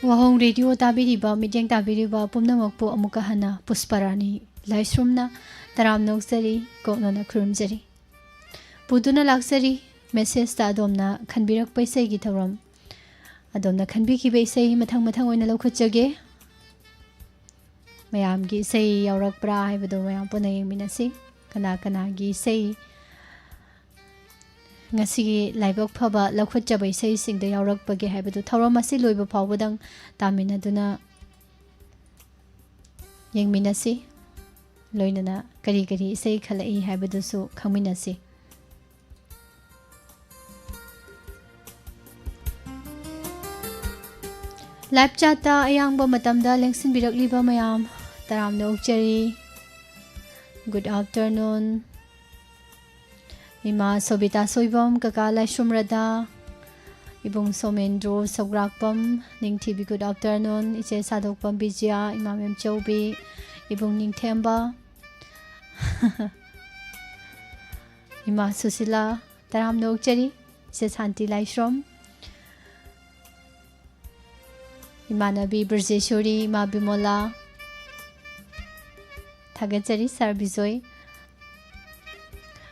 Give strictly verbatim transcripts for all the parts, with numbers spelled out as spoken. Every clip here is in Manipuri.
ꯋꯥꯍꯣꯡ ꯔꯦꯗꯤꯑꯣ ꯇꯥꯕꯤꯔꯤꯕ, ꯃꯤꯠꯌꯦꯡ ꯇꯥꯕꯤꯔꯤꯕ ꯄꯨꯝꯅꯃꯛꯄꯨ ꯑꯃꯨꯛꯀ ꯍꯟꯅ ꯄꯨꯁꯄꯔꯥꯅꯤ ꯂꯥꯏꯁ꯭ꯔꯝꯅ ꯇꯔꯥꯝꯅ ꯑꯣꯛꯆꯔꯤ, ꯀꯣꯛꯅꯅ ꯈꯨꯔꯨꯝꯖꯔꯤ꯫ ꯄꯨꯗꯨꯅ ꯂꯥꯛꯆꯔꯤ ꯃꯦꯁꯦꯖꯇ ꯑꯗꯣꯝꯅ ꯈꯟꯕꯤꯔꯛꯄ ꯏꯁꯩꯒꯤ ꯊꯧꯔꯝ꯫ ꯑꯗꯣꯝꯅ ꯈꯟꯕꯤꯈꯤꯕ ꯏꯁꯩ ꯃꯊꯪ ꯃꯊꯪ ꯑꯣꯏꯅ ꯂꯧꯈꯠꯆꯒꯦ꯫ ꯃꯌꯥꯝꯒꯤ ꯏꯁꯩ ꯌꯥꯎꯔꯛꯄ꯭ꯔꯥ ꯍꯥꯏꯕꯗꯨ ꯃꯌꯥꯝ ꯄꯨꯟꯅ ꯌꯦꯡꯃꯤꯟꯅꯁꯤ꯫ ꯀꯅꯥ ꯀꯅꯥꯒꯤ ꯏꯁꯩ ꯉꯁꯤꯒꯤ ꯂꯥꯏꯕꯛ ꯐꯕ ꯂꯧꯈꯠꯆꯕ ꯏꯁꯩꯁꯤꯡꯗ ꯌꯥꯎꯔꯛꯄꯒꯦ ꯍꯥꯏꯕꯗꯨ ꯊꯧꯔꯝ ꯑꯁꯤ ꯂꯣꯏꯕ ꯐꯥꯎꯕꯗꯪ ꯇꯥꯃꯤꯟꯅꯗꯨꯅ ꯌꯦꯡꯃꯤꯟꯅꯁꯤ꯫ ꯂꯣꯏꯅꯅ ꯀꯔꯤ ꯀꯔꯤ ꯏꯁꯩ ꯈꯜꯂꯛꯏ ꯍꯥꯏꯕꯗꯨꯁꯨ ꯈꯪꯃꯤꯟꯅꯁꯤ꯫ ꯂꯥꯏꯚ ꯆꯥꯠꯇ ꯑꯌꯥꯡꯕ ꯃꯇꯝꯗ ꯂꯦꯡꯁꯤꯟꯕꯤꯔꯛꯂꯤꯕ ꯃꯌꯥꯝ ꯇꯔꯥꯝꯅ ꯑꯣꯛꯆꯔꯤ꯫ Good afternoon꯫ ꯏꯃꯥ ꯁꯣꯕꯤꯇꯥ ꯁꯣꯏꯕꯝ, ꯀꯀꯥ ꯂꯥꯏꯁ꯭ꯔꯝ ꯔꯗꯥ, ꯏꯕꯨꯡ ꯁꯣꯃꯦꯟꯗ꯭ꯔꯣ ꯁꯧꯒ꯭ꯔꯥꯛꯄꯝ, ꯅꯤꯡꯊꯤꯕꯤ good afternoon, ꯏꯆꯦ ꯁꯥꯗꯣꯛꯄꯝ ꯕꯤꯖꯤꯌꯥ, ꯏꯃꯥ ꯃꯦꯝꯆꯧꯕꯤ, ꯏꯕꯨꯡ ꯅꯤꯡꯊꯦꯝꯕ, ꯏꯃꯥ ꯁꯨꯁꯤꯂꯥ, ꯇꯔꯥꯝꯅ ꯑꯣꯛꯆꯔꯤ꯫ ꯏꯆꯦ ꯁꯥꯟꯇꯤ ꯂꯥꯏꯁ꯭ꯔꯝ, ꯏꯃꯥꯟꯅꯕꯤ ꯕ꯭ꯔꯖꯦꯁꯣꯔꯤ, ꯏꯃꯥ ꯕꯤꯃꯣꯂꯥ, ꯊꯥꯒꯠꯆꯔꯤ ꯁꯥꯔ ꯕꯤꯖꯣꯏ꯫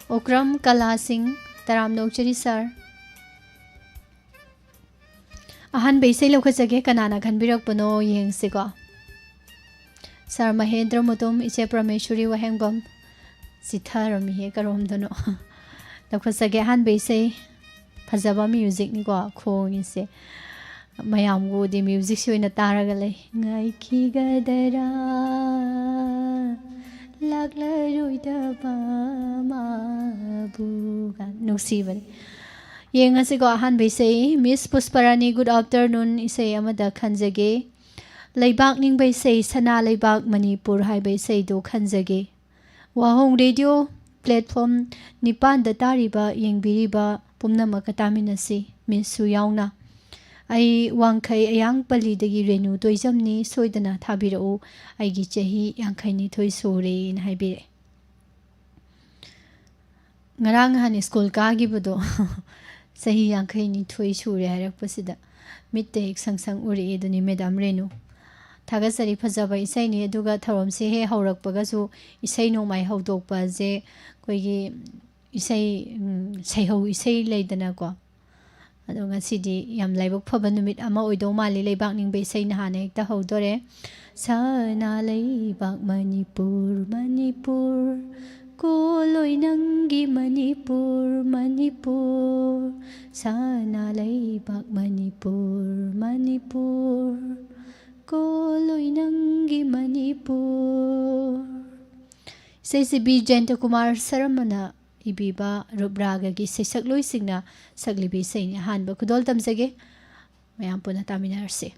ꯑꯣꯀ꯭ꯔꯝ ꯀꯂꯥ ꯁꯤꯡ, ꯇꯔꯥꯝꯅ ꯑꯣꯛꯆꯔꯤ ꯁꯥꯔ꯫ ꯑꯍꯥꯟꯕ ꯏꯁꯩ ꯂꯧꯈꯠꯆꯒꯦ, ꯀꯅꯥꯅ ꯈꯟꯕꯤꯔꯛꯄꯅꯣ ꯌꯦꯡꯁꯤꯀꯣ꯫ ꯁꯥꯔ ꯃꯍꯦꯟꯗ꯭ꯔ ꯃꯨꯇꯨꯝ, ꯏꯆꯦ ꯄ꯭ꯔꯃꯦꯁꯣꯔꯤ ꯋꯥꯍꯦꯡꯕꯝ, ꯆꯤꯊꯔꯝꯃꯤꯍꯦ ꯀꯔꯣꯝꯗꯅꯣ꯫ ꯂꯧꯈꯠꯆꯒꯦ ꯑꯍꯥꯟꯕ ꯏꯁꯩ꯫ ꯐꯖꯕ ꯃ꯭ꯌꯨꯖꯤꯛꯅꯤꯀꯣ ꯈꯣꯡꯉꯤꯁꯦ꯫ ꯃꯌꯥꯝꯕꯨꯗꯤ ꯃ꯭ꯌꯨꯖꯤꯛꯁꯤ ꯑꯣꯏꯅ ꯇꯥꯔꯒ ꯂꯩ꯫ ꯉꯥꯏꯈꯤꯒꯗꯔꯥ ꯂꯥꯛꯂꯔꯣꯏꯗꯕ ꯃꯥꯕꯨ ꯀꯥꯏꯅ ꯅꯨꯡꯁꯤꯕꯅꯤ꯫ ꯌꯦꯡꯉꯁꯤꯀꯣ ꯑꯍꯥꯟꯕ ꯏꯁꯩ꯫ ꯃꯤꯁ ꯄꯨꯁꯄꯔꯥꯅꯤ, good afternoon, ꯏꯁꯩ ꯑꯃꯗ ꯈꯟꯖꯒꯦ꯫ ꯂꯩꯕꯥꯛ ꯅꯤꯡꯕ ꯏꯁꯩ, ꯁꯅꯥ ꯂꯩꯕꯥꯛ ꯃꯅꯤꯄꯨꯔ ꯍꯥꯏꯕ ꯏꯁꯩꯗꯨ ꯈꯟꯖꯒꯦ꯫ ꯋꯥꯍꯣꯡ ꯔꯦꯗꯤꯑꯣ ꯄ꯭ꯂꯦꯠꯐꯣꯝ ꯅꯤꯄꯥꯟꯗ ꯇꯥꯔꯤꯕ, ꯌꯦꯡꯕꯤꯔꯤꯕ ꯄꯨꯝꯅꯃꯛꯀ ꯇꯥꯃꯤꯟꯅꯁꯤ, ꯃꯤꯁꯁꯨ ꯌꯥꯎꯅ꯫ ꯑꯩ ꯋꯥꯡꯈꯩ ꯑꯌꯥꯡ ꯄꯜꯂꯤꯗꯒꯤ ꯔꯦꯅꯨ ꯇꯣꯏꯖꯝꯅꯤ, ꯁꯣꯏꯗꯅ ꯊꯥꯕꯤꯔꯛꯎ, ꯑꯩꯒꯤ ꯆꯍꯤ ꯌꯥꯡꯈꯩꯅꯤꯊꯣꯏ ꯁꯨꯔꯦꯅ ꯍꯥꯏꯕꯤꯔꯛꯑꯦ꯫ ꯉꯔꯥꯡ ꯅꯍꯥꯟ ꯁ꯭ꯀꯨꯜ ꯀꯥꯈꯤꯕꯗꯣ ꯆꯍꯤ ꯌꯥꯡꯈꯩꯅꯤꯊꯣꯏ ꯁꯨꯔꯦ ꯍꯥꯏꯔꯛꯄꯁꯤꯗ ꯃꯤꯠꯇ ꯍꯦꯛ ꯁꯪ ꯁꯪ ꯎꯔꯛꯏ ꯑꯗꯨꯅꯤ, ꯃꯦꯗꯥꯝ ꯔꯦꯅꯨ꯫ ꯊꯥꯒꯠꯆꯔꯤ, ꯐꯖꯕ ꯏꯁꯩꯅꯤ꯫ ꯑꯗꯨꯒ ꯊꯧꯔꯝꯁꯦ ꯍꯦꯛ ꯍꯧꯔꯛꯄꯒꯁꯨ ꯏꯁꯩ ꯅꯣꯡꯃꯥꯏ ꯍꯧꯗꯣꯛꯄꯁꯦ ꯑꯩꯈꯣꯏꯒꯤ ꯏꯁꯩ, ꯎꯝ, ꯁꯩꯍꯧ ꯏꯁꯩ ꯂꯩꯗꯅꯀꯣ꯫ ꯑꯗꯣ ꯉꯁꯤꯗꯤ ꯌꯥꯝ ꯂꯥꯏꯕꯛ ꯐꯕ ꯅꯨꯃꯤꯠ ꯑꯃ ꯑꯣꯏꯗꯧ ꯃꯥꯜꯂꯤ꯫ ꯂꯩꯕꯥꯛ ꯅꯤꯡꯕ ꯏꯁꯩꯅ ꯍꯥꯟꯅ ꯍꯦꯛꯇ ꯍꯧꯗꯣꯔꯦ꯫ ꯁꯅꯥ ꯂꯩꯕꯥꯛ ꯃꯅꯤꯄꯨꯔ, ꯃꯅꯤꯄꯨꯔ, ꯀꯣꯜꯂꯣꯏ ꯅꯪꯒꯤ ꯃꯅꯤꯄꯨꯔ, ꯃꯅꯤꯄꯨꯔ꯫ ꯁꯅꯥ ꯂꯩꯕꯥꯛ ꯃꯅꯤꯄꯨꯔ, ꯃꯅꯤꯄꯨꯔ, ꯀꯣꯜꯂꯣꯏ ꯅꯪꯒꯤ ꯃꯅꯤꯄꯨꯔ꯫ ꯏꯁꯩꯁꯤ ꯕꯤ ꯖꯌꯟꯇꯀꯨꯃꯥꯔ ꯁꯔꯃꯅ ꯏꯕꯤꯕ ꯔꯨꯞꯔꯥꯒꯒꯤ ꯁꯩꯁꯛꯂꯣꯏꯁꯤꯡꯅ ꯁꯛꯂꯤꯕ ꯏꯁꯩꯅꯤ꯫ ꯑꯍꯥꯟꯕ ꯈꯨꯗꯣꯜ ꯇꯝꯖꯒꯦ, ꯃꯌꯥꯝ ꯄꯨꯟꯅ ꯇꯥꯃꯤꯟꯅꯔꯁꯤ꯫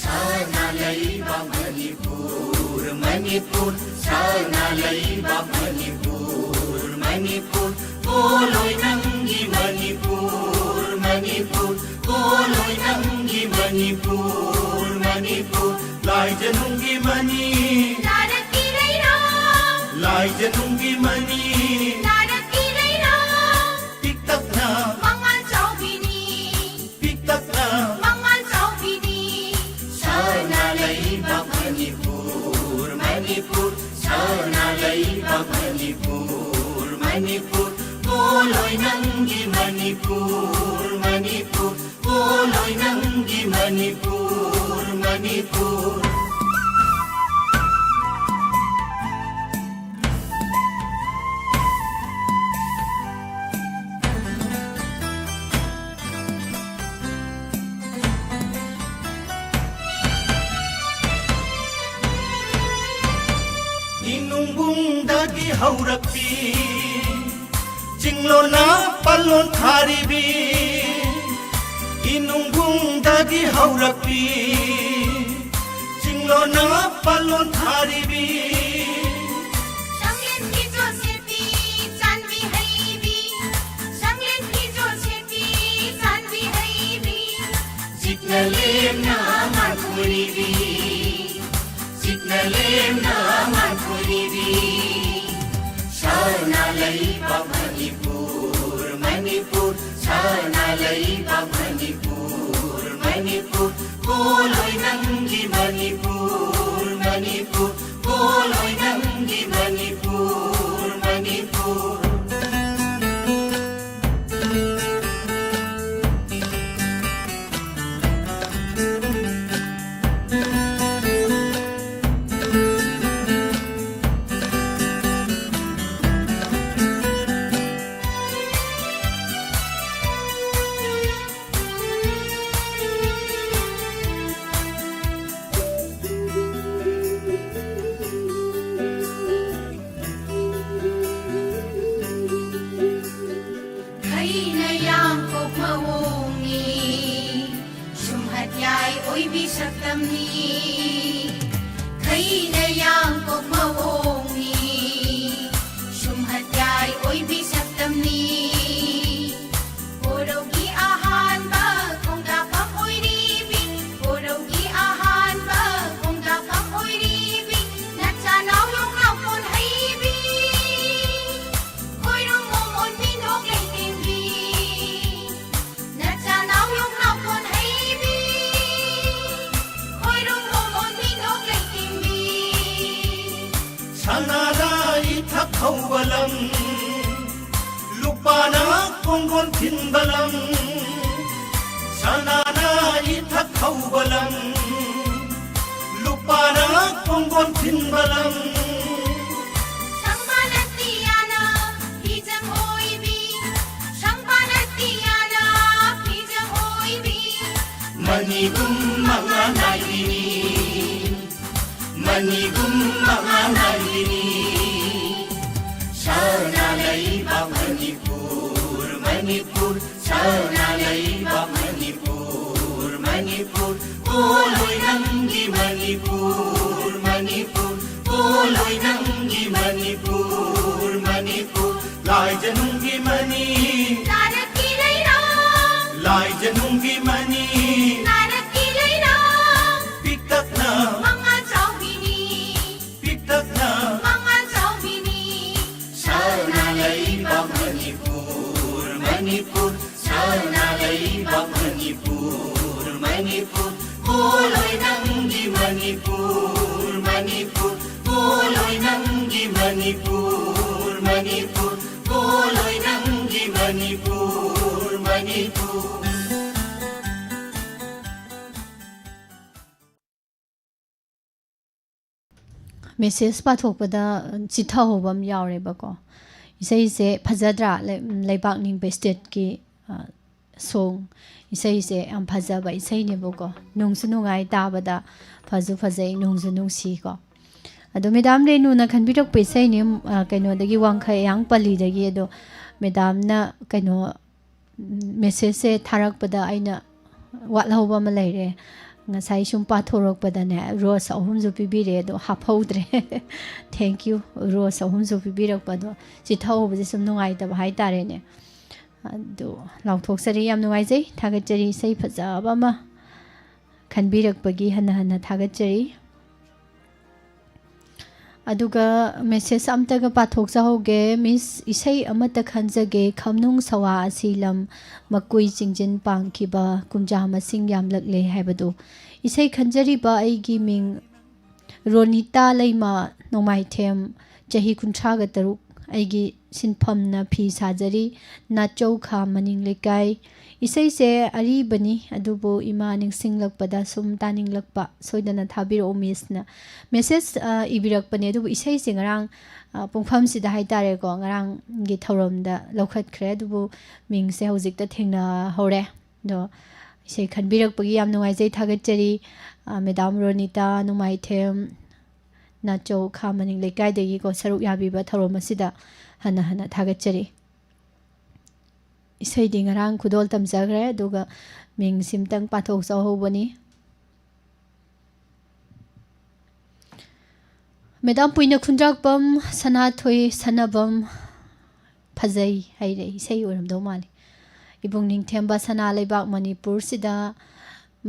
ꯁꯅꯥ ꯂꯩꯕꯥꯛ ꯃꯅꯤꯄꯨꯔ, ꯃꯅꯤꯄꯨꯔ, ꯁꯅꯥ ꯂꯩꯕꯥꯛ ꯃꯅꯤꯄꯨꯔ, ꯃꯅꯤꯄꯨꯔ, ꯄꯣꯜꯂꯣꯏ ꯅꯪꯒꯤ ꯃꯅꯤꯄꯨꯔ, ꯃꯅꯤꯄꯨꯔ, ꯄꯣꯜꯂꯣꯏ ꯅꯪꯒꯤ ꯃꯅꯤꯄꯨꯔ, ꯃꯅꯤꯄꯨꯔ, ꯂꯥꯏꯖꯅꯨꯡꯒꯤ ꯃꯅꯤ, ꯅꯥꯔꯛꯀꯤ ꯂꯩꯔꯣ, ꯂꯥꯏꯖꯅꯨꯡꯒꯤ ꯃꯅꯤ, ꯅꯥꯔꯛꯀꯤ ꯂꯩꯔꯣ, ꯄꯤꯛꯇꯛꯅ ꯃꯉꯥꯜ ꯆꯥꯎꯕꯤꯅꯤ, ꯄꯤꯛꯇꯛꯅ ꯃꯉꯥꯜ ꯆꯥꯎꯕꯤꯅꯤ꯫ ꯁꯅꯥ ꯂꯩꯕꯥꯛ ꯃꯅꯤꯄꯨꯔ, ꯃꯅꯤꯄꯨꯔ, ꯁꯅꯥ ꯂꯩꯕꯥꯛ ꯃꯅꯤꯄꯨꯔ, ꯃꯅꯤꯄꯨꯔ, ꯄꯣꯜꯂꯣꯏ ꯅꯪꯒꯤ ꯃꯅꯤꯄꯨꯔ, ꯃꯅꯤꯄꯨꯔ, ꯄꯣꯜꯂꯣꯏ ꯅꯪꯒꯤ ꯃꯅꯤꯄꯨꯔ, ꯃꯅꯤꯄꯨꯔ꯫ ꯏꯅꯨꯡꯕꯨꯡꯗꯒꯤ ꯍꯧꯔꯛꯄꯤ, ꯆꯤꯡꯂꯣꯟꯅ ꯄꯜꯂꯣꯟ ꯊꯥꯔꯤꯕꯤ, ꯏꯅꯨꯡꯕꯨꯡꯗꯒꯤ ꯍꯧꯔꯛꯄꯤ, ꯆꯤꯡꯂꯣꯟꯅ ꯄꯜꯂꯣꯟ ꯊꯥꯔꯤꯕꯤ꯫ ꯁꯪꯂꯦꯟ ꯐꯤꯖꯣꯜ ꯁꯦꯠꯄꯤ, ꯆꯥꯟꯕꯤ ꯍꯩꯕꯤ, ꯁꯪꯂꯦꯟ ꯐꯤꯖꯣꯜ ꯁꯦꯠꯄꯤ, ꯆꯥꯟꯕꯤ ꯍꯩꯕꯤ꯫ ꯂꯦꯝꯅ ꯉꯥꯟꯊꯣꯏꯕꯤ꯫ ꯁꯅꯥ ꯂꯩꯕꯥꯛ ꯃꯅꯤꯄꯨꯔ, ꯃꯅꯤꯄꯨꯔ, ꯁꯅꯥ ꯂꯩꯕꯥꯛ ꯃꯅꯤꯄꯨꯔ, ꯃꯅꯤꯄꯨꯔ, ꯄꯣꯂꯣꯏ ꯅꯪꯒꯤ ꯃꯅꯤꯄꯨꯔ, ꯃꯅꯤꯄꯨꯔ, ꯄꯣꯂꯣꯏ ꯅꯪꯒꯤ ꯃꯅꯤꯄꯨꯔ, ꯃꯅꯤꯄꯨꯔ꯫ ꯈꯩꯅ ꯌꯥꯡꯀꯣꯛ ꯃꯑꯣꯡꯅꯤ, ꯁꯨꯝꯍꯠ ꯌꯥꯏ ꯑꯣꯏꯕꯤ ꯁꯛꯇꯝꯅꯤ꯫ ꯈꯩꯅ ꯌꯥꯡꯀꯣꯛ ꯃꯑꯣꯡꯅꯤ, ꯁꯨꯝꯍꯠ ꯌꯥꯏ ꯑꯣꯏꯕꯤ ꯁꯛꯇꯝꯅꯤ꯫ ꯀꯣꯔꯧꯒꯤ ꯑꯍꯥꯟꯕ ꯈꯣꯡꯗꯥꯐꯝ ꯑꯣꯏꯔꯤꯕꯤ, ꯀꯣꯔꯧꯒꯤ ꯑꯍꯥꯟꯕ ꯈꯣꯡꯗꯥꯐꯝ ꯑꯣꯏꯔꯤꯕꯤ, ꯅꯆꯥꯅꯥꯎ ꯌꯣꯡꯅꯥꯎ ꯀꯣꯟ ꯍꯩꯕꯤ꯫ ꯈꯣꯏꯔꯨꯝ ꯃꯣꯃꯣꯟ ꯃꯤꯅꯣꯛ ꯂꯩꯇꯦꯡꯕꯤ꯫ ꯅꯆꯥꯅꯥꯎ ꯌꯣꯡꯅꯥꯎ ꯀꯣꯟ ꯍꯩꯕꯤ꯫ ꯈꯣꯏꯔꯨꯝ ꯃꯣꯃꯣꯟ ꯃꯤꯅꯣꯛ ꯂꯩꯇꯦꯡꯕꯤ꯫ ꯁꯅꯥꯅ ꯏꯊꯛ ꯍꯧꯕ ꯂꯝ, ꯂꯨꯄꯥꯅ ꯀꯣꯡꯒꯣꯟ ꯊꯤꯟꯕ ꯂꯝ꯫ ꯁꯅꯥꯅ ꯏꯊꯛ ꯍꯧꯕ ꯂꯝ, ꯂꯨꯄꯥꯅ ꯀꯣꯡꯒꯣꯟ ꯊꯤꯟꯕ ꯂꯝ꯫ ꯁꯪꯕꯥꯅ ꯇꯤꯌꯥꯅ ꯐꯤꯖꯪ ꯑꯣꯏꯕꯤ, ꯁꯪꯕꯥꯅ ꯇꯤꯌꯥꯅ ꯐꯤꯖꯪ ꯑꯣꯏꯕꯤ꯫ ꯃꯅꯤꯒꯨꯝ ꯃꯉꯥꯜ ꯅꯥꯏꯕꯤꯅꯤ, ꯃꯅꯤꯒꯨꯝ ꯃꯉꯥꯜ ꯅꯥꯏꯕꯤꯅꯤ꯫ ꯁꯅꯥ ꯂꯩꯕꯥꯛ ꯃꯅꯤꯄꯨꯔ, ꯃꯅꯤꯄꯨꯔ, ꯁꯅꯥ ꯂꯩꯕꯥꯛ ꯃꯅꯤꯄꯨꯔ, ꯃꯅꯤꯄꯨꯔ, ꯄꯣꯂꯣꯏ ꯅꯪꯒꯤ ꯃꯅꯤꯄꯨꯔ, ꯃꯅꯤꯄꯨꯔ, ꯄꯣꯂꯣꯏ ꯅꯪꯒꯤ ꯃꯅꯤꯄꯨꯔ, ꯃꯅꯤꯄꯨꯔ꯫ ꯂꯥꯏꯖꯅꯨꯡꯒꯤ ꯃꯅꯤ, ꯅꯥꯔꯛꯀꯤ ꯂꯩꯔꯥꯡ꯫ ꯂꯥꯏꯖꯅꯨꯡꯒꯤ ꯃꯅꯤ, ꯅꯥꯔꯛꯀꯤ ꯂꯩꯔꯥꯡ꯫ ꯄꯤꯛꯇꯛꯅ ꯃꯉꯥꯜ ꯆꯥꯎꯕꯤꯅꯤ꯫ ꯃꯅꯤꯄꯨꯔ, ꯃꯅꯤꯄꯨꯔ, ꯄꯣꯂꯣꯏ ꯅꯪꯒꯤ ꯃꯅꯤꯄꯨꯔ, ꯃꯅꯤꯄꯨꯔ꯫ ꯃꯦꯁꯦꯖ ꯄꯥꯊꯣꯛꯄꯗ ꯆꯤꯊꯍꯧꯕ ꯑꯃ ꯌꯥꯎꯔꯦꯕꯀꯣ꯫ ꯏꯁꯩꯁꯦ ꯐꯖꯗ꯭ꯔꯥ? ꯂꯩ-, ꯂꯩꯕꯥꯛ ꯅꯤꯡꯕ ꯁ꯭ꯇꯦꯠꯀꯤ, ꯑ, ꯁꯣꯡ꯫ ꯏꯁꯩꯁꯦ ꯌꯥꯝ ꯐꯖꯕ ꯏꯁꯩꯅꯦꯕꯀꯣ꯫ ꯅꯨꯡꯁꯨ ꯅꯨꯡꯉꯥꯏ ꯇꯥꯕꯗ, ꯐꯁꯨ ꯐꯖꯩ, ꯅꯨꯡꯁꯨ ꯅꯨꯡꯁꯤꯀꯣ꯫ ꯑꯗꯣ ꯃꯦꯗꯥꯝ ꯔꯦꯅꯨꯅ ꯈꯟꯕꯤꯔꯛꯄ ꯏꯁꯩꯅꯤ, ꯑ, ꯀꯩꯅꯣꯗꯒꯤ, ꯋꯥꯡꯈꯩ ꯑꯌꯥꯡ ꯄꯜꯂꯤꯗꯒꯤ꯫ ꯑꯗꯣ ꯃꯦꯗꯥꯝꯅ ꯀꯩꯅꯣ, ꯎꯝ, ꯃꯦꯁꯦꯖꯁꯦ ꯊꯥꯔꯛꯄꯗ ꯑꯩꯅ ꯋꯥꯠꯍꯧꯕ ꯑꯃ ꯂꯩꯔꯦ꯫ ꯉꯁꯥꯏ ꯁꯨꯝ ꯄꯥꯊꯣꯔꯛꯄꯗꯅꯦ, ꯔꯣꯁ ꯑꯍꯨꯝꯁꯨ ꯄꯤꯕꯤꯔꯦ, ꯑꯗꯣ ꯍꯥꯞꯍꯧꯗ꯭ꯔꯦ꯫ Thank you꯫ ꯔꯣꯁ ꯑꯍꯨꯝꯁꯨ ꯄꯤꯕꯤꯔꯛꯄꯗꯣ, ꯆꯤꯊꯍꯧꯕꯁꯦ ꯁꯨꯝ ꯅꯨꯡꯉꯥꯏꯇꯕ ꯍꯥꯏꯇꯥꯔꯦꯅꯦ꯫ ꯑꯗꯨ ꯂꯥꯎꯊꯣꯛꯆꯔꯤ꯫ ꯌꯥꯝ ꯅꯨꯡꯉꯥꯏꯖꯩ, ꯊꯥꯒꯠꯆꯔꯤ꯫ ꯏꯁꯩ ꯐꯖꯕ ꯑꯃ ꯈꯟꯕꯤꯔꯛꯄꯒꯤ ꯍꯟꯅ ꯍꯟꯅ ꯊꯥꯒꯠꯆꯔꯤ꯫ ꯑꯗꯨꯒ ꯃꯦꯁꯦꯖ ꯑꯝꯇꯒ ꯄꯥꯊꯣꯛꯆꯍꯧꯒꯦ꯫ "ꯃꯤꯁ, ꯏꯁꯩ ꯑꯃꯠꯇ ꯈꯟꯖꯒꯦ, ꯈꯝꯅꯨꯡ ꯁꯋꯥ ꯑꯁꯤ ꯂꯝ ꯃꯀꯨꯏ ꯆꯤꯡꯖꯤꯟ ꯄꯥꯟꯈꯤꯕ ꯀꯨꯝꯖꯥ ꯃꯁꯤꯡ ꯌꯥꯝꯂꯛꯂꯦ ꯍꯥꯏꯕꯗꯨ꯫ ꯏꯁꯩ ꯈꯟꯖꯔꯤꯕ ꯑꯩꯒꯤ ꯃꯤꯡ ꯔꯣꯅꯤꯇꯥ ꯂꯩꯃ ꯅꯣꯡꯃꯥꯏꯊꯦꯝ, ꯆꯍꯤ ꯀꯨꯟꯊ꯭ꯔꯥꯒ ꯇꯔꯨꯛ, ꯑꯩꯒꯤ ꯁꯤꯟꯐꯝꯅ ꯐꯤ ꯁꯥꯖꯔꯤ, ꯅꯥꯆꯧ ꯈꯥ ꯃꯅꯤꯡ ꯂꯩꯀꯥꯏ꯫ ꯏꯁꯩꯁꯦ ꯑꯔꯤꯕꯅꯤ, ꯑꯗꯨꯕꯨ ꯏꯃꯥ ꯅꯤꯡꯁꯤꯡꯂꯛꯄꯗ ꯁꯨꯝ ꯇꯥꯅꯤꯡꯂꯛꯄ, ꯁꯣꯏꯗꯅ ꯊꯥꯕꯤꯔꯛꯎ ꯃꯤꯁꯅ꯫" ꯃꯦꯁꯦꯖ, ꯑ, ꯏꯕꯤꯔꯛꯄꯅꯦ, ꯑꯗꯨꯕꯨ ꯏꯁꯩꯁꯦ ꯉꯔꯥꯡ, ꯑ, ꯄꯨꯡꯐꯝꯁꯤꯗ ꯍꯥꯏꯇꯥꯔꯦꯀꯣ, ꯉꯔꯥꯡꯒꯤ ꯊꯧꯔꯝꯗ ꯂꯧꯈꯠꯈ꯭ꯔꯦ, ꯑꯗꯨꯕꯨ ꯃꯤꯡꯁꯦ ꯍꯧꯖꯤꯛꯇ ꯊꯦꯡꯅꯍꯧꯔꯦ꯫ ꯑꯗꯣ ꯏꯁꯩ ꯈꯟꯕꯤꯔꯛꯄꯒꯤ ꯌꯥꯝ ꯅꯨꯡꯉꯥꯏꯖꯩ, ꯊꯥꯒꯠꯆꯔꯤ꯫ ꯑ, ꯃꯦꯗꯥꯝ ꯔꯣꯅꯤꯇꯥ ꯅꯣꯡꯃꯥꯏꯊꯦꯝ, ꯅꯥꯆꯧ ꯈꯥ ꯃꯅꯤꯡ ꯂꯩꯀꯥꯏꯗꯒꯤꯀꯣ, ꯁꯔꯨꯛ ꯌꯥꯕꯤꯕ ꯊꯧꯔꯝ ꯑꯁꯤꯗ ꯍꯟꯅ ꯍꯟꯅ ꯊꯥꯒꯠꯆꯔꯤ꯫ ꯏꯁꯩꯗꯤ ꯉꯔꯥꯡ ꯈꯨꯗꯣꯜ ꯇꯝꯖꯈ꯭ꯔꯦ, ꯑꯗꯨꯒ ꯃꯤꯡꯁꯤꯝꯇꯪ ꯄꯥꯊꯣꯛꯆꯍꯧꯕꯅꯤ꯫ ꯃꯦꯗꯥꯝ ꯄꯨꯏꯅ ꯈꯨꯟꯗ꯭ꯔꯥꯛꯄꯝ, ꯁꯅꯥꯊꯣꯏ ꯁꯅꯕꯝ, ꯐꯖꯩ ꯍꯥꯏꯔꯦ, ꯏꯁꯩ ꯑꯣꯏꯔꯝꯗꯧ ꯃꯥꯜꯂꯤ꯫ ꯏꯕꯨꯡ ꯅꯤꯡꯊꯦꯝꯕ ꯁꯅꯥ ꯂꯩꯕꯥꯛ ꯃꯅꯤꯄꯨꯔꯁꯤꯗ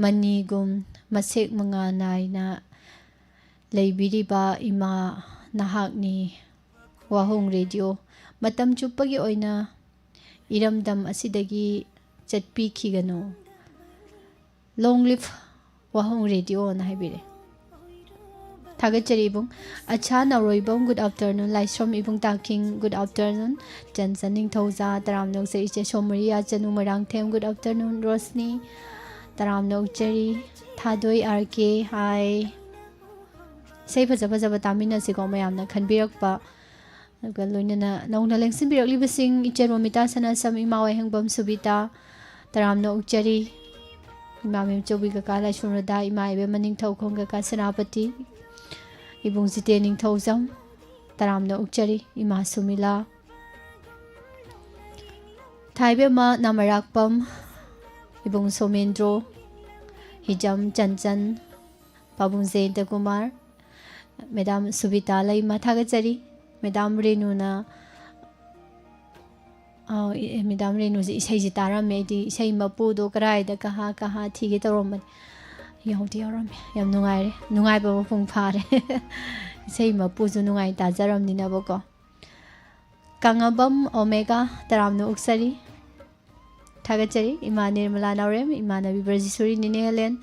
ꯃꯅꯤꯒꯨꯝ ꯃꯁꯦꯛ ꯃꯉꯥ ꯅꯥꯏꯅ ꯂꯩꯕꯤꯔꯤꯕ ꯏꯃꯥ ꯅꯍꯥꯛꯅꯤ꯫ ꯋꯥꯍꯣꯡ ꯔꯦꯗꯤꯑꯣ ꯃꯇꯝ ꯆꯨꯞꯄꯒꯤ ꯑꯣꯏꯅ ꯏꯔꯝꯗꯝ ꯑꯁꯤꯗꯒꯤ ꯆꯠꯄꯤꯈꯤꯒꯅꯨ꯫ Long live ꯋꯥꯍꯣꯡ ꯔꯦꯗꯤꯑꯣꯅ ꯍꯥꯏꯕꯤꯔꯦ꯫ ꯊꯥꯒꯠꯆꯔꯤ ꯏꯕꯨꯡ꯫ ꯑꯆꯥ ꯅꯥꯎꯔꯣꯏꯕꯝ, good afternoon꯫ ꯂꯥꯏꯁ꯭ꯔꯝ ꯏꯕꯨꯡ ꯇꯥꯈꯤꯡ, good afternoon꯫ ꯆꯟꯆꯟ ꯅꯤꯡꯊꯧꯖꯥ, ꯇꯔꯥꯝꯅ ꯑꯣꯛꯆꯩ꯫ ꯏꯆꯦ ꯁꯣꯃꯣꯔꯤꯌꯥ ꯆꯅꯨ ꯃꯣꯏꯔꯥꯡꯊꯦꯝ, good afternoon꯫ ꯔꯣꯁꯅꯤ, ꯇꯔꯥꯝꯅ ꯑꯣꯛꯆꯔꯤ꯫ ꯊꯥꯗꯣꯏ ꯑꯥꯔ ꯀꯦ, ꯍꯥꯏ꯫ ꯏꯁꯩ ꯐꯖ ꯐꯖꯕ ꯇꯥꯃꯤꯟꯅꯁꯤꯀꯣ, ꯃꯌꯥꯝꯅ ꯈꯟꯕꯤꯔꯛꯄ꯫ ꯑꯗꯨꯒ ꯂꯣꯏꯅꯅ ꯅꯧꯅ ꯂꯦꯡꯁꯤꯟꯕꯤꯔꯛꯂꯤꯕꯁꯤꯡ, ꯏꯆꯦ ꯔꯣꯃꯤꯇꯥ ꯁꯅꯥꯁꯝ, ꯏꯃꯥ ꯋꯥꯍꯦꯡꯕꯝ ꯁꯨꯕꯤꯇꯥ, ꯇꯔꯥꯝꯅ ꯑꯣꯛꯆꯔꯤ꯫ ꯏꯃꯥ ꯃꯦꯝꯆꯧꯕꯤ, ꯀꯀꯥ ꯂꯥꯏꯁ꯭ꯔꯝ ꯔꯗꯥ, ꯏꯃꯥ ꯏꯕꯦꯝꯃ ꯅꯤꯡꯊꯧꯈꯣꯡ, ꯀꯀꯥ ꯁꯦꯅꯥꯄꯇꯤ, ꯏꯕꯨꯡ ꯖꯤꯇꯦ ꯅꯤꯡꯊꯧꯖꯝ, ꯇꯔꯥꯝꯅ ꯑꯣꯛꯆꯔꯤ꯫ ꯏꯃꯥ ꯁꯨꯃꯤꯂꯥ, ꯊꯥꯏꯕꯦꯝꯃ ꯅꯥꯃꯔꯥꯛꯄꯝ, ꯏꯕꯨꯡ ꯁꯣꯃꯦꯟꯗ꯭ꯔꯣ, ꯍꯤꯖꯝ ꯆꯟꯆꯟ, ꯄꯥꯕꯨꯡ ꯖꯌꯟꯇ ꯀꯨꯃꯥꯔ, ꯃꯦꯗꯥꯝ ꯁꯨꯕꯤꯇꯥ ꯂꯩꯃ, ꯊꯥꯒꯠꯆꯔꯤ꯫ ꯃꯦꯗꯥꯝ ꯔꯦꯅꯨꯅ, ꯑꯥꯎ, ꯏ-, ꯃꯦꯗꯥꯝ ꯔꯦꯅꯨꯁꯦ ꯏꯁꯩꯁꯦ ꯇꯥꯔꯝꯃꯦ꯫ ꯑꯩꯗꯤ ꯏꯁꯩ ꯃꯄꯨꯗꯣ ꯀꯔꯥꯏꯗ ꯀꯍꯥ ꯀꯍꯥ ꯊꯤꯒꯦ ꯇꯧꯔꯝꯕꯅꯤ꯫ ꯌꯥꯎꯗꯤ ꯌꯥꯎꯔꯝꯃꯦ꯫ ꯌꯥꯝ ꯅꯨꯡꯉꯥꯏꯔꯦ꯫ ꯅꯨꯡꯉꯥꯏꯕ ꯃꯄꯨꯡ ꯐꯥꯔꯦ꯫ ꯏꯁꯩ ꯃꯄꯨꯁꯨ ꯅꯨꯡꯉꯥꯏ ꯇꯥꯖꯔꯝꯅꯤꯅꯕꯀꯣ꯫ ꯀꯥꯡꯉꯕꯝ ꯑꯣꯃꯦꯒꯥ, ꯇꯔꯥꯝꯅ ꯑꯣꯛꯆꯔꯤ꯫ ꯊꯥꯒꯠꯆꯔꯤ꯫ ꯏꯃꯥ ꯅꯤꯔꯃꯂꯥ ꯅꯥꯎꯔꯦꯝ, ꯏꯃꯥꯟꯅꯕꯤ ꯕ꯭ꯔꯖꯦꯁꯣꯔꯤ, ꯅꯤꯅꯦ ꯍꯦꯂꯦꯟ,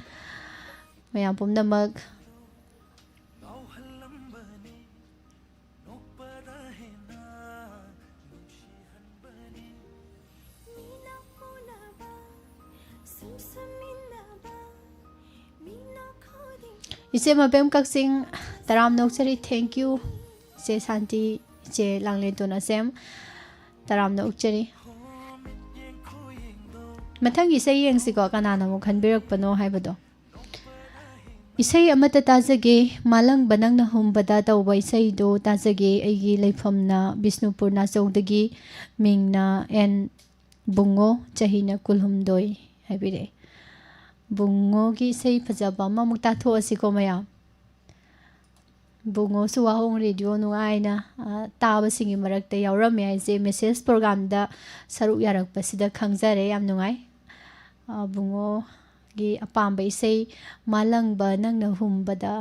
ꯃꯌꯥꯝ ꯄꯨꯝꯅꯃꯛ꯫ ꯏꯆꯦ ꯃꯕꯦꯝ ꯀꯛꯆꯤꯡ, ꯇꯔꯥꯝꯅ ꯑꯣꯛꯆꯔꯤ, thank you꯫ ꯏꯆꯦ ꯁꯥꯟꯇꯤ, ꯏꯆꯦ ꯂꯥꯡꯂꯦꯟꯇꯣꯟ ꯑꯁꯦꯝ, ꯇꯔꯥꯝꯅ ꯑꯣꯛꯆꯔꯤ꯫ ꯃꯊꯪꯒꯤ ꯏꯁꯩ ꯌꯦꯡꯁꯤꯀꯣ, ꯀꯅꯥꯅ ꯑꯃꯨꯛ ꯈꯟꯕꯤꯔꯛꯄꯅꯣ ꯍꯥꯏꯕꯗꯣ꯫ ꯏꯁꯩ ꯑꯃꯠꯇ ꯇꯥꯖꯒꯦ, ꯃꯥꯂꯪꯕ ꯅꯪꯅ ꯍꯨꯝꯕꯗ ꯇꯧꯕ ꯏꯁꯩꯗꯣ ꯇꯥꯖꯒꯦ꯫ ꯑꯩꯒꯤ ꯂꯩꯐꯝꯅ ꯕꯤꯁꯅꯨꯄꯨꯔ ꯅꯥꯆꯧꯗꯒꯤ, ꯃꯤꯡꯅ ꯑꯦꯟ ꯕꯨꯡꯉꯣ, ꯆꯍꯤꯅ ꯀꯨꯟꯍꯨꯝꯗꯣꯏ ꯍꯥꯏꯕꯤꯔꯛꯑꯦ꯫ ꯕꯨꯡꯉꯣꯒꯤ ꯏꯁꯩ ꯐꯖꯕ ꯑꯃꯃꯨꯛ ꯇꯥꯊꯣꯛꯑꯁꯤꯀꯣ ꯃꯌꯥꯝ꯫ ꯕꯨꯡꯉꯣꯁꯨ ꯋꯥꯍꯣꯡ ꯔꯦꯗꯤꯑꯣ ꯅꯨꯡꯉꯥꯏꯅ, ꯑ, ꯇꯥꯕꯁꯤꯡꯒꯤ ꯃꯔꯛꯇ ꯌꯥꯎꯔꯝꯃꯦ ꯍꯥꯏꯁꯦ, ꯃꯦꯁꯦꯖ ꯄ꯭ꯔꯣꯒ꯭ꯔꯥꯝꯗ ꯁꯔꯨꯛ ꯌꯥꯔꯛꯄꯁꯤꯗ ꯈꯪꯖꯔꯦ꯫ ꯌꯥꯝ ꯅꯨꯡꯉꯥꯏ꯫ ꯑ, ꯕꯨꯡꯉꯣꯒꯤ ꯑꯄꯥꯝꯕ ꯏꯁꯩ ꯃꯥꯂꯪꯕ ꯅꯪꯅ ꯍꯨꯝꯕꯗ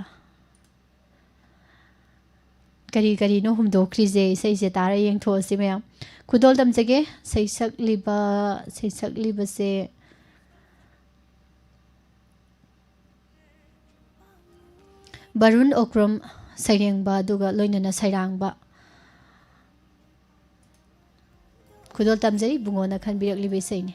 ꯀꯔꯤ ꯀꯔꯤꯅꯣ ꯍꯨꯝꯗꯣꯛꯈ꯭ꯔꯤꯁꯦ? ꯏꯁꯩꯁꯦ ꯇꯥꯔ ꯌꯦꯡꯊꯣꯛꯑꯁꯤ ꯃꯌꯥꯝ꯫ ꯈꯨꯗꯣꯜ ꯇꯝꯖꯒꯦ꯫ ꯁꯩꯁꯛꯂꯤꯕ, ꯁꯩꯁꯛꯂꯤꯕꯁꯦ ꯕꯔꯨꯟ ꯑꯣꯀ꯭ꯔꯨꯝ, ꯁꯩꯔꯦꯡꯕ ꯑꯗꯨꯒ ꯂꯣꯏꯅꯅ ꯁꯩꯔꯥꯡꯕ꯫ ꯈꯨꯗꯣꯜ ꯇꯝꯖꯔꯤ ꯏꯕꯨꯡꯉꯣꯅ ꯈꯟꯕꯤꯔꯛꯂꯤꯕ ꯏꯁꯩꯅꯤ꯫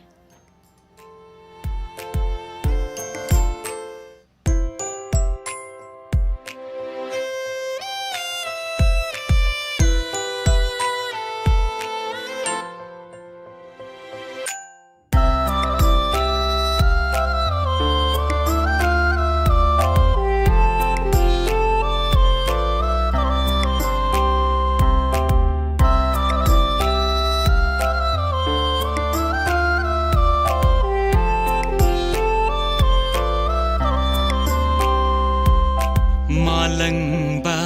ꯃꯥꯂꯪꯕ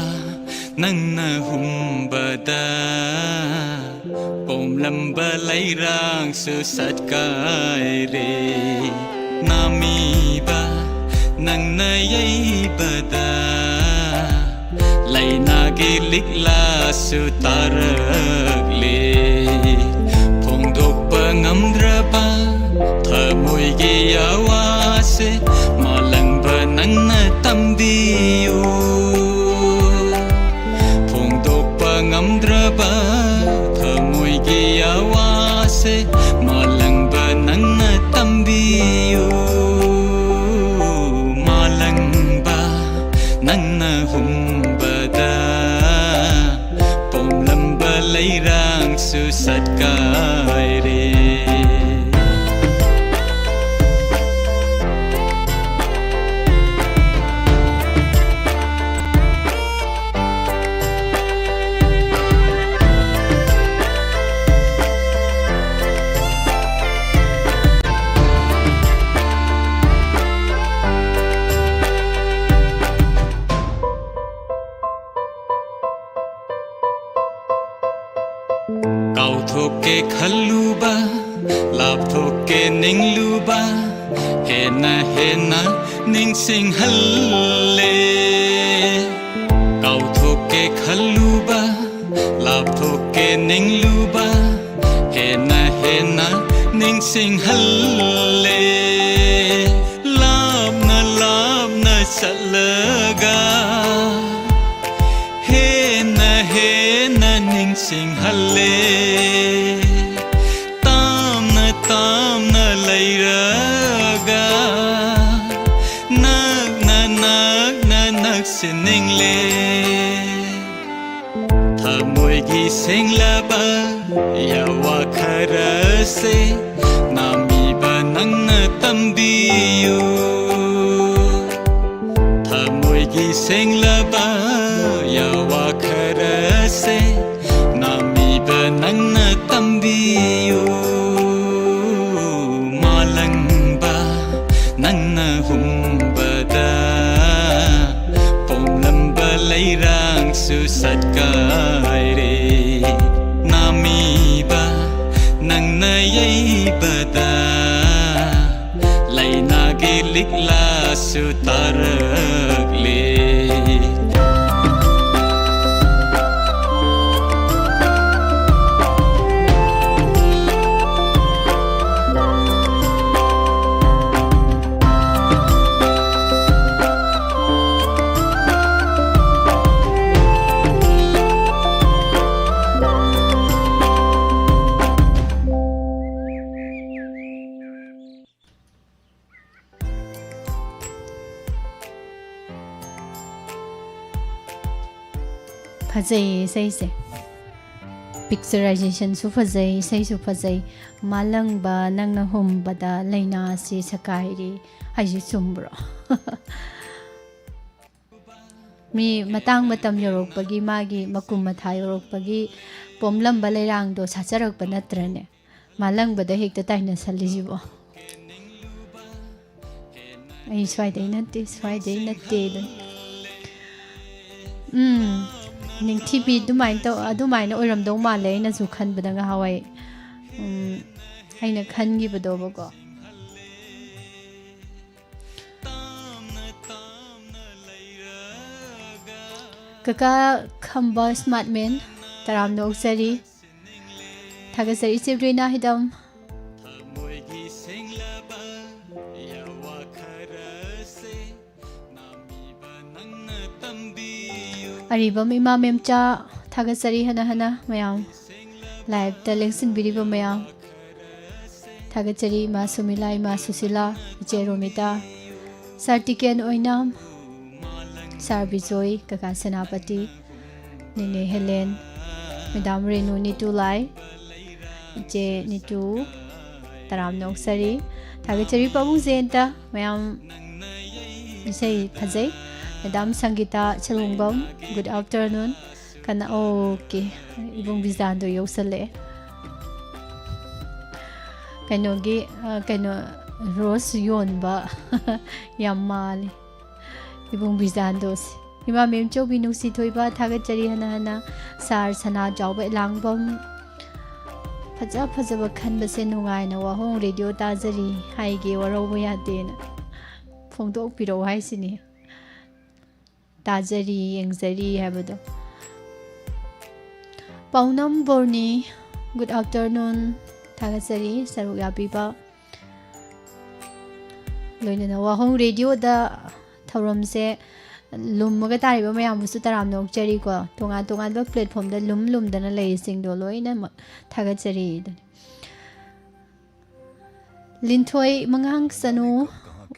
ꯅꯪꯅ ꯍꯨꯝꯕꯗ ꯄꯣꯝꯂꯝꯕ ꯂꯩꯔꯥꯡꯁꯨ ꯁꯠꯀꯥꯏꯔꯦ꯫ ꯅꯥꯃꯤꯕ ꯅꯪꯅ ꯌꯩꯕꯗ ꯂꯥꯏꯅꯥꯒꯤ ꯂꯤꯛꯂꯥꯁꯨ ꯇꯥꯔꯛꯂꯦ꯫ ꯐꯣꯡꯗꯣꯛꯄ ꯉꯝꯗ꯭ꯔꯕ ꯊꯃꯣꯏꯒꯤ ꯑꯋꯥꯁꯦ ꯃꯥꯂꯪꯕ ꯅꯪꯅ ꯇꯝꯕꯤꯌꯨ꯫ ꯐꯣꯡꯗꯣꯛꯄ ꯉꯝꯗ꯭ꯔꯕ ꯊꯃꯣꯏꯒꯤ ꯑꯋꯥꯁꯦ ꯃꯥꯂꯪꯕ ꯅꯪꯅ ꯇꯝꯕꯤꯌꯨ꯫ ꯃꯥꯂꯪꯕ ꯅꯪꯅ ꯍꯨꯝꯕꯗ ꯄꯣꯝꯂꯝꯕ ꯂꯩꯔꯥꯡꯁꯨ ꯁꯠꯀꯥꯏꯔꯦ꯫ ꯀꯥꯎꯊꯣꯛꯀꯦ ꯈꯜꯂꯨꯕ, ꯂꯥꯞꯊꯣꯛꯀꯦ ꯅꯤꯡꯂꯨꯕ, ꯍꯦꯟꯅ ꯍꯦꯟꯅ ꯅꯤꯡꯁꯤꯡꯍꯜꯂꯦ꯫ ꯀꯥꯎꯊꯣꯛꯀꯦ ꯈꯜꯂꯨꯕ, ꯂꯥꯞꯊꯣꯛꯀꯦ ꯅꯤꯡꯂꯨꯕ, ꯍꯦꯟꯅ ꯍꯦꯟꯅ ꯅꯤꯡꯁꯤꯡꯍꯜꯂꯦ꯫ ꯂꯥꯞꯅ ꯂꯥꯞꯅ ꯆꯠꯂꯒ ꯆꯤꯡꯍꯜꯂꯦ꯫ ꯇꯥꯝꯅ ꯇꯥꯝꯅ ꯂꯩꯔꯒ ꯅꯛꯅ ꯅꯛꯅ ꯅꯛꯁꯤꯟꯅꯤꯡꯂꯦ꯫ ꯊꯃꯣꯏꯒꯤ ꯁꯦꯡꯂꯕ ꯌꯥꯋꯥ ꯈꯔꯁꯦ ꯅꯥꯃꯤꯕ ꯅꯪꯅ ꯇꯝꯕꯤꯌꯨ꯫ ꯊꯃꯣꯏꯒꯤ ꯁꯦꯡꯂꯕ ꯌꯥꯋꯥ ꯈꯔꯁꯦ ꯅꯥꯃꯤꯕ ꯅꯪꯅ ꯇꯝꯕꯤꯌꯨ꯫ ꯃꯥꯂꯪꯕ ꯅꯪꯅ ꯍꯨꯝꯕꯗ ꯄꯣꯝꯂꯝꯕ ꯂꯩꯔꯥꯡꯁꯨ ꯁꯠꯀꯥꯏꯔꯦ꯫ ꯅꯥꯃꯤꯕ ꯅꯪꯅ ꯌꯩꯕꯗ ꯂꯥꯏꯅꯥꯒꯤ ꯂꯤꯛꯂꯥꯁꯨ ꯇꯥꯔꯛꯂꯦ꯫ ꯐꯖꯩꯌꯦ ꯏꯁꯩꯁꯦ꯫ ꯄꯤꯛꯆꯔꯥꯏꯖꯦꯁꯟꯁꯨ ꯐꯖꯩ, ꯏꯁꯩꯁꯨ ꯐꯖꯩ꯫ ꯃꯥꯂꯪꯕ ꯅꯪꯅ ꯍꯨꯝꯕꯗ ꯂꯥꯏꯅꯥꯁꯤ ꯁꯀꯥꯏꯔꯤ ꯍꯥꯏꯁꯤ ꯆꯨꯝꯕ꯭ꯔꯣ? ꯃꯤ ꯃꯇꯥꯡ ꯃꯇꯝ ꯌꯧꯔꯛꯄꯒꯤ, ꯃꯥꯒꯤ ꯃꯀꯨꯝ ꯃꯊꯥ ꯌꯧꯔꯛꯄꯒꯤ ꯄꯣꯝꯂꯝꯕ ꯂꯩꯔꯥꯡꯗꯣ ꯁꯥꯠꯆꯔꯛꯄ ꯅꯠꯇ꯭ꯔꯅꯦ? ꯃꯥꯂꯪꯕꯗ ꯍꯦꯛꯇ ꯇꯥꯏꯅꯁꯜꯂꯤꯁꯤꯕꯣ꯫ ꯑꯩ ꯁ꯭ꯋꯥꯏꯗꯩ ꯅꯠꯇꯦ, ꯁ꯭ꯋꯥꯏꯗꯩ ꯅꯠꯇꯦ ꯑꯗꯨꯝ꯫ ꯎꯝ, ꯅꯤꯡꯊꯤꯕꯤ ꯑꯗꯨꯃꯥꯏꯅ ꯇꯧ, ꯑꯗꯨꯃꯥꯏꯅ ꯑꯣꯏꯔꯝꯗꯧ ꯃꯥꯜꯂꯦ ꯑꯩꯅꯁꯨ ꯈꯟꯕꯗ ꯉꯍꯥꯟꯋꯥꯏ꯫ ꯎꯝ, ꯑꯩꯅ ꯈꯟꯈꯤꯕꯗꯣꯕꯀꯣ꯫ ꯀꯀꯥ ꯈꯝꯕ ꯁ꯭ꯃꯥꯔꯠ ꯃꯦꯟ, ꯇꯔꯥꯝꯅ ꯑꯣꯛꯆꯔꯤ꯫ ꯊꯥꯒꯠꯆꯔꯤ ꯏꯆꯦ ꯔꯤꯅꯥ ꯍꯤꯗꯝ꯫ ꯑꯔꯤꯕꯝ ꯏꯃꯥ ꯃꯦꯝꯆꯥ, ꯊꯥꯒꯠꯆꯔꯤ ꯍꯟꯅ ꯍꯟꯅ ꯃꯌꯥꯝ, live ꯇ ꯂꯦꯡꯁꯤꯟꯕꯤꯔꯤꯕ ꯃꯌꯥꯝ꯫ ꯊꯥꯒꯠꯆꯔꯤ ꯏꯃꯥ ꯁꯨꯃꯤꯂꯥ, ꯏꯃꯥ ꯁꯨꯁꯤꯂꯥ, ꯏꯆꯦ ꯔꯣꯃꯤꯇꯥ, ꯁꯥꯔ ꯇꯤꯀꯦꯟ ꯑꯣꯏꯅꯥꯝ, ꯁꯥꯔ ꯕꯤꯖꯣꯏ, ꯀꯀꯥ ꯁꯦꯅꯥꯄꯇꯤ, ꯅꯦꯅꯦ ꯍꯦꯂꯦꯟ, ꯃꯦꯗꯥꯝ ꯔꯦꯅꯨ ꯅꯤꯇꯨ ꯂꯥꯏ, ꯏꯆꯦ ꯅꯤꯇꯨ, ꯇꯔꯥꯝꯅ ꯑꯣꯛꯆꯔꯤ꯫ ꯊꯥꯒꯠꯆꯔꯤ ꯄꯥꯕꯨꯡ ꯖꯌꯟꯇ, ꯃꯌꯥꯝ ꯏꯁꯩ ꯐꯖꯩ꯫ Madam Sangita Silhongbam, good afternoon꯫ ꯀꯅꯥ, okay, ꯏꯕꯨꯡ ꯕꯤꯖꯥꯟꯗꯣ ꯌꯧꯁꯜꯂꯛꯑꯦ꯫ ꯀꯩꯅꯣꯒꯤ, ꯑ, ꯀꯩꯅꯣ, ꯔꯣꯁ ꯌꯣꯟꯕ ꯌꯥꯝ ꯃꯥꯜꯂꯤ ꯏꯕꯨꯡ ꯕꯤꯖꯥꯟꯗꯣꯁꯦ꯫ ꯏꯃꯥ ꯃꯦꯝꯆꯧꯕꯤ ꯅꯨꯡꯁꯤ ꯊꯣꯏꯕ, ꯊꯥꯒꯠꯆꯔꯤ ꯍꯟꯅ ꯍꯟꯅ꯫ ꯁꯥꯔ ꯁꯅꯥ ꯆꯥꯎꯕ ꯏꯂꯥꯡꯕꯝ, ꯐꯖ ꯐꯖꯕ ꯈꯟꯕꯁꯦ ꯅꯨꯡꯉꯥꯏꯅ ꯋꯥꯍꯣꯡ ꯔꯦꯗꯤꯑꯣ ꯇꯥꯖꯔꯤ ꯍꯥꯏꯒꯦ, ꯋꯥꯔꯧꯕ ꯌꯥꯗꯦꯅ ꯐꯣꯡꯗꯣꯛꯄꯤꯔꯛꯑꯣ ꯍꯥꯏꯁꯤꯅꯤ꯫ ꯇꯥꯖꯔꯤ, ꯌꯦꯡꯖꯔꯤ ꯍꯥꯏꯕꯗꯣ꯫ ꯄꯥꯎꯅꯝ ꯕꯣꯔꯅꯤ, good afternoon, ꯊꯥꯒꯠꯆꯔꯤ ꯁꯔꯨꯛ ꯌꯥꯕꯤꯕ꯫ ꯂꯣꯏꯅꯅ ꯋꯥꯍꯣꯡ ꯔꯦꯗꯤꯑꯣꯗ ꯊꯧꯔꯝꯁꯦ ꯂꯨꯝꯃꯒ ꯇꯥꯔꯤꯕ ꯃꯌꯥꯝꯕꯨꯁꯨ ꯇꯔꯥꯝꯅ ꯑꯣꯛꯆꯔꯤꯀꯣ꯫ ꯇꯣꯉꯥꯟ ꯇꯣꯉꯥꯟꯕ platform ꯗ ꯂꯨꯝ ꯂꯨꯝꯗꯅ ꯂꯩꯔꯤꯁꯤꯡꯗꯣ ꯂꯣꯏꯅꯃꯛ ꯊꯥꯒꯠꯆꯔꯤ ꯑꯗꯨꯅꯤ꯫ ꯂꯤꯟꯊꯣꯏ ꯃꯉꯥꯡ ꯆꯅꯨ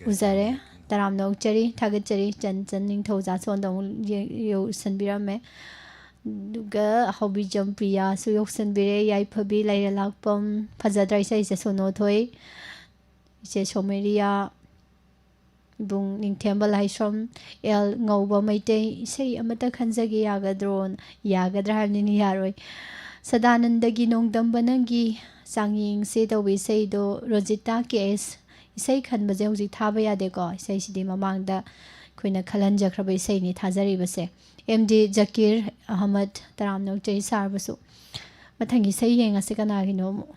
ꯎꯖꯔꯦ, ꯇꯔꯥꯝꯅ ꯑꯣꯛꯆꯔꯤ, ꯊꯥꯒꯠꯆꯔꯤ꯫ ꯆꯟ ꯆꯟ ꯅꯤꯡꯊꯧꯖꯥ ꯁꯣꯟꯗ ꯑꯃꯨꯛ ꯌꯦ-, ꯌꯧꯁꯟꯕꯤꯔꯝꯃꯦ꯫ ꯑꯗꯨꯒ ꯍꯥꯎꯕꯤꯖꯝ ꯄ꯭ꯔꯤꯌꯥꯁꯨ ꯌꯧꯁꯟꯕꯤꯔꯦ, ꯌꯥꯏꯐꯕꯤ ꯂꯩꯔꯂꯥꯛꯄꯝ, ꯐꯖꯗ꯭ꯔꯥ ꯏꯁꯩꯁꯦ? ꯁꯣꯅꯣꯊꯣꯏ, ꯏꯆꯦ ꯁꯣꯃꯦꯔꯤꯌꯥ, ꯏꯕꯨꯡ ꯅꯤꯡꯊꯦꯝꯕ ꯂꯥꯏꯁ꯭ꯔꯝ, ꯑꯦꯜ ꯉꯧꯕ ꯃꯩꯇꯩ, ꯏꯁꯩ ꯑꯃꯠꯇ ꯈꯟꯖꯒꯦ ꯌꯥꯒꯗ꯭ꯔꯣ? ꯌꯥꯒꯗ꯭ꯔꯥ ꯍꯥꯏꯕꯅꯤꯅꯦ, ꯌꯥꯔꯣꯏ꯫ ꯁꯗꯥꯅꯟꯗꯒꯤ ꯅꯣꯡꯗꯝꯕ ꯅꯪꯒꯤ ꯆꯥꯡꯌꯦꯡꯁꯦ ꯇꯧꯕ ꯏꯁꯩꯗꯣ, ꯔꯣꯖꯤꯇꯥ ꯀꯦ ꯑꯦꯁ꯫ ꯏꯁꯩ ꯈꯟꯕꯁꯦ ꯍꯧꯖꯤꯛ ꯊꯥꯕ ꯌꯥꯗꯦꯀꯣ, ꯏꯁꯩꯁꯤꯗꯤ ꯃꯃꯥꯡꯗ ꯑꯩꯈꯣꯏꯅ ꯈꯜꯍꯟꯖꯈ꯭ꯔꯕ ꯏꯁꯩꯅꯤ ꯊꯥꯖꯔꯤꯕꯁꯦ꯫ ꯑꯦꯝ ꯗꯤ ꯖꯀꯤꯔ ꯑꯍꯃꯗ, ꯇꯔꯥꯝꯅ ꯑꯣꯛꯆꯔꯤ ꯁꯥꯔꯕꯁꯨ꯫ ꯃꯊꯪꯒꯤ ꯏꯁꯩ ꯌꯦꯡꯉꯁꯤ ꯀꯅꯥꯒꯤꯅꯣ ꯑꯃꯨꯛ꯫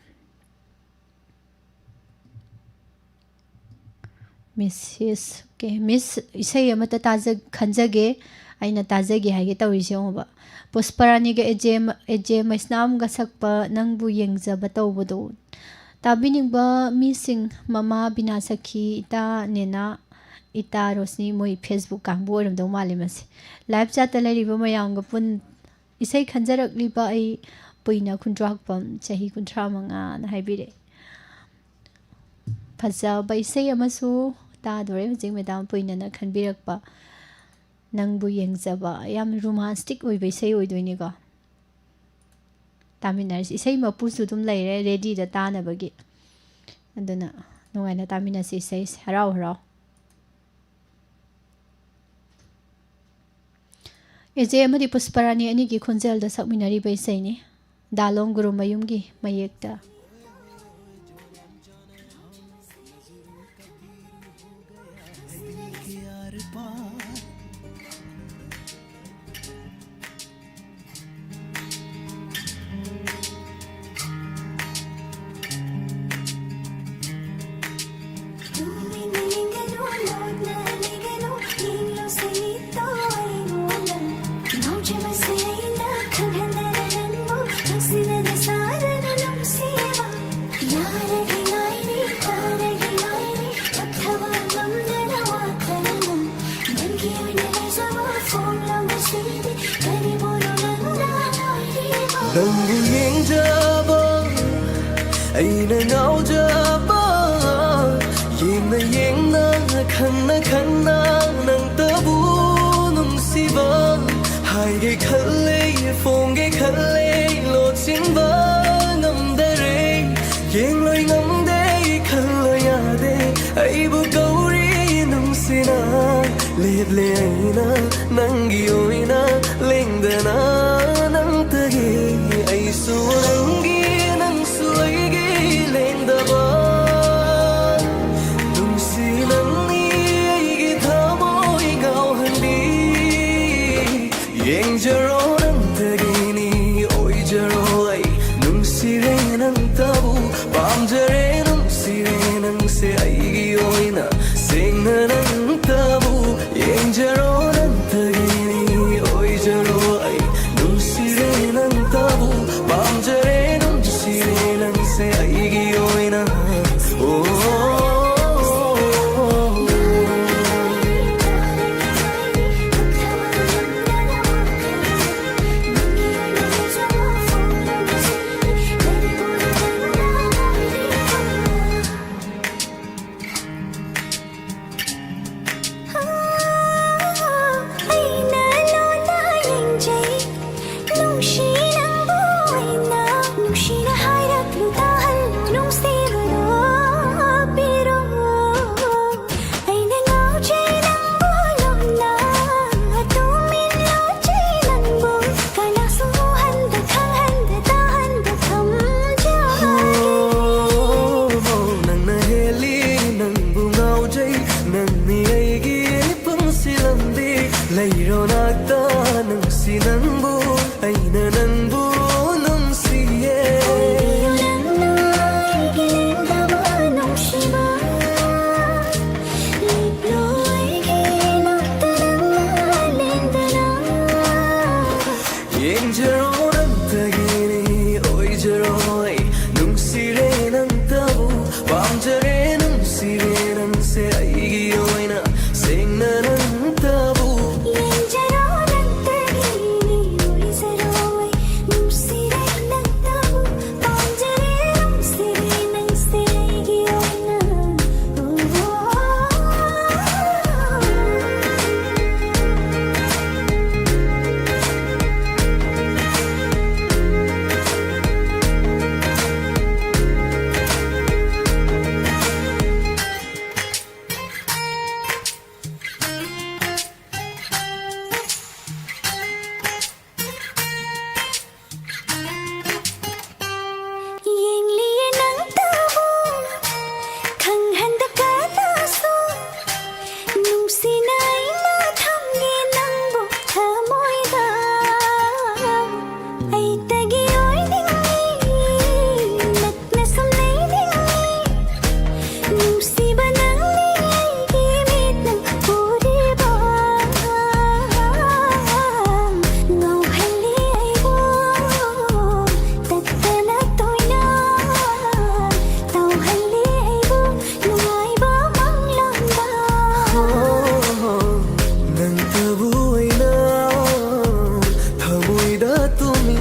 ꯃꯤꯁꯦꯁ, okay, ꯃꯤꯁ, ꯏꯁꯩ ꯑꯃꯠꯇ ꯇꯥꯖ-, ꯈꯟꯖꯒꯦ, ꯑꯩꯅ ꯇꯥꯖꯒꯦ ꯍꯥꯏꯒꯦ ꯇꯧꯔꯤꯁꯦ ꯌꯦꯡꯉꯣꯕ꯫ ꯄꯨꯁꯄꯔꯥꯅꯤꯒ ꯑꯦꯖꯦ, ꯑꯦꯖꯦ ꯃꯩꯁꯅꯥꯝꯒ ꯁꯛꯄ ꯅꯪꯕꯨ ꯌꯦꯡꯖꯕ ꯇꯧꯕꯗꯣ꯫ ꯇꯥꯕꯤꯅꯤꯡꯕ ꯃꯤꯁꯤꯡ, ꯃꯃꯥ ꯕꯤꯅꯥ ꯁꯈꯤ, ꯏꯇꯥ ꯅꯦꯅꯥ, ꯏꯇꯥ ꯔꯣꯁꯅꯤ, ꯃꯣꯏ Facebook ꯀꯥꯡꯕꯨ ꯑꯣꯏꯔꯝꯗꯧ ꯃꯥꯜꯂꯦ ꯃꯁꯤ꯫ Live chat ꯇ ꯂꯩꯔꯤꯕ ꯃꯌꯥꯝꯒ ꯄꯨꯟ-, ꯏꯁꯩ ꯈꯟꯖꯔꯛꯂꯤꯕ ꯑꯩ ꯄꯨꯏꯅ ꯈꯨꯟꯗ꯭ꯔꯥꯛꯄꯝ, ꯆꯍꯤ ꯀꯨꯟꯊ꯭ꯔꯥ ꯃꯉꯥꯅ ꯍꯥꯏꯕꯤꯔꯛꯑꯦ꯫ ꯐꯖꯕ ꯏꯁꯩ ꯑꯃꯁꯨ ꯇꯥꯗꯣꯔꯦ ꯍꯧꯖꯤꯛ ꯃꯦꯗꯥꯝ ꯄꯨꯏꯅꯅ ꯈꯟꯕꯤꯔꯛꯄ ꯅꯪꯕꯨ ꯌꯦꯡꯖꯕ꯫ ꯌꯥꯝ ꯔꯣꯃꯥꯟꯁꯇꯤꯛ ꯑꯣꯏꯕ ꯏꯁꯩ ꯑꯣꯏꯗꯣꯏꯅꯤꯀꯣ꯫ ꯇꯥꯃꯤꯟꯅꯔꯁꯤ꯫ ꯏꯁꯩ ꯃꯄꯨꯁꯨ ꯑꯗꯨꯝ ꯂꯩꯔꯦ ꯔꯦꯗꯤꯗ ꯇꯥꯅꯕꯒꯤ꯫ ꯑꯗꯨꯅ ꯅꯨꯡꯉꯥꯏꯅ ꯇꯥꯃꯤꯟꯅꯁꯤ ꯏꯁꯩꯁꯦ ꯍꯔꯥꯎ ꯍꯔꯥꯎ꯫ ꯑꯦꯖꯦ ꯑꯃꯗꯤ ꯄꯨꯁꯄꯔꯥꯅꯤ ꯑꯅꯤꯒꯤ ꯈꯣꯟꯖꯦꯜꯗ ꯁꯛꯃꯤꯟꯅꯔꯤꯕ ꯏꯁꯩꯅꯤ꯫ ꯗꯥꯂꯣꯡ ꯒꯨꯔꯨꯃꯌꯨꯝꯒꯤ ꯃꯌꯦꯛꯇ꯫ ꯅꯪꯕꯨ ꯌꯦꯡꯖꯕ ꯑꯩꯅ ꯉꯥꯎꯖꯕ, ꯌꯦꯡꯅ ꯌꯦꯡꯅ ꯈꯪꯅ ꯈꯪꯅ ꯅꯪꯇꯕꯨ ꯅꯨꯡꯁꯤꯕ꯫ ꯍꯥꯏꯒꯦ ꯈꯜꯂꯦ, ꯐꯣꯡꯒꯦ ꯈꯜꯂꯦ, ꯂꯣꯠꯁꯤꯟꯕ ꯉꯝꯗꯔꯦ꯫ ꯌꯦꯡꯂꯣꯏ ꯉꯝꯗꯦ, ꯈꯜꯂꯣꯏ ꯌꯥꯗꯦ, ꯑꯩꯕꯨ ꯀꯧꯔꯤ ꯅꯨꯡꯁꯤꯅ꯫ ꯂꯦꯞꯂꯦ ꯑꯩꯅ ꯅꯪꯒꯤ ꯑꯣꯏꯅ ꯂꯦꯡꯗꯅ ꯅꯪꯇꯒꯤ꯫ ꯑꯩꯁꯨ ꯅꯪꯒꯤ, ꯅꯪꯁꯨ ꯑꯩꯒꯤ ꯂꯦꯡꯗꯕ꯫ ꯅꯨꯡꯁꯤ ꯅꯪꯅꯤ ꯑꯩꯒꯤ ꯊꯃꯣꯏ ꯉꯥꯎꯍꯟꯕꯤ꯫ ꯌꯦꯡꯖꯔꯣ ꯅꯪꯇꯒꯤꯅꯤ ꯑꯣꯏꯖꯔꯣ ꯑꯩ꯫ ꯅꯨꯡꯁꯤꯔꯦ ꯅꯪꯇꯕꯨ ꯄꯥꯝꯖꯔꯦ ꯅꯨꯡꯁꯤꯔꯦ ꯅꯪꯁꯦ ꯑꯩꯒꯤ ꯑꯣꯏꯅ꯫ ꯁꯦꯡꯅ ꯅꯪꯇꯕꯨ ꯌꯦꯡꯖꯔꯣ ꯅꯪꯇꯒꯤꯅꯤ ꯑꯣꯏꯖꯔꯣ ꯑꯩ꯫ ꯅꯨꯡꯁꯤꯔꯦ ꯅꯪꯇꯕꯨ ꯄꯥꯝꯖꯔꯦ ꯅꯨꯡꯁꯤꯔꯦ ꯅꯪꯁꯦ ꯑꯩꯒꯤ ꯑꯣꯏꯅ꯫ ꯑꯣ꯫ ꯑꯩꯅ ꯅꯪꯕꯨ ꯅꯨꯡꯁꯤꯌꯦ꯫ ꯅꯪꯅ ꯑꯩꯒꯤ ꯂꯦꯡꯗꯕ ꯅꯨꯡꯁꯤꯕ, ꯂꯤꯞꯂꯣ ꯑꯩꯒꯤ ꯅꯥꯛꯇ ꯅꯪꯅ ꯂꯦꯡꯗꯅ꯫ ꯌꯦꯡꯖꯔꯣ ꯅꯪꯇꯒꯤꯅꯤ ꯑꯣꯏꯖꯔꯣꯏ, ꯅꯨꯡꯁꯤꯔꯦ ꯅꯪꯇꯕꯨ, ꯄꯥꯝꯖꯔꯦ ꯅꯨꯡꯁꯤꯔꯦ ꯅꯪꯁꯦ ꯑꯩꯒꯤ ꯑꯣꯏꯅ, ꯁꯦꯡꯅ ꯅꯪꯇꯕꯨ꯫ ꯌꯦꯡꯖꯔꯣ ꯅꯪꯇꯒꯤꯅꯤ ꯑꯣꯏꯖꯔꯣꯏ, ꯅꯨꯡꯁꯤꯔꯦ ꯅꯪꯇꯕꯨ, ꯄꯥꯝꯖꯔꯦ ꯅꯨꯡꯁꯤꯔꯦ ꯅꯪꯁꯦ ꯑꯩꯒꯤ ꯑꯣꯏꯅ꯫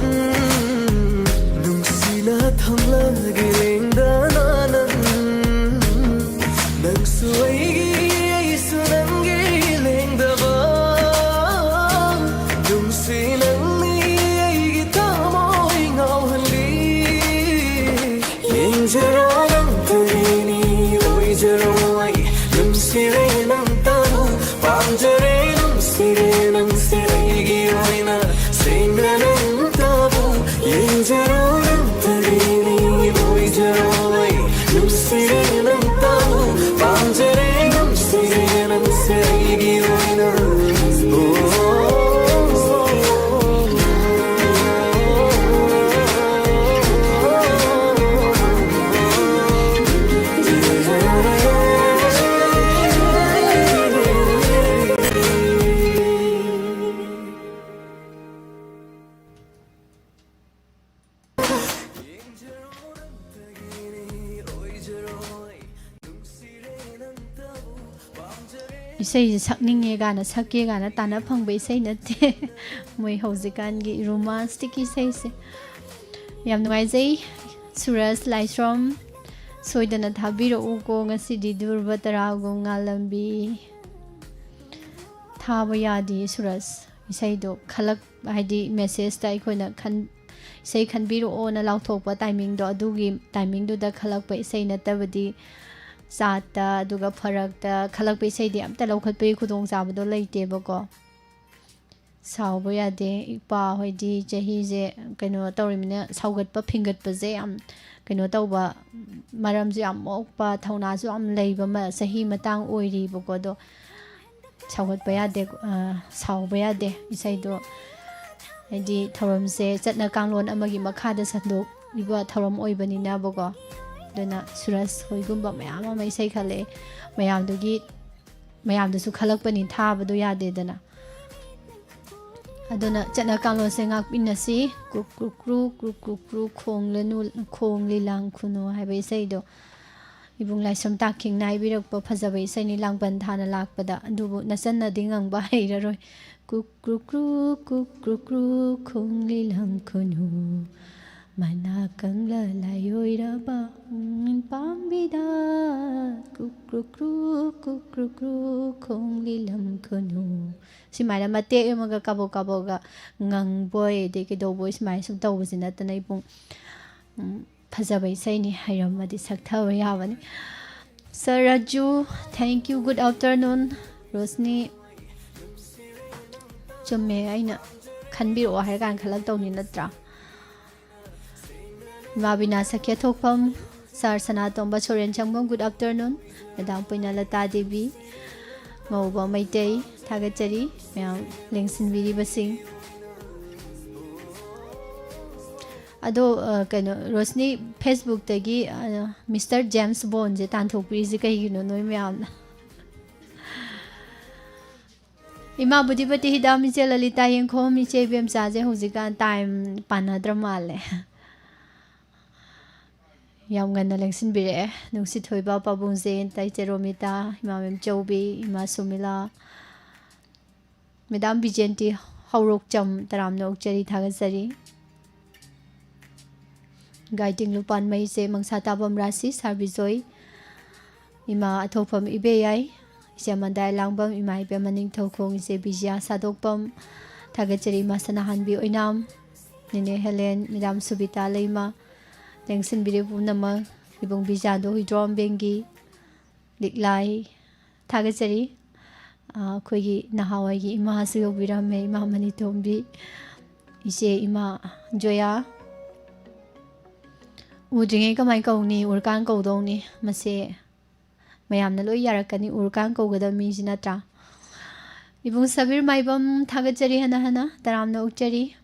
ꯏꯁꯩꯁꯦ ꯁꯛꯅꯤꯡꯉꯦ ꯀꯥꯏꯅ, ꯁꯛꯀꯦ ꯀꯥꯏꯅ ꯇꯥꯟꯅ ꯐꯪꯕ ꯏꯁꯩ ꯅꯠꯇꯦ꯫ ꯃꯣꯏ ꯍꯧꯖꯤꯛꯀꯥꯟꯒꯤ ꯔꯣꯃꯥꯟꯁꯇꯤꯛꯀꯤ ꯏꯁꯩꯁꯦ꯫ ꯌꯥꯝ ꯅꯨꯡꯉꯥꯏꯖꯩ꯫ ꯁꯨꯔꯖ ꯂꯥꯏꯁ꯭ꯔꯣꯝ, ꯁꯣꯏꯗꯅ ꯊꯥꯕꯤꯔꯛꯎꯀꯣ ꯉꯁꯤꯗꯤ ꯙ꯭ꯔꯨꯕ ꯇꯔꯥꯒꯨꯝ ꯉꯥꯜꯂꯝꯕꯤ꯫ ꯊꯥꯕ ꯌꯥꯗꯦ ꯁꯨꯔꯖ꯫ ꯏꯁꯩꯗꯣ ꯈꯜꯂꯛ-, ꯍꯥꯏꯗꯤ ꯃꯦꯁꯦꯖꯇ ꯑꯩꯈꯣꯏꯅ ꯈꯟ-, ꯏꯁꯩ ꯈꯟꯕꯤꯔꯛꯑꯣꯅ ꯂꯥꯎꯊꯣꯛꯄ ꯇꯥꯏꯃꯤꯡꯗꯣ, ꯑꯗꯨꯒꯤ ꯇꯥꯏꯃꯤꯡꯗꯨꯗ ꯈꯜꯂꯛꯄ ꯏꯁꯩ ꯅꯠꯇꯕꯗꯤ, ꯆꯥꯠꯇ ꯑꯗꯨꯒ ꯐꯔꯛꯇ ꯈꯜꯂꯛꯄ ꯏꯁꯩꯗꯤ ꯑꯝꯇ ꯂꯧꯈꯠꯄꯒꯤ ꯈꯨꯗꯣꯡꯆꯥꯕꯗꯣ ꯂꯩꯇꯦꯕꯀꯣ꯫ ꯁꯥꯎꯕ ꯌꯥꯗꯦ꯫ ꯏꯄꯥ ꯍꯣꯏꯗꯤ ꯆꯍꯤꯁꯦ ꯀꯩꯅꯣ ꯇꯧꯔꯤꯃꯤꯅ, ꯁꯥꯎꯒꯠꯄ ꯐꯤꯡꯒꯠꯄꯁꯦ ꯌꯥꯝ ꯀꯩꯅꯣ ꯇꯧꯕ, ꯃꯔꯝꯁꯨ ꯌꯥꯝ ꯃꯣꯛꯄ, ꯊꯧꯅꯥꯁꯨ ꯌꯥꯝ ꯂꯩꯕ ꯃ-, ꯆꯍꯤ ꯃꯇꯥꯡ ꯑꯣꯏꯔꯤꯕꯀꯣ꯫ ꯑꯗꯣ ꯁꯥꯎꯒꯠꯄ ꯌꯥꯗꯦ, ꯑ, ꯁꯥꯎꯕ ꯌꯥꯗꯦ꯫ ꯏꯁꯩꯗꯣ ꯍꯥꯏꯗꯤ ꯊꯧꯔꯝꯁꯦ ꯆꯠꯅ ꯀꯥꯡꯂꯣꯟ ꯑꯃꯒꯤ ꯃꯈꯥꯗ ꯁꯟꯗꯣꯛꯂꯤꯕ ꯊꯧꯔꯝ ꯑꯣꯏꯕꯅꯤꯅꯕꯀꯣ꯫ ꯑꯗꯨꯅ ꯁꯨꯔꯖ ꯍꯣꯏꯒꯨꯝꯕ ꯃꯌꯥꯝ ꯑꯃ ꯏꯁꯩ ꯈꯜꯂꯛꯑꯦ꯫ ꯃꯌꯥꯝꯗꯨꯒꯤ, ꯃꯌꯥꯝꯗꯨꯁꯨ ꯈꯜꯂꯛꯄꯅꯤ, ꯊꯥꯕꯗꯣ ꯌꯥꯗꯦꯗꯅ꯫ ꯑꯗꯨꯅ ꯆꯠꯅ ꯀꯥꯡꯂꯣꯟꯁꯦ ꯉꯥꯛꯄꯤꯅꯁꯤ꯫ ꯀ꯭ꯔꯨꯛ ꯀ꯭ꯔꯨꯛ ꯀ꯭ꯔꯨ, ꯀ꯭ꯔꯨꯛ ꯀ꯭ꯔꯨꯛ ꯀ꯭ꯔꯨ, ꯈꯣꯡꯂꯅꯨ, ꯈꯣꯡꯂꯤ ꯂꯥꯡ ꯈꯨꯅꯨ ꯍꯥꯏꯕ ꯏꯁꯩꯗꯣ꯫ ꯏꯕꯨꯡ ꯂꯥꯏꯁ꯭ꯔꯝ ꯇꯥꯈꯤꯡꯅ ꯍꯥꯏꯕꯤꯔꯛꯄ ꯐꯖꯕ ꯏꯁꯩꯅꯤ, ꯂꯥꯡꯕꯟ ꯊꯥꯅ ꯂꯥꯛꯄꯗ꯫ ꯑꯗꯨꯕꯨ ꯅꯆꯟꯅꯗꯤ ꯉꯪꯕ ꯍꯩꯔꯔꯣꯏ꯫ ꯀ꯭ꯔꯨꯛ ꯀ꯭ꯔꯨꯛ ꯀ꯭ꯔꯨ, ꯀ꯭ꯔꯨꯛ ꯀ꯭ꯔꯨꯛ ꯀ꯭ꯔꯨ, ꯈꯣꯡꯂꯤ ꯂꯥꯡ ꯈꯨꯅꯨ꯫ ꯃꯅꯥ ꯀꯪꯂ ꯂꯥꯏꯑꯣꯏꯔꯕ ꯄꯥꯝꯕꯤꯗ ꯀ꯭ꯔꯨꯛ ꯀ꯭ꯔꯨꯛ ꯀ꯭ꯔꯨ, ꯀ꯭ꯔꯨꯛ ꯀ꯭ꯔꯨꯛ ꯀ꯭ꯔꯨ, ꯈꯣꯡꯂꯤ ꯂꯥꯡ ꯈꯨꯅꯨ꯫ ꯁꯨꯃꯥꯏꯅ ꯃꯇꯦꯛ ꯑꯃꯒ ꯀꯥꯕꯣꯛ ꯀꯥꯕꯣꯛꯒ ꯉꯪꯕꯣꯏ, ꯑꯗꯩ ꯀꯩꯗꯧꯕꯣꯏ, ꯁꯨꯃꯥꯏꯅ ꯁꯨꯝ ꯇꯧꯕꯁꯤ ꯅꯠꯇꯅ ꯏꯕꯨꯡ, ꯎꯝ, ꯐꯖꯕ ꯏꯁꯩꯅꯤ, ꯍꯩꯔꯝꯃꯗꯤ ꯁꯛꯊꯕ ꯌꯥꯕꯅꯤ꯫ Sir Raju, thank you, good afternoon꯫ Roshni, ꯆꯨꯝꯃꯦ, ꯑꯩꯅ ꯈꯟꯕꯤꯔꯛꯑꯣ ꯍꯥꯏꯔ ꯀꯥꯟꯗ ꯈꯜꯂꯛꯇꯧꯅꯤ ꯅꯠꯇ꯭ꯔꯥ? ꯏꯃꯥ ꯕꯤꯅꯥ ꯁꯈ꯭ꯌ ꯊꯣꯛꯐꯝ, Sir ꯁꯅꯥꯇꯣꯝꯕ ꯁꯣꯔꯦꯟ ꯁꯪꯕꯝ, good afternoon꯫ Madam ꯄꯨꯏꯅ Lata Devi, ꯉꯧꯕ ꯃꯩꯇꯩ, ꯊꯥꯒꯠꯆꯔꯤ ꯃꯌꯥꯝ ꯂꯦꯡꯁꯤꯟꯕꯤꯔꯤꯕꯁꯤꯡ꯫ ꯑꯗꯣ, ꯑ, ꯀꯩꯅꯣ, ꯔꯣꯁꯅꯤ, Facebook-ꯇꯒꯤ, ꯑ, Mister James Bond-ꯁꯦ ꯇꯥꯟꯊꯣꯛꯄꯤꯔꯤꯁꯦ ꯀꯩꯒꯤꯅꯣ ꯅꯣꯏ ꯃꯌꯥꯝꯅ? ꯏꯃꯥ ꯕꯨꯙꯤꯄꯇꯤ ꯍꯤꯗꯥꯝ, ꯏꯆꯦ ꯂꯂꯤꯇꯥ ꯌꯦꯡꯈꯣꯝ, ꯏꯆꯦ ꯏꯕꯦꯝꯆꯥꯁꯦ ꯍꯧꯖꯤꯛꯀꯥꯟ time ꯄꯥꯟꯅꯗ꯭ꯔ ꯃꯥꯜꯂꯦ꯫ ꯌꯥꯝ ꯉꯟꯅ ꯂꯦꯡꯁꯤꯟꯕꯤꯔꯛꯑꯦ꯫ ꯅꯨꯡꯁꯤꯊꯣꯏꯕ ꯄꯥꯕꯨꯡꯖꯦꯟ, ꯇꯥꯏꯆꯦ ꯔꯣꯃꯤꯇꯥ, ꯏꯃꯥ ꯃꯦꯝꯆꯧꯕꯤ, ꯏꯃꯥ ꯁꯨꯃꯤꯂꯥ, ꯃꯦꯗꯥꯝ ꯕꯤꯖꯦꯟꯇꯤ ꯍꯧꯔꯣꯛꯆꯝ, ꯇꯔꯥꯝꯅ ꯑꯣꯛꯆꯔꯤ, ꯊꯥꯒꯠꯆꯔꯤ꯫ ꯒꯥꯏꯗꯤꯡ ꯂꯨꯄꯥꯟꯃꯩꯁꯦ, ꯃꯪꯁꯥ ꯇꯥꯕꯝ ꯔꯥꯁꯤ, ꯁꯥꯔ ꯕꯤꯖꯣꯏ, ꯏꯃꯥ ꯑꯊꯣꯛꯐꯝ ꯏꯕꯦꯌꯥꯏ, ꯏꯆꯦ ꯃꯟꯗꯥꯏ ꯂꯥꯡꯕꯝ, ꯏꯃꯥ ꯏꯕꯦꯝꯃ ꯅꯤꯡꯊꯧꯈꯣꯡ, ꯏꯆꯦ ꯕꯤꯖꯤꯌꯥ ꯁꯥꯗꯣꯛꯄꯝ, ꯊꯥꯒꯠꯆꯔꯤ ꯏꯃꯥ ꯁꯅꯥꯍꯥꯟꯕꯤ ꯑꯣꯏꯅꯥꯝ, ꯅꯦꯅꯦ ꯍꯦꯂꯦꯟ, ꯃꯦꯗꯥꯝ ꯁꯨꯕꯤꯇꯥ ꯂꯩꯃ, ꯂꯦꯡꯁꯤꯟꯕꯤꯔꯤꯕ ꯄꯨꯝꯅꯃꯛ, ꯏꯕꯨꯡ ꯕꯤꯖꯥꯟꯗꯣ ꯍꯨꯏꯗ꯭ꯔꯣꯝ ꯕꯦꯡꯒꯤ, ꯂꯤꯛꯂꯥꯏ, ꯊꯥꯒꯠꯆꯔꯤ꯫ ꯑ, ꯑꯩꯈꯣꯏꯒꯤ ꯅꯍꯥꯟꯋꯥꯏꯒꯤ ꯏꯃꯥꯁꯨ ꯌꯧꯕꯤꯔꯝꯃꯦ, ꯏꯃꯥ ꯃꯅꯤꯇꯣꯝꯕꯤ, ꯏꯆꯦ ꯏꯃꯥ ꯖꯣꯌꯥ꯫ ꯎꯗ꯭ꯔꯤꯉꯩ ꯀꯃꯥꯏ ꯀꯧꯅꯤ? ꯎꯔꯀꯥꯟ ꯀꯧꯗꯧꯅꯤ꯫ ꯃꯁꯦ ꯃꯌꯥꯝꯅ ꯂꯣꯏ ꯌꯥꯔꯛꯀꯅꯤ, ꯎꯔꯀꯥꯟ ꯀꯧꯒꯗꯕ ꯃꯤꯁꯤ ꯅꯠꯇ꯭ꯔꯥ? ꯏꯕꯨꯡ ꯁꯕꯤꯔ ꯃꯥꯏꯕꯝ, ꯊꯥꯒꯠꯆꯔꯤ ꯍꯟꯅ ꯍꯟꯅ, ꯇꯔꯥꯝꯅ ꯑꯣꯛꯆꯔꯤ꯫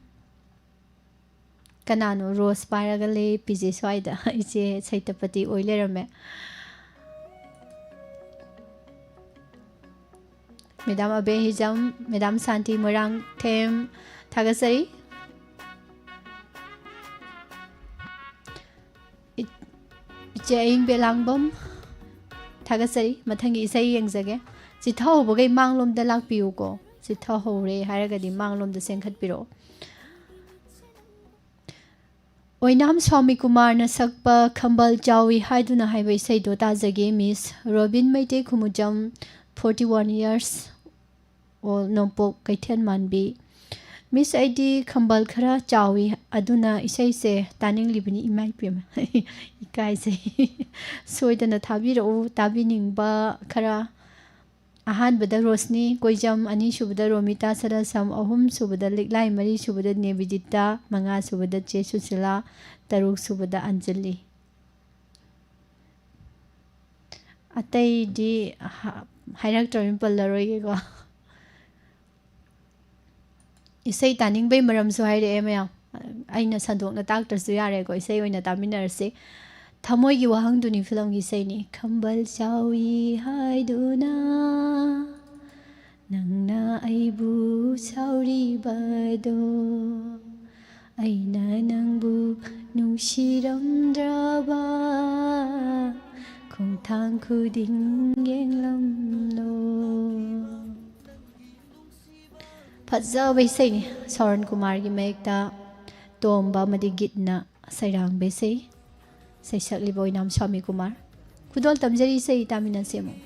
ꯀꯅꯥꯅꯣ ꯔꯣꯁ ꯄꯥꯏꯔꯒ ꯂꯦꯞꯄꯤꯁꯦ ꯁ꯭ꯋꯥꯏꯗ? ꯏꯆꯦ ꯁꯩꯇꯄꯇꯤ ꯑꯣꯏ ꯂꯩꯔꯝꯃꯦ꯫ ꯃꯦꯗꯥꯝ ꯑꯕꯦ ꯍꯤꯖꯝ, ꯃꯦꯗꯥꯝ ꯁꯥꯟꯇꯤ ꯃꯣꯏꯔꯥꯡꯊꯦꯝ, ꯊꯥꯒꯠꯆꯔꯤ꯫ ꯏ-, ꯏꯆꯦ ꯑꯌꯤꯡ ꯕꯦꯂꯥꯡꯕꯝ, ꯊꯥꯒꯠꯆꯔꯤ꯫ ꯃꯊꯪꯒꯤ ꯏꯁꯩ ꯌꯦꯡꯖꯒꯦ꯫ ꯆꯤꯊꯍꯧꯕꯈꯩ ꯃꯥꯡꯂꯣꯝꯗ ꯂꯥꯛꯄꯤꯌꯨꯀꯣ꯫ ꯆꯤꯊꯍꯧꯔꯦ ꯍꯥꯏꯔꯒꯗꯤ ꯃꯥꯡꯂꯣꯝꯗ ꯆꯦꯟꯈꯠꯄꯤꯔꯛꯑꯣ꯫ ꯑꯣꯏꯅꯥꯝ ꯁ꯭ꯋꯥꯃꯤ ꯀꯨꯃꯥꯔꯅ ꯁꯛꯄ ꯈꯝꯕꯜ ꯆꯥꯎꯏ ꯍꯥꯏꯗꯨꯅ ꯍꯥꯏꯕ ꯏꯁꯩꯗꯣ ꯇꯥꯖꯒꯦ, miss Robin Meitei Khumujam, forty one years old, ꯅꯣꯡꯄꯣꯛ ꯀꯩꯊꯦꯜ ꯃꯥꯟꯕꯤ꯫ ꯃꯤꯁ, ꯑꯩꯗꯤ ꯈꯝꯕꯜ ꯈꯔ ꯆꯥꯎꯏ, ꯑꯗꯨꯅ ꯏꯁꯩꯁꯦ ꯇꯥꯅꯤꯡꯂꯤꯕꯅꯤ, ꯏꯃꯥ ꯏꯄꯦꯝꯃ꯫ ꯏꯀꯥꯏꯖꯩ꯫ ꯁꯣꯏꯗꯅ ꯊꯥꯕꯤꯔꯛꯎ, ꯇꯥꯕꯤꯅꯤꯡꯕ ꯈꯔ꯫ ꯑꯍꯥꯟꯕꯗ ꯔꯣꯁꯅꯤ ꯀꯣꯏꯖꯝ, ꯑꯅꯤꯁꯨꯕꯗ ꯔꯣꯃꯤꯇꯥ ꯁꯔꯁꯝ, ꯑꯍꯨꯝꯁꯨꯕꯗ ꯂꯤꯛꯂꯥꯏ, ꯃꯔꯤꯁꯨꯕꯗ ꯅꯦꯕꯤꯗꯤꯇꯥ, ꯃꯉꯥꯁꯨꯕꯗ ꯆꯦ ꯁꯨꯁꯤꯂꯥ, ꯇꯔꯨꯛꯁꯨꯕꯗ ꯑꯟꯖꯂꯤ꯫ ꯑꯇꯩꯗꯤ ꯍ-, ꯍꯥꯏꯔꯛꯇ꯭ꯔꯕꯅꯤꯅ ꯄꯜꯂꯔꯣꯏꯒꯦꯀꯣ꯫ ꯏꯁꯩ ꯇꯥꯅꯤꯡꯕꯩ ꯃꯔꯝꯁꯨ ꯍꯥꯏꯔꯛꯑꯦ ꯃꯌꯥꯝ꯫ ꯑꯩꯅ ꯁꯟꯗꯣꯛꯅ ꯇꯥꯛꯇ꯭ꯔꯁꯨ ꯌꯥꯔꯦꯀꯣ, ꯏꯁꯩ ꯑꯣꯏꯅ ꯇꯥꯃꯤꯟꯅꯔꯁꯤ꯫ ꯊꯃꯣꯏꯒꯤ ꯋꯥꯍꯪꯗꯨꯅꯤ ꯐꯤꯂꯝꯒꯤ ꯏꯁꯩꯅꯤ꯫ ꯈꯝꯕꯜ ꯆꯥꯎꯏ ꯍꯥꯏꯗꯨꯅ ꯅꯪꯅ ꯑꯩꯕꯨ ꯁꯥꯎꯔꯤꯕꯗꯣ꯫ ꯑꯩꯅ ꯅꯪꯕꯨ ꯅꯨꯡꯁꯤꯔꯝꯗ꯭ꯔꯕ ꯈꯣꯡꯊꯥꯡ ꯈꯨꯗꯤꯡ ꯌꯦꯡꯂꯝꯂꯣ꯫ ꯐꯖꯕ ꯏꯁꯩꯅꯤ꯫ ꯁꯣꯔꯟ ꯀꯨꯃꯥꯔꯒꯤ ꯃꯌꯦꯛꯇ ꯇꯣꯝꯕ ꯑꯃꯗꯤ ꯒꯤꯠꯅ ꯁꯩꯔꯥꯡꯕ ꯏꯁꯩ꯫ ꯁꯩꯁꯛꯂꯤꯕ ꯑꯣꯏꯅꯥꯝ ꯁ꯭ꯋꯥꯃꯤ ꯀꯨꯃꯥꯔ꯫ ꯈꯨꯗꯣꯜ ꯇꯝꯖꯔꯤ, ꯏꯁꯩ ꯇꯥꯃꯤꯟꯅꯁꯦ ꯑꯃꯨꯛ꯫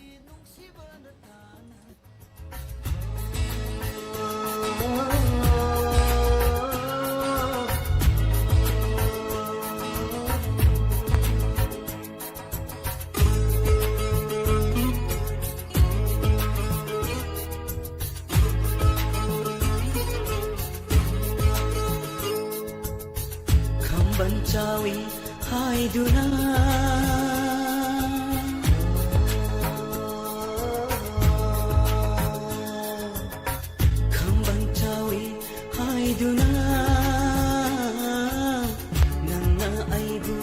ꯈꯝꯕꯟ ꯆꯥꯎꯏ ꯍꯥꯏꯗꯨꯅ ꯈꯝꯕꯟ ꯆꯥꯎꯏ ꯍꯥꯏꯗꯨꯅ ꯅꯪꯅ ꯑꯩꯕꯨ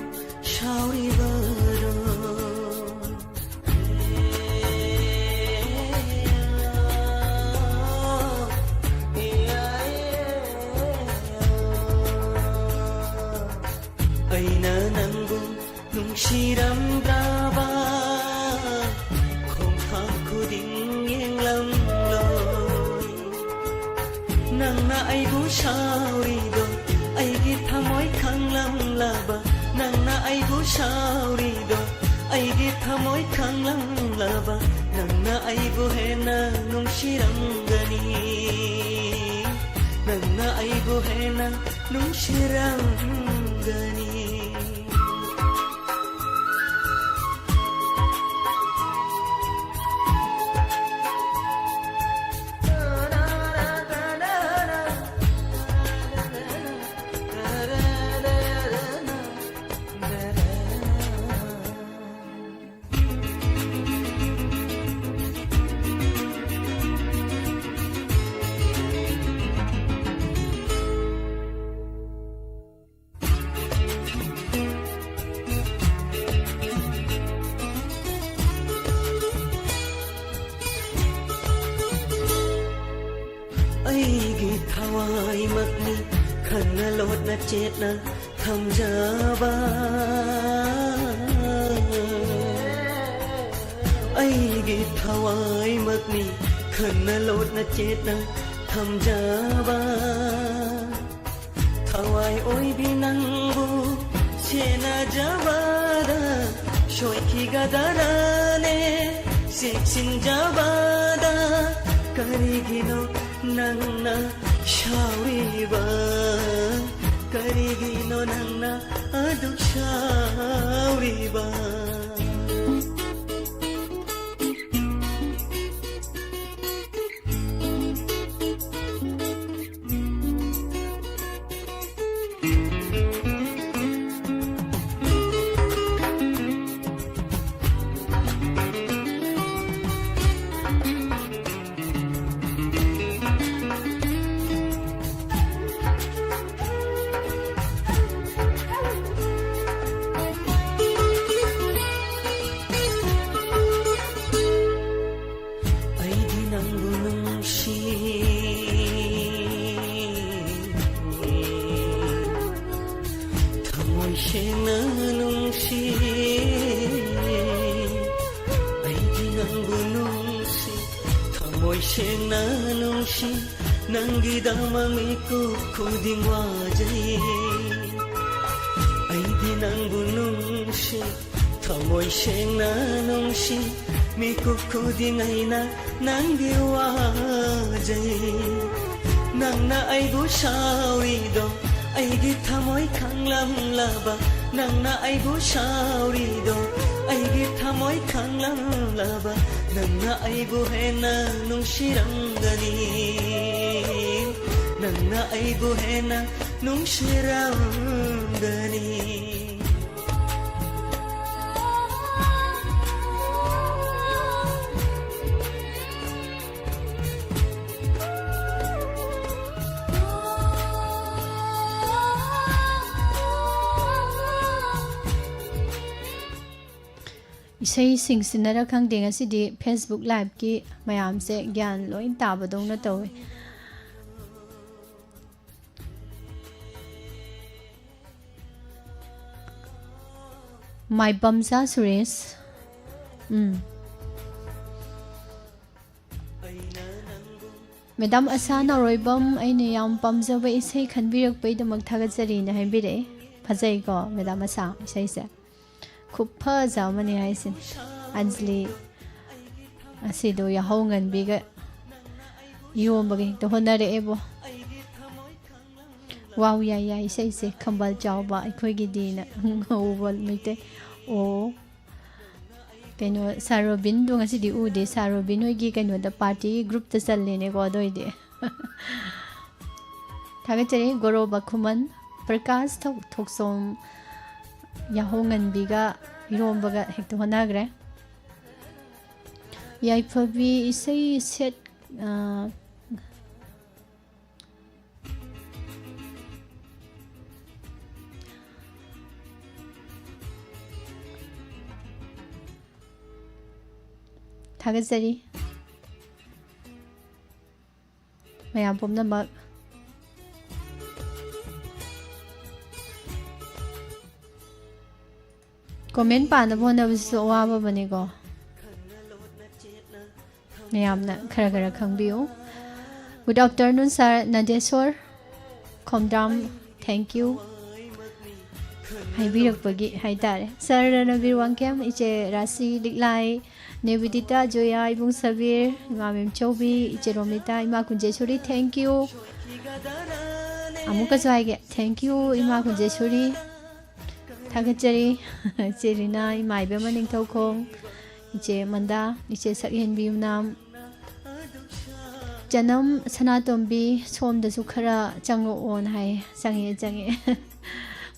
ꯁꯥꯎꯔꯤꯕꯔꯣ? ꯑꯩꯅ ꯅꯪꯕꯨ ꯅꯨꯡꯁꯤꯔꯝꯗ꯭ꯔꯕ ꯈꯣꯡꯊꯥꯡ ꯈꯨꯗꯤꯡ ꯌꯦꯡꯂꯝꯂꯣꯏ꯫ ꯅꯪꯅ ꯑꯩꯕꯨ ꯁꯥꯎꯔꯤꯗꯣ ꯑꯩꯒꯤ ꯊꯃꯣꯏ ꯈꯪꯂꯝꯂꯕ, ꯅꯪꯅ ꯑꯩꯕꯨ ꯁꯥꯎꯔꯤꯗꯣ ꯑꯩꯒꯤ ꯊꯃꯣꯏ ꯈꯪꯂꯝꯂꯕ, ꯅꯪꯅ ꯑꯩꯕꯨ ꯍꯦꯟꯅ ꯅꯨꯡꯁꯤꯔꯝꯒꯅꯤ, ꯅꯪꯅ ꯑꯩꯕꯨ ꯍꯦꯟꯅ ꯅꯨꯡꯁꯤꯔꯝꯒꯅꯤ꯫ ꯑꯩꯒꯤ ꯊꯋꯥꯏꯃꯛꯅꯤ ꯈꯟꯅ ꯂꯣꯠꯅ ꯆꯦꯠꯅ ꯊꯝꯖꯕ ꯑꯩꯒꯤ ꯊꯋꯥꯏꯃꯛꯅꯤ꯫ ꯈꯟꯅ ꯂꯣꯠꯅ ꯆꯦꯠꯅ ꯊꯝꯖꯕ ꯊꯋꯥꯏ ꯑꯣꯏꯕꯤ ꯅꯪꯕꯨ ꯁꯦꯟꯅꯖꯕꯗ ꯁꯣꯏꯈꯤꯒꯗ꯭ꯔꯅꯦ ꯆꯦꯛꯁꯤꯟꯖꯕꯗ ꯀꯔꯤꯒꯤꯅꯣ ꯅꯪꯅ ꯁꯥꯎꯔꯤꯕ? ꯀꯔꯤꯒꯤꯅꯣ ꯅꯪꯅ ꯑꯗꯨꯛ ꯁꯥꯎꯔꯤꯕ? ꯑꯩꯗꯤ ꯅꯪꯕꯨ ꯅꯨꯡꯁꯤ, ꯊꯃꯣꯏ ꯁꯦꯡꯅ ꯅꯨꯡꯁꯤ꯫ ꯑꯩꯗꯤ ꯅꯪꯕꯨ ꯅꯨꯡꯁꯤ, ꯊꯃꯣꯏ ꯁꯦꯡꯅ ꯅꯨꯡꯁꯤ꯫ ꯅꯪꯒꯤꯗꯃꯛ ꯃꯤꯀꯨꯞ ꯈꯨꯗꯤꯡ ꯋꯥꯖꯩ꯫ ꯑꯩꯗꯤ ꯅꯪꯕꯨ ꯅꯨꯡꯁꯤ, ꯊꯃꯣꯏ ꯁꯦꯡꯅ ꯅꯨꯡꯁꯤ꯫ ꯃꯤꯀꯨꯞ ꯈꯨꯗꯤꯡ ꯑꯩꯅ ꯅꯪꯒꯤ ꯋꯥꯖꯩ꯫ ꯅꯪꯅ ꯑꯩꯕꯨ ꯁꯥꯎꯔꯤꯗꯣ ꯑꯩꯒꯤ ꯊꯃꯣꯏ ꯈꯪꯂꯝꯂꯕ? ꯅꯪꯅ ꯑꯩꯕꯨ ꯁꯥꯎꯔꯤꯗꯣ ꯑꯩꯒꯤ ꯊꯃꯣꯏ ꯈꯪꯂꯝꯂꯕ? ꯅꯪꯅ ꯑꯩꯕꯨ ꯍꯦꯟꯅ ꯅꯨꯡꯁꯤꯔꯝꯒꯅꯤ, ꯅꯪꯅ ꯑꯩꯕꯨ ꯍꯦꯟꯅ ꯅꯨꯡꯁꯤꯔꯝꯒꯅꯤ꯫ ꯏꯁꯩꯁꯤꯡꯁꯤꯅꯔ ꯈꯪꯗꯦ, ꯉꯁꯤꯗꯤ Facebook Liveꯀꯤ ꯃꯌꯥꯝꯁꯦ ꯒ꯭ꯌꯥꯟ ꯂꯣꯏ ꯇꯥꯕꯗꯧꯅ ꯇꯧꯋꯦ꯫ ꯃꯥꯏꯕꯝꯆꯥ ꯁꯨꯔꯦꯁ꯫ ꯎꯝ꯫ ꯃꯦꯗꯥꯝ ꯑꯁꯥ ꯅꯥꯎꯔꯣꯏꯕꯝ, ꯑꯩꯅ ꯌꯥꯝ ꯄꯥꯝꯖꯕ ꯏꯁꯩ ꯈꯟꯕꯤꯔꯛꯄꯩꯗꯃꯛ ꯊꯥꯒꯠꯆꯔꯤꯅ ꯍꯥꯏꯕꯤꯔꯛꯑꯦ꯫ ꯐꯖꯩꯀꯣ ꯃꯦꯗꯥꯝ ꯑꯁꯥ ꯏꯁꯩꯁꯦ? ꯈꯨꯐꯖ ꯑꯃꯅꯤ ꯍꯥꯏꯁꯤꯅꯤ꯫ ꯑꯟꯖꯂꯤ ꯑꯁꯤꯗꯣ ꯌꯥꯍꯧ ꯉꯟꯕꯤꯒ ꯏꯔꯣꯝꯕꯒ ꯍꯦꯛꯇ ꯍꯣꯠꯅꯔꯛꯑꯦꯕꯣ꯫ ꯋꯥꯎ, ꯌꯥꯏ ꯌꯥꯏ, ꯏꯁꯩꯁꯦ ꯈꯝꯕꯜ ꯆꯥꯎꯕ ꯑꯩꯈꯣꯏꯒꯤꯗꯤꯅ ꯉꯧꯕ ꯃꯩꯇꯩ꯫ ꯑꯣ, ꯀꯩꯅꯣ, ꯁꯥꯔ ꯔꯣꯕꯤꯟꯗꯣ ꯉꯁꯤꯗꯤ ꯎꯗꯦ꯫ ꯁꯥꯔ ꯔꯣꯕꯤꯟ ꯍꯣꯏꯒꯤ ꯀꯩꯅꯣꯗ, ꯄꯥꯔꯇꯤ ꯒ꯭ꯔꯨꯞꯇ ꯆꯜꯂꯦꯅꯦꯀꯣ꯫ ꯑꯗꯨ ꯑꯣꯏꯗꯤ ꯊꯥꯒꯠꯆꯔꯤ꯫ ꯒꯣꯔꯣꯕ ꯈꯨꯃꯟ, ꯄ꯭ꯔꯀꯥꯁ ꯊꯣꯛ-, ꯊꯣꯛꯆꯣꯝ, ꯌꯥꯍꯧ ꯉꯟꯕꯤꯒ ꯏꯔꯣꯝꯕꯒ ꯍꯦꯛꯇ ꯍꯣꯠꯅꯈ꯭ꯔꯦ꯫ ꯌꯥꯏꯐꯕꯤ ꯏꯁꯩ ꯁꯦꯠ-, ꯑ, ꯊꯥꯒꯠꯆꯔꯤ ꯃꯌꯥꯝ ꯄꯨꯝꯅꯃꯛ꯫ ꯀꯣꯃꯦꯟ ꯄꯥꯅꯕ ꯍꯣꯠꯅꯕꯁꯤꯁꯨ ꯑꯋꯥꯕ ꯑꯃꯅꯤꯀꯣ꯫ ꯃꯌꯥꯝꯅ ꯈꯔ ꯈꯔ ꯈꯪꯕꯤꯌꯨ꯫ Good afternoon, sir ꯅꯟꯗꯦꯁꯣꯔ Khomdram, thank you ꯍꯥꯏꯕꯤꯔꯛꯄꯒꯤ ꯍꯥꯏꯇꯥꯔꯦ꯫ ꯁꯥꯔ ꯔꯅꯕꯤꯔ ꯋꯥꯡꯈꯦꯝ, ꯏꯆꯦ ꯔꯥꯁꯤ ꯂꯤꯛꯂꯥꯏ, ꯅꯦꯕꯤꯗꯤꯇꯥ, ꯖꯣꯌꯥ, ꯏꯕꯨꯡ ꯁꯕꯤꯔ, ꯏꯃꯥ ꯃꯦꯝꯆꯧꯕꯤ, ꯏꯆꯦ ꯔꯣꯃꯤꯇꯥ, ꯏꯃꯥ ꯀꯨꯟꯖꯦꯁꯣꯔꯤ, thank you꯫ ꯑꯃꯨꯛꯀꯁꯨ ꯍꯥꯏꯒꯦ, thank you ꯏꯃꯥ ꯀꯨꯟꯖꯦꯁꯣꯔꯤ꯫ ꯊꯥꯒꯠꯆꯔꯤ꯫ ꯏꯆꯦ ꯔꯤꯅꯥ, ꯏꯃꯥ ꯏꯕꯦꯝꯃ ꯅꯤꯡꯊꯧꯈꯣꯡ, ꯏꯆꯦ ꯃꯟꯗꯥ, ꯏꯆꯦ ꯁꯛꯍꯦꯟꯕꯤ ꯎꯅꯥꯝ, ꯆꯅꯝ ꯁꯅꯥꯇꯣꯝꯕꯤ, ꯁꯣꯝꯗꯁꯨ ꯈꯔ ꯆꯪꯉꯛꯑꯣꯅ ꯍꯥꯏꯌꯦ꯫ ꯆꯪꯉꯛꯑꯦ, ꯆꯪꯉꯛꯑꯦ꯫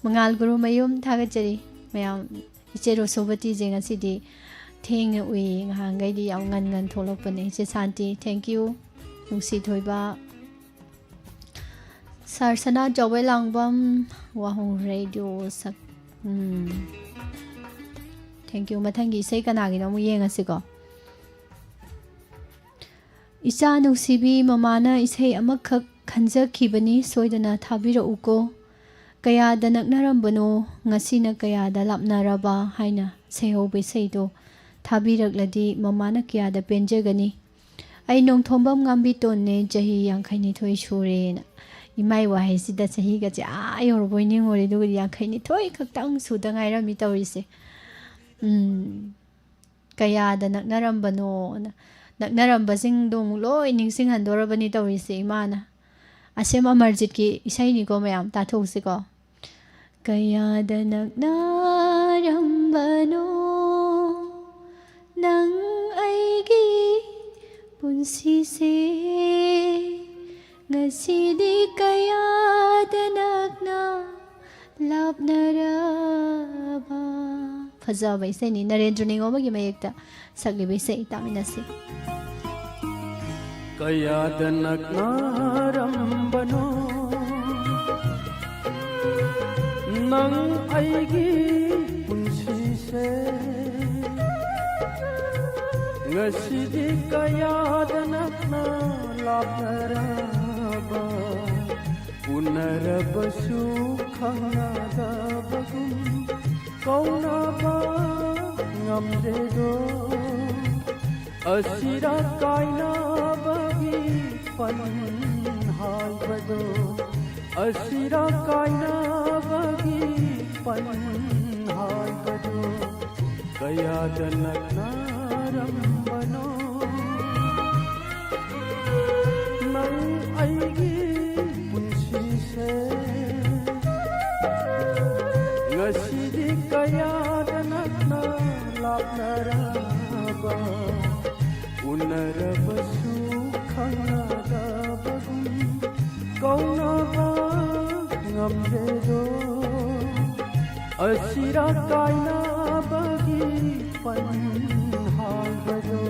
ꯃꯉꯥꯜ ꯒꯨꯔꯨꯃꯌꯨꯝ, ꯊꯥꯒꯠꯆꯔꯤ꯫ ꯃꯌꯥꯝ, ꯏꯆꯦ ꯔꯣꯁꯣꯕꯇꯤꯁꯦ ꯉꯁꯤꯗꯤ ꯊꯦꯡꯅ ꯎꯏ, ꯉꯍꯥꯟꯈꯩꯗꯤ ꯌꯥꯝ ꯉꯟ ꯉꯟ ꯊꯣꯛꯂꯛꯄꯅꯦ꯫ ꯏꯆꯦ ꯁꯥꯟꯇꯤ, thank you꯫ ꯅꯨꯡꯁꯤ ꯊꯣꯏꯕ, ꯁꯥꯔ ꯁꯅꯥ ꯆꯥꯎꯕꯩ ꯂꯥꯡꯕꯝ, ꯋꯥꯍꯣꯡ ꯔꯦꯗꯤꯑꯣ ꯁꯛ-, ꯎꯝ꯫ Thank you꯫ ꯃꯊꯪꯒꯤ ꯏꯁꯩ ꯀꯅꯥꯒꯤꯅꯣ ꯑꯃꯨꯛ ꯌꯦꯡꯉꯁꯤꯀꯣ꯫ ꯏꯆꯥ ꯅꯨꯡꯁꯤꯕꯤ, ꯃꯃꯥꯅ ꯏꯁꯩ ꯑꯃꯈꯛ ꯈꯟꯖꯈꯤꯕꯅꯤ, ꯁꯣꯏꯗꯅ ꯊꯥꯕꯤꯔꯛꯎꯀꯣ꯫ "ꯀꯌꯥꯗ ꯅꯛꯅꯔꯝꯕꯅꯣ, ꯉꯁꯤꯅ ꯀꯌꯥꯗ ꯂꯥꯞꯅꯔꯕ" ꯍꯥꯏꯅ ꯁꯩꯍꯧꯕ ꯏꯁꯩꯗꯣ ꯊꯥꯕꯤꯔꯛꯂꯗꯤ ꯃꯃꯥꯅ ꯀꯌꯥꯗ ꯄꯦꯟꯖꯒꯅꯤ꯫ ꯑꯩ ꯅꯣꯡꯊꯣꯝꯕꯝ ꯉꯥꯝꯕꯤꯇꯣꯟꯅꯦ, ꯆꯍꯤ ꯌꯥꯡꯈꯩꯅꯤꯊꯣꯏ ꯁꯨꯔꯦꯅ꯫ ꯏꯃꯥꯏ ꯋꯥꯍꯩꯁꯤꯗ ꯆꯍꯤꯒꯁꯦ ꯑꯥ ꯌꯧꯔꯕꯣꯏ ꯅꯤꯡꯉꯨꯔꯦ, ꯑꯗꯨꯒꯗꯤ ꯌꯥꯡꯈꯩꯅꯤꯊꯣꯏ ꯈꯛꯇꯪ ꯁꯨꯗ ꯉꯥꯏꯔꯝꯃꯤ ꯇꯧꯔꯤꯁꯦ꯫ ꯎꯝ, "ꯀꯌꯥꯗ ꯅꯛꯅꯔꯝꯕꯅꯣꯅ", ꯅꯛꯅꯔꯝꯕꯁꯤꯡꯗꯣ ꯑꯃꯨꯛ ꯂꯣꯏ ꯅꯤꯡꯁꯤꯡꯍꯟꯗꯣꯔꯕꯅꯤ ꯇꯧꯔꯤꯁꯦ ꯏꯃꯥꯅ꯫ ꯑꯁꯦꯝ ꯑꯃꯔꯖꯤꯠꯀꯤ ꯏꯁꯩꯅꯤꯀꯣ ꯃꯌꯥꯝ, ꯇꯥꯊꯣꯛꯁꯤꯀꯣ꯫ "ꯀꯌꯥꯗ ꯅꯛꯅꯔꯝꯕꯅꯣ ꯅꯪ ꯑꯩꯒꯤ ꯄꯨꯟꯁꯤꯁꯦ, ꯉꯁꯤꯗꯤ ꯀꯌꯥꯗ ꯅꯛꯅ ꯂꯥꯞꯅꯔꯕ"꯫ ꯐꯖꯕ ꯏꯁꯩꯅꯤ, ꯅꯔꯦꯟꯗ꯭ꯔ ꯅꯤꯉꯣꯝꯕꯒꯤ ꯃꯌꯦꯛꯇ ꯁꯛꯂꯤꯕ ꯏꯁꯩ ꯇꯥꯃꯤꯟꯅꯁꯤ꯫ ꯀꯌꯥꯗ ꯅꯛꯅꯔꯝꯕꯅꯣ ꯅꯪ ꯑꯩꯒꯤ ꯄꯨꯟꯁꯤꯁꯦ, ꯉꯁꯤꯗꯤ ꯀꯌꯥꯗ ꯅꯛꯅ ꯂꯥꯞꯅꯔꯕ, ꯎꯅꯔꯕꯁꯨ ꯈꯪꯅꯗꯕꯒꯨꯝ ꯀꯧꯅꯕ ꯉꯝꯗꯦꯗꯣ꯫ ꯑꯁꯤꯔ ꯀꯥꯏꯅꯕꯒꯤ ꯄꯟ ꯍꯥꯏꯕꯗꯣ, ꯑꯁꯤꯔ ꯀꯥꯏꯅꯕꯒꯤ ꯄꯟ ꯍꯥꯏꯕꯗꯣ, ꯀꯌꯥꯗ ꯅꯛꯅꯔꯝꯕꯅꯣ ꯅꯪ ꯑꯩꯒꯤ ꯄꯨꯟꯁꯤꯁꯦ, ꯉꯁꯤꯗꯤ ꯀꯌꯥꯗ ꯅꯛꯅ ꯂꯥꯞꯅꯔꯕ, ꯎꯅꯔꯕꯁꯨ ꯈꯪꯅꯗꯕꯒꯨꯝ ꯀꯧꯅꯕ ꯉꯝꯗꯦꯗꯣ꯫ ꯑꯁꯤꯔ ꯀꯥꯏꯅꯕꯒꯤ ꯄꯟ ꯍꯥꯏꯕꯗꯣ,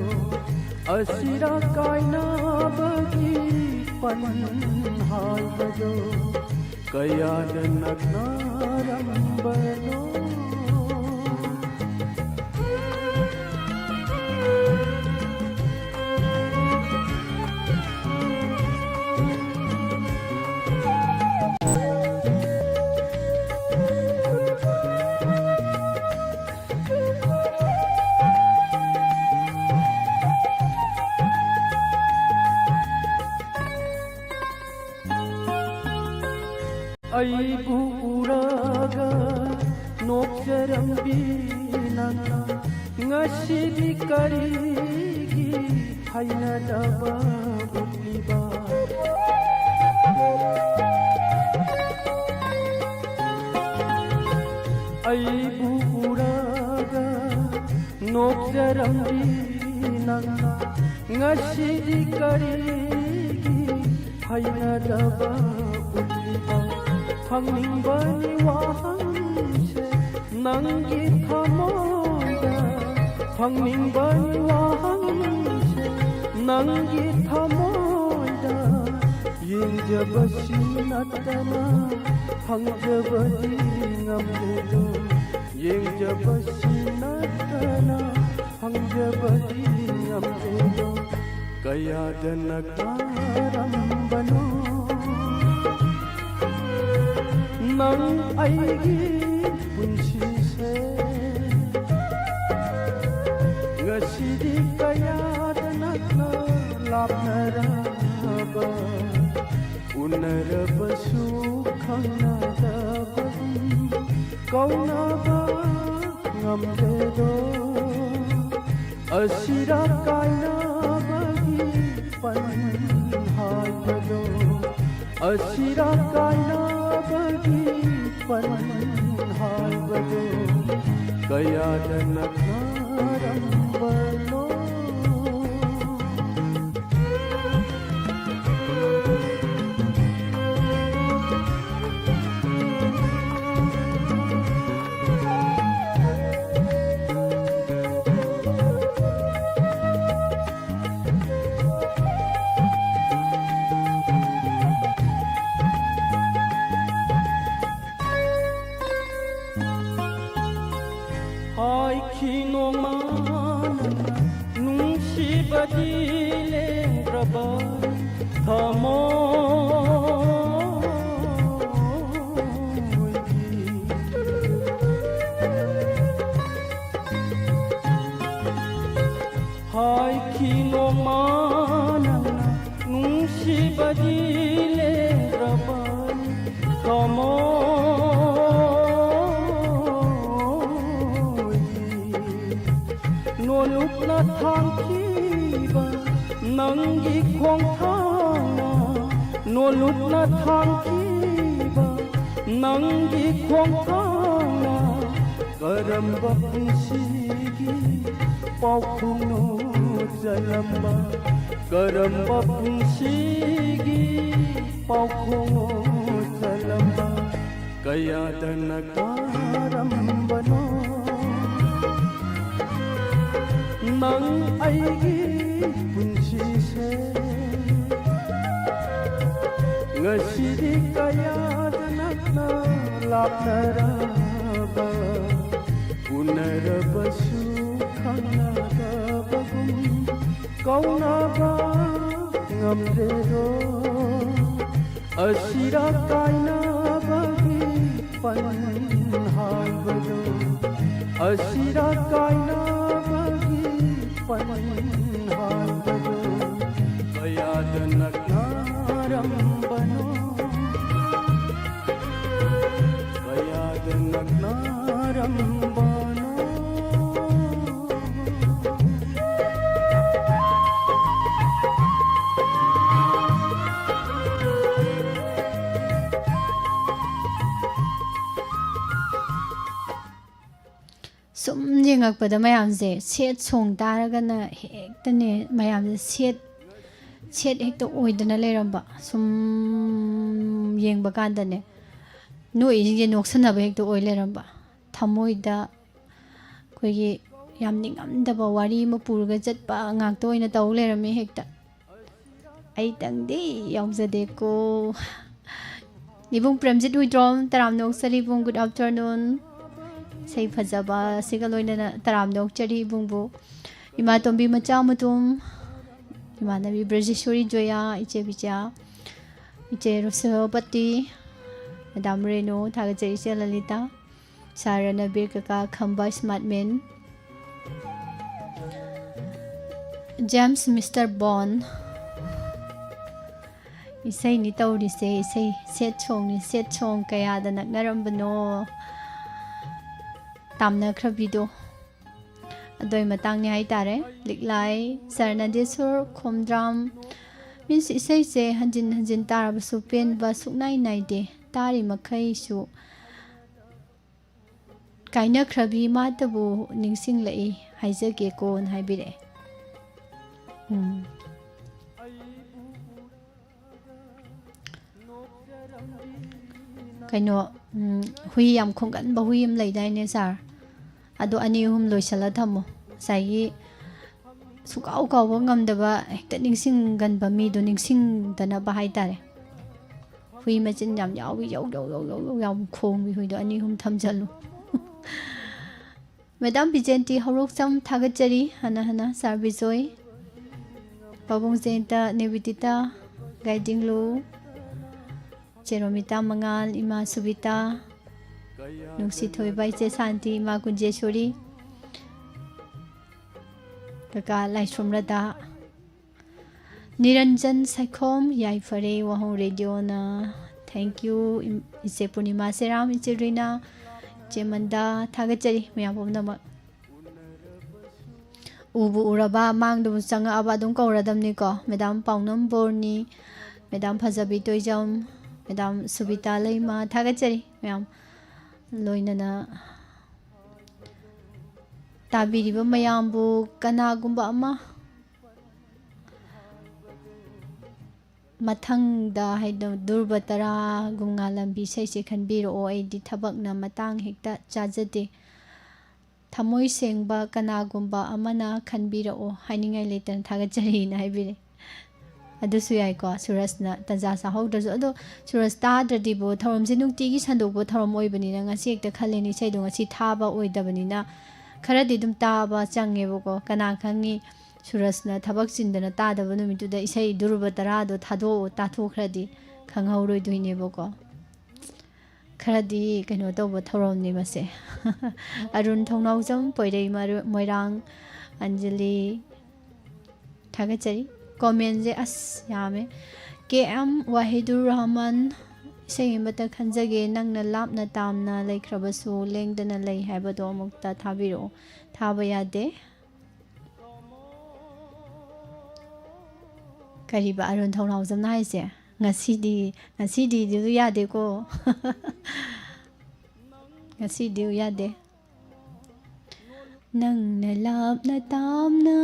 ꯑꯁꯤꯔ ꯀꯥꯏꯅꯕꯒꯤ ꯄꯟ ꯍꯥꯏꯕꯗꯣ, ꯀꯌꯥꯗ ꯅꯛꯅꯔꯝꯕꯅꯣ꯫ ꯑꯩꯕꯨ ꯎꯔꯒ ꯅꯣꯛꯆꯔꯝꯕꯤ ꯅꯪꯅ ꯉꯁꯤꯗꯤ ꯀꯔꯤꯒꯤ ꯍꯩꯅꯗꯕ ꯎꯠꯂꯤꯕ? ꯑꯩꯕꯨ ꯎꯔꯒ ꯅꯣꯛꯆꯔꯝꯕꯤ ꯅꯪꯅ ꯉꯁꯤꯗꯤ ꯀꯔꯤꯒꯤ ꯍꯩꯅꯗꯕ ꯎꯠꯂꯤꯕ? ꯍꯪꯅꯤꯡꯕꯅꯤ ꯋꯥꯍꯪꯁꯦ ꯅꯪꯒꯤ ꯊꯃꯣꯏꯗ, ꯍꯪꯅꯤꯡꯕꯅꯤ ꯋꯥꯍꯪꯁꯦ ꯅꯪꯒꯤ ꯊꯃꯣꯏꯗ꯫ ꯌꯦꯡꯖꯕꯁꯤ ꯅꯠꯇꯅ ꯍꯪꯖꯕꯗꯤ ꯉꯝꯗꯦꯗꯣ, ꯌꯦꯡꯖꯕꯁꯤ ꯅꯠꯇꯅ ꯍꯪꯖꯕꯗꯤ ꯉꯝꯗꯦꯗꯣ꯫ ꯀꯌꯥꯗ ꯅꯛꯅꯔꯝꯕꯅꯣ ꯅꯪ ꯑꯩꯒꯤ ꯄꯨꯟꯁꯤꯁꯦ? ꯉꯁꯤꯗꯤ ꯀꯌꯥꯗ ꯅꯛꯅ ꯂꯥꯞꯅꯔꯕ, ꯎꯅꯔꯕꯁꯨ ꯈꯪꯅꯗꯕꯒꯨꯝ ꯀꯧꯅꯕ ꯉꯝꯗꯦꯗꯣ꯫ ꯑꯁꯤꯔ ꯀꯥꯏꯅꯕꯒꯤ ꯄꯟ ꯍꯥꯏꯕꯗꯣ, ꯑꯁꯤꯔ ꯀꯥꯏꯅꯕꯒꯤ ꯄꯟ ꯍꯥꯏꯕꯗꯣ, ꯀꯌꯥꯗ ꯅꯛꯅꯔꯝꯕꯅꯣ꯫ ꯍꯥꯏꯈꯤ ꯅꯣꯡꯃ ꯅꯪꯅ ꯅꯨꯡꯁꯤꯕꯗꯤ ꯂꯦꯡꯗ꯭ꯔꯕ ꯊꯃꯣꯏꯒꯤ꯫ ꯍꯥꯏꯈꯤ ꯅꯣꯡꯃ ꯅꯪꯅ ꯅꯨꯡꯁꯤꯕꯗꯤ ꯂꯦꯡꯗ꯭ꯔꯕ ꯊꯃꯣꯏ ꯊꯥꯡꯈꯤꯕ ꯅꯪꯒꯤ ꯈꯣꯡꯊꯥꯡꯅ, ꯅꯣꯂꯨꯛꯅ ꯊꯥꯡꯈꯤꯕ ꯅꯪꯒꯤ ꯈꯣꯡꯊꯥꯡꯅ, ꯀꯔꯝꯕ ꯄꯨꯟꯁꯤꯒꯤ ꯄꯥꯎꯈꯣꯡꯅꯣ ꯆꯜꯂꯝꯕ? ꯀꯔꯝꯕ ꯄꯨꯟꯁꯤꯒꯤ ꯄꯥꯎꯈꯣꯡꯅꯣ ꯆꯜꯂꯝꯕ? ꯀꯌꯥꯗ ꯅꯛꯅꯔꯝꯕꯅꯣ ꯅꯪ ꯑꯩꯒꯤ ꯄꯨꯟꯁꯤꯁꯦ? ꯉꯁꯤꯗꯤ ꯀꯌꯥꯗ ꯅꯛꯅ ꯂꯥꯞꯅꯔꯕ, ꯎꯅꯔꯕꯁꯨ ꯈꯪꯅꯗꯕꯒꯨꯝ ꯀꯧꯅꯕ ꯉꯝꯗ꯭ꯔꯦꯗꯣ꯫ ꯑꯁꯤꯔ ꯀꯥꯏꯅꯕꯒꯤ ꯄꯟ ꯍꯥꯏꯕꯗꯣ, ꯑꯁꯤꯔ ꯀꯥꯏꯅꯕꯒꯤ ꯄꯟ ꯍꯥꯏꯕꯗꯣ, ꯀꯌꯥꯗ ꯅꯛꯅꯔꯝꯕꯅꯣ, ꯀꯌꯥꯗ ꯅꯛꯅꯔꯝꯕꯅꯣ꯫ ꯁꯨꯝ ꯌꯦꯡꯉꯛꯄꯗ ꯃꯌꯥꯝꯁꯦ ꯁꯦꯠ ꯁꯣꯡ ꯇꯥꯔꯒꯅ ꯍꯦꯛꯇꯅꯦ ꯃꯌꯥꯝꯁꯦ ꯁꯦꯠ ꯁꯦꯠ ꯍꯦꯛꯇ ꯑꯣꯏꯗꯅ ꯂꯩꯔꯝꯕ꯫ ꯁꯨꯝ ꯌꯦꯡꯕ ꯀꯥꯟꯗꯅꯦ ꯅꯣꯛꯏꯁꯤꯡꯁꯦ ꯅꯣꯛꯁꯟꯅꯕ ꯍꯦꯛꯇ ꯑꯣꯏ ꯂꯩꯔꯝꯕ꯫ ꯊꯃꯣꯏꯗ ꯑꯩꯈꯣꯏꯒꯤ ꯌꯥꯝ ꯅꯤꯡꯉꯝꯗꯕ ꯋꯥꯔꯤ ꯑꯃ ꯄꯨꯔꯒ ꯆꯠꯄ ꯉꯥꯛꯇ ꯑꯣꯏꯅ ꯇꯧ ꯂꯩꯔꯝꯃꯦ ꯍꯦꯛꯇ꯫ ꯑꯩꯇꯪꯗꯤ ꯌꯥꯎꯖꯗꯦꯀꯣ꯫ ꯏꯕꯨꯡ ꯄ꯭ꯔꯦꯝꯖꯤꯠ ꯍꯨꯏꯗ꯭ꯔꯣꯝ, ꯇꯔꯥꯝꯅ ꯑꯣꯛꯆꯔꯤ ꯏꯕꯨꯡ, good afternoon꯫ ꯏꯁꯩ ꯐꯖꯕ ꯑꯁꯤꯒ ꯂꯣꯏꯅꯅ ꯇꯔꯥꯝꯅ ꯑꯣꯛꯆꯔꯤ ꯏꯕꯨꯡꯕꯨ꯫ ꯏꯃꯥ ꯇꯣꯝꯕꯤ ꯃꯆꯥ ꯃꯇꯨꯝ, ꯏꯃꯥꯟꯅꯕꯤ ꯕ꯭ꯔꯖꯦꯁꯣꯔꯤ ꯖꯣꯌꯥ, ꯏꯆꯦ ꯕꯤꯖꯌꯥ, ꯏꯆꯦ ꯔꯣꯁꯦꯍꯣꯄꯇꯤ, ꯃꯦꯗꯥꯝ ꯔꯦꯅꯨ, ꯊꯥꯒꯠꯆꯔꯤ ꯏꯆꯦ ꯂꯂꯤꯇꯥ꯫ ꯁꯥꯔ ꯔꯅꯕꯤꯔ ꯀꯀꯥ ꯈꯝꯕ ꯁ꯭ꯃꯥꯔꯠ ꯃꯦꯟ꯫ ꯖꯦꯝꯁ ꯃꯤꯁꯇꯔ ꯕꯣꯟ꯫ ꯏꯁꯩꯅꯤ ꯇꯧꯔꯤꯁꯦ, ꯏꯁꯩ ꯁꯦꯠ ꯁꯣꯡꯅꯤ, ꯁꯦꯠ ꯁꯣꯡ ꯀꯌꯥꯗ ꯅꯛꯅꯔꯝꯕꯅꯣ꯫ ꯇꯥꯝꯅꯈ꯭ꯔꯕꯤꯗꯣ꯫ ꯑꯗꯨꯏ ꯃꯇꯥꯡꯅꯤ ꯍꯥꯏꯇꯥꯔꯦ꯫ ꯂꯤꯛꯂꯥꯏ, ꯁꯔꯅꯗꯦꯁꯣꯔ, ꯈꯣꯝꯗ꯭ꯔꯥꯝ, ꯃꯤꯟꯁ ꯏꯁꯩꯁꯦ ꯍꯟꯖꯤꯟ ꯍꯟꯖꯤꯟ ꯇꯥꯔꯕꯁꯨ ꯄꯦꯟꯕ ꯁꯨꯛꯅꯥꯏ ꯅꯥꯏꯗꯦ꯫ ꯇꯥꯔꯤ ꯃꯈꯩꯁꯨ ꯀꯥꯏꯅꯈ꯭ꯔꯕꯤ ꯃꯥꯇꯕꯨ ꯅꯤꯡꯁꯤꯡꯂꯛꯏ ꯍꯥꯏꯖꯒꯦꯀꯣꯅ ꯍꯥꯏꯕꯤꯔꯛꯑꯦ꯫ ꯎꯝ꯫ ꯀꯩꯅꯣ, ꯎꯝ, ꯍꯨꯏ ꯌꯥꯝ ꯈꯣꯡꯒꯟꯕ ꯍꯨꯏ ꯑꯃ ꯂꯩꯗꯥꯏꯅꯦ ꯁꯥꯔ? ꯑꯗꯣ ꯑꯅꯤ ꯑꯍꯨꯝ ꯂꯣꯏꯁꯤꯜꯂ ꯊꯝꯃꯣ꯫ ꯉꯁꯥꯏꯒꯤ ꯁꯨꯡꯀꯥꯎ ꯀꯥꯎꯕ ꯉꯝꯗꯕ, ꯍꯦꯛꯇ ꯅꯤꯡꯁꯤꯡꯒꯟꯕ ꯃꯤꯗꯣ ꯅꯤꯡꯁꯤꯡꯗꯅꯕ ꯍꯥꯏꯇꯥꯔꯦ꯫ ꯍꯨꯏ ꯃꯆꯤꯟ ꯌꯥꯝ ꯌꯥꯎꯏ, ꯌꯧ ꯌꯧ ꯌꯧ ꯌꯧ ꯌꯥꯝ ꯈꯣꯡꯕꯤ ꯍꯨꯏꯗꯣ ꯑꯅꯤ ꯑꯍꯨꯝ ꯊꯝꯖꯜꯂꯨ꯫ ꯃꯦꯗꯥꯝ ꯕꯤꯖꯦꯟꯇꯤ ꯍꯧꯔꯣꯛꯆꯝ ꯊꯥꯒꯠꯆꯔꯤ ꯍꯟꯅ ꯍꯟꯅ ꯁꯥꯔ ꯕꯤꯖꯣꯏ, ꯄꯥꯕꯨꯡ ꯖꯌꯟꯇ, ꯅꯦꯕꯤꯗꯤꯇꯥ, ꯒꯥꯏꯗꯤꯡꯂꯨ, ꯆꯦꯔꯣꯃꯤꯇꯥ ꯃꯉꯥꯜ, ꯏꯃꯥ ꯁꯨꯕꯤꯇꯥ, ꯅꯨꯡꯁꯤꯊꯣꯏꯕ, ꯏꯆꯦ ꯁꯥꯟꯇꯤ, ꯏꯃꯥ ꯀꯨꯟꯖꯦꯁꯣꯔꯤ, ꯀꯀꯥ ꯂꯥꯏꯁ꯭ꯔꯝ ꯔꯗꯥ, ꯅꯤꯔꯟꯖꯟ ꯁꯥꯏꯈꯣꯝ, ꯌꯥꯏꯐꯔꯦ ꯋꯥꯍꯣꯡ ꯔꯦꯗꯤꯑꯣꯅ꯫ Thank you, ꯏꯝ-, ꯏꯆꯦ ꯄꯨꯔꯅꯤꯃꯥ ꯁꯦꯔꯥꯝ, ꯏꯆꯦ ꯔꯤꯅꯥ, ꯏꯆꯦ ꯃꯟꯗꯥ, ꯊꯥꯒꯠꯆꯔꯤ ꯃꯌꯥꯝ ꯄꯨꯝꯅꯃꯛ꯫ ꯎꯕꯨ ꯎꯔꯕ, ꯃꯥꯡꯗꯕꯨ ꯆꯪꯉꯛꯑꯕ ꯑꯗꯨꯝ ꯀꯧꯔꯗꯝꯅꯤꯀꯣ꯫ ꯃꯦꯗꯥꯝ ꯄꯥꯎꯅꯝ ꯕꯣꯔꯅꯤ, ꯃꯦꯗꯥꯝ ꯐꯖꯕꯤ ꯇꯣꯏꯖꯝ, ꯃꯦꯗꯥꯝ ꯁꯨꯕꯤꯇꯥ ꯂꯩꯃ, ꯊꯥꯒꯠꯆꯔꯤ ꯃꯌꯥꯝ꯫ ꯂꯣꯏꯅꯅ ꯇꯥꯕꯤꯔꯤꯕ ꯃꯌꯥꯝꯕꯨ ꯀꯅꯥꯒꯨꯝꯕ ꯑꯃ ꯃꯊꯪꯗ ꯍꯥꯏꯗꯣ ꯗꯨꯔꯕ ꯇꯔꯥꯒꯨꯝ ꯉꯥ ꯂꯝꯕꯤ ꯏꯁꯩꯁꯦ ꯈꯟꯕꯤꯔꯛꯑꯣ꯫ ꯑꯩꯗꯤ ꯊꯕꯛꯅ ꯃꯇꯥꯡ ꯍꯦꯛꯇ ꯆꯥꯖꯗꯦ꯫ ꯊꯃꯣꯏ ꯁꯦꯡꯕ ꯀꯅꯥꯒꯨꯝꯕ ꯑꯃꯅ ꯈꯟꯕꯤꯔꯛꯑꯣ, ꯍꯥꯏꯅꯤꯡꯉꯥꯏ ꯂꯩꯇꯅ ꯊꯥꯒꯠꯆꯔꯤꯅ ꯍꯥꯏꯕꯤꯔꯦ꯫ ꯑꯗꯨꯁꯨ ꯌꯥꯏꯀꯣ, ꯁꯨꯔꯖꯅ ꯇꯟꯖꯥ ꯆꯥꯍꯧꯗ꯭ꯔꯁꯨ꯫ ꯑꯗꯣ ꯁꯨꯔꯖ ꯇꯥꯗ꯭ꯔꯗꯤꯕꯣ, ꯊꯧꯔꯝꯁꯦ ꯅꯨꯡꯇꯤꯒꯤ ꯁꯟꯗꯣꯛꯄ ꯊꯧꯔꯝ ꯑꯣꯏꯕꯅꯤꯅ ꯉꯁꯤ ꯍꯦꯛꯇ ꯈꯜꯂꯦꯅꯦ, ꯏꯁꯩꯗꯣ ꯉꯁꯤ ꯊꯥꯕ ꯑꯣꯏꯗꯕꯅꯤꯅ ꯈꯔꯗꯤ ꯑꯗꯨꯝ ꯇꯥꯕ ꯆꯪꯉꯦꯕꯀꯣ꯫ ꯀꯅꯥ ꯈꯪꯉꯤ ꯁꯨꯔꯖꯅ ꯊꯕꯛ ꯆꯤꯟꯗꯅ ꯇꯥꯗꯕ ꯅꯨꯃꯤꯠꯇꯨꯗ ꯏꯁꯩ ꯗꯨꯔꯕ ꯇꯔꯥꯗꯣ ꯊꯥꯗꯣꯛꯑꯣ, ꯇꯥꯊꯣꯛꯈ꯭ꯔꯗꯤ ꯈꯪꯍꯧꯔꯣꯏꯗꯣꯏꯅꯦꯕꯀꯣ꯫ ꯈꯔꯗꯤ ꯀꯩꯅꯣ ꯇꯧꯕ ꯊꯧꯔꯝꯅꯤ ꯃꯁꯦ꯫ ꯑꯔꯨꯟ ꯊꯧꯅꯥꯎꯖꯝ, ꯄꯣꯏꯔꯩ ꯃꯔꯨ-, ꯃꯣꯏꯔꯥꯡ, ꯑꯟꯖꯂꯤ, ꯊꯥꯒꯠꯆꯔꯤ꯫ ꯀꯣꯃꯦꯟꯁꯦ ꯑꯁ ꯌꯥꯝꯃꯦ꯫ ꯀꯦ ꯑꯦꯝ ꯋꯥꯍꯤꯗꯨꯔ ꯔꯍꯃꯟ, ꯏꯁꯩ ꯑꯃꯇ ꯈꯟꯖꯒꯦ, ꯅꯪꯅ ꯂꯥꯞꯅ ꯇꯥꯝꯅ ꯂꯩꯈ꯭ꯔꯕꯁꯨ ꯂꯦꯡꯗꯅ ꯂꯩ ꯍꯥꯏꯕꯗꯣ ꯑꯃꯨꯛꯇ ꯊꯥꯕꯤꯔꯛꯑꯣ꯫ ꯊꯥꯕ ꯌꯥꯗꯦ꯫ ꯀꯔꯤꯕ ꯑꯔꯨꯟ ꯊꯧꯅꯥꯎꯖꯝꯅ ꯍꯥꯏꯁꯦ? ꯉꯁꯤꯗꯤ, ꯉꯁꯤꯗꯤ ꯌꯥꯗꯦꯀꯣ꯫ ꯉꯁꯤꯗꯤ ꯌꯥꯗꯦ꯫ ꯅꯪꯅ ꯂꯥꯞꯅ ꯇꯥꯝꯅ,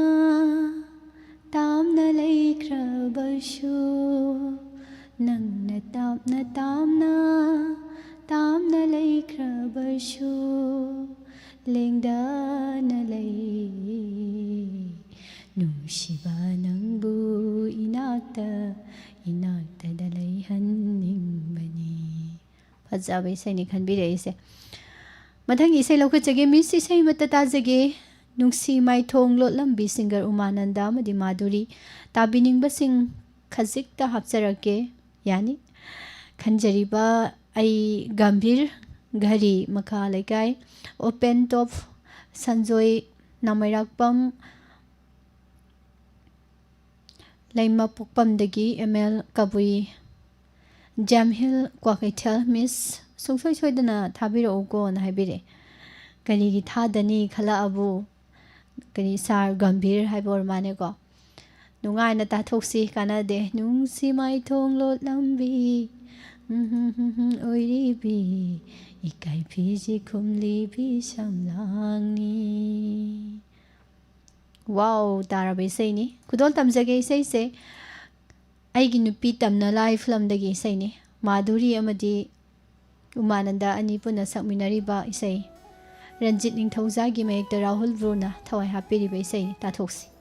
ꯇꯥꯝꯅ ꯂꯩꯈ꯭ꯔꯕꯁꯨ, ꯅꯪꯅ ꯇꯥꯞꯅ ꯇꯥꯝꯅ, ꯇꯥꯝꯅ ꯂꯩꯈ꯭ꯔꯕꯁꯨ, ꯂꯦꯡꯗꯅ ꯂꯩ꯫ ꯅꯨꯡꯁꯤꯕ ꯅꯪꯕꯨ ꯏꯅꯥꯛꯇ, ꯏꯅꯥꯛꯇꯗ ꯂꯩꯍꯟꯅꯤꯡꯕꯅꯤ꯫ ꯐꯖꯕ ꯏꯁꯩꯅꯤ ꯈꯟꯕꯤꯔꯛꯏꯁꯦ꯫ ꯃꯊꯪꯒꯤ ꯏꯁꯩ ꯂꯧꯈꯠꯆꯒꯦ꯫ ꯃꯤꯁ, ꯏꯁꯩ ꯑꯃꯠꯇ ꯇꯥꯖꯒꯦ꯫ ꯅꯨꯡꯁꯤ ꯃꯥꯏꯊꯣꯡ ꯂꯣꯠꯂꯝꯕꯤ, ꯁꯤꯡꯒꯔ ꯎꯃꯥꯅꯟꯗ ꯑꯃꯗꯤ ꯃꯥꯙꯨꯔꯤ꯫ ꯇꯥꯕꯤꯅꯤꯡꯕꯁꯤꯡ ꯈꯖꯤꯛꯇ ꯍꯥꯞꯆꯔꯛꯀꯦ꯫ ꯌꯥꯅꯤ꯫ ꯈꯟꯖꯔꯤꯕ ꯑꯩ ꯒꯝꯚꯤꯔ ꯘꯔꯤ, ꯃꯈꯥ ꯂꯩꯀꯥꯏ, ꯑꯣꯄꯦꯟ ꯇꯣꯞ, ꯁꯟꯖꯣꯏ, ꯅꯥꯃꯩꯔꯥꯛꯄꯝ, ꯂꯩꯃꯄꯣꯛꯄꯝꯗꯒꯤ ꯑꯦꯝ ꯑꯦꯜ ꯀꯕꯨꯏ, ꯖꯥꯝꯍꯤꯜ ꯀ꯭ꯋꯥꯀꯩꯊꯦꯜ, ꯃꯤꯁ, ꯁꯨꯡꯁꯣꯏ ꯁꯣꯏꯗꯅ ꯊꯥꯕꯤꯔꯛꯎꯀꯣꯅ ꯍꯥꯏꯕꯤꯔꯛꯑꯦ꯫ ꯀꯔꯤꯒꯤ ꯊꯥꯗꯅꯤ ꯈꯜꯂꯛꯑꯕꯨ? ꯀꯔꯤ, ꯁꯥꯔ ꯒꯝꯚꯤꯔ ꯍꯥꯏꯕ ꯑꯣꯏꯔ ꯃꯥꯅꯦꯀꯣ꯫ ꯅꯨꯡꯉꯥꯏꯅ ꯇꯥꯊꯣꯛꯁꯤ, ꯀꯥꯟꯅꯗꯦ꯫ ꯅꯨꯡꯁꯤ ꯃꯥꯏꯊꯣꯡ ꯂꯣꯠꯂꯝꯕꯤ, ꯎꯝ, ꯍꯨꯝ, ꯍꯨꯝ, ꯍꯨꯝ, ꯑꯣꯏꯔꯤꯕꯤ, ꯏꯀꯥꯏ ꯐꯤꯖꯤ ꯈꯨꯝꯂꯤꯕꯤ ꯁꯝꯂꯥꯡꯅꯤ꯫ ꯋꯥꯎ, ꯇꯥꯔꯕ ꯏꯁꯩꯅꯤ꯫ ꯈꯨꯗꯣꯜ ꯇꯝꯖꯒꯦ ꯏꯁꯩꯁꯦ꯫ ꯑꯩꯒꯤ ꯅꯨꯄꯤ ꯇꯝꯅ ꯂꯥꯏ ꯐꯤꯂꯝꯗꯒꯤ ꯏꯁꯩꯅꯤ꯫ ꯃꯥꯙꯨꯔꯤ ꯑꯃꯗꯤ ꯎꯃꯥꯅꯟꯗ ꯑꯅꯤ ꯄꯨꯟꯅ ꯁꯛꯃꯤꯟꯅꯔꯤꯕ ꯏꯁꯩ꯫ ꯔꯟꯖꯤꯠ ꯅꯤꯡꯊꯧꯖꯥꯒꯤ ꯃꯌꯦꯛꯇ ꯔꯥꯍꯨꯜ ꯕ꯭ꯔꯨꯅ ꯊꯋꯥꯏ ꯍꯥꯞꯄꯤꯔꯤꯕ ꯏꯁꯩꯅꯤ꯫ ꯇꯥꯊꯣꯛꯁꯤ꯫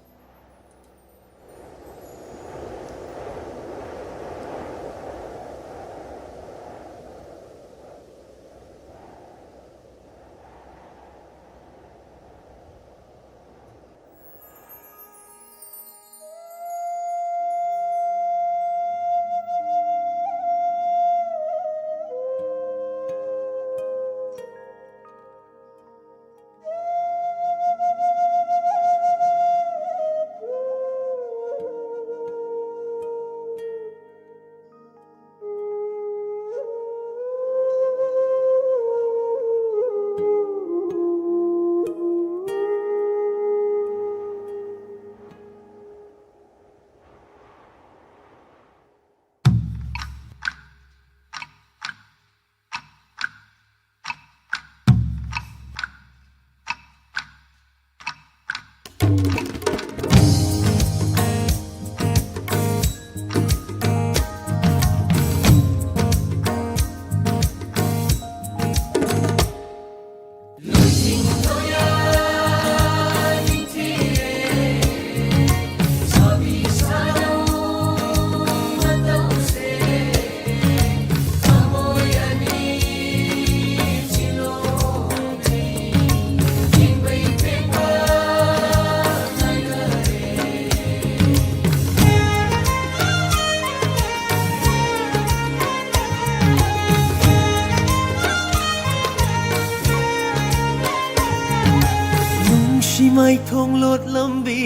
ꯃꯥꯏꯊꯣꯡ ꯂꯣꯠꯂꯝꯕꯤ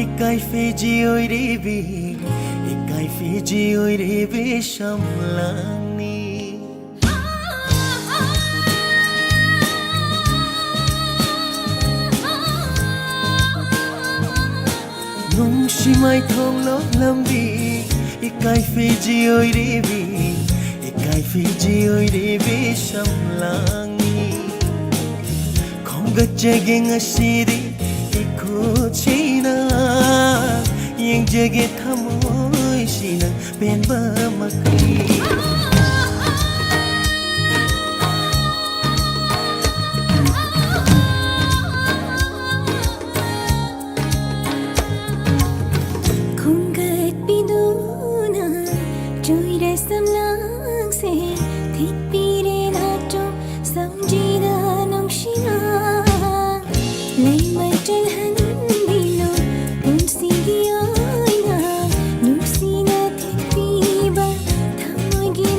ꯏꯀꯥꯏ ꯐꯤꯖꯤ ꯑꯣꯏꯔꯤꯕꯤ, ꯏꯀꯥꯏ ꯐꯤꯖꯤ ꯑꯣꯏꯔꯤꯕꯤ ꯁꯝꯂꯥꯡꯅꯤ꯫ ꯅꯨꯡꯁꯤ ꯃꯥꯏꯊꯣꯡ ꯂꯣꯠꯂꯝꯕꯤ ꯏꯀꯥꯏ ꯐꯤꯖꯤ ꯑꯣꯏꯔꯤꯕꯤ, ꯏꯀꯥꯏ ꯐꯤꯖꯤ ꯑꯣꯏꯔꯤꯕꯤ ꯁꯝꯂꯥꯡꯅꯤ꯫ ꯈꯣꯝꯒꯠꯆꯒꯦ ꯉꯁꯤꯗꯤ ꯏꯈꯨꯠꯁꯤꯅ, ꯌꯦꯡꯖꯒꯦ ꯊꯃꯣꯏꯁꯤꯅ ꯄꯦꯟꯕ ꯃꯈꯩ꯫ ꯈꯣꯝꯒꯠꯄꯤꯗꯨꯅ ꯆꯨꯏꯔꯦ ꯁꯝꯂꯥꯡꯁꯦ, ꯊꯤꯠꯄꯤꯔꯦ ꯅꯥꯆꯣꯝ ꯁꯝꯖꯤꯗ ꯅꯨꯡꯁꯤꯅ꯫ ꯂꯩꯃꯥꯏ ꯆꯜꯍꯟꯕꯤꯅꯨ ꯄꯨꯟꯁꯤꯒꯤ ꯑꯣꯏꯅ, ꯅꯨꯡꯁꯤꯅ ꯊꯤꯠꯄꯤꯕ ꯊꯃꯣꯏꯒꯤ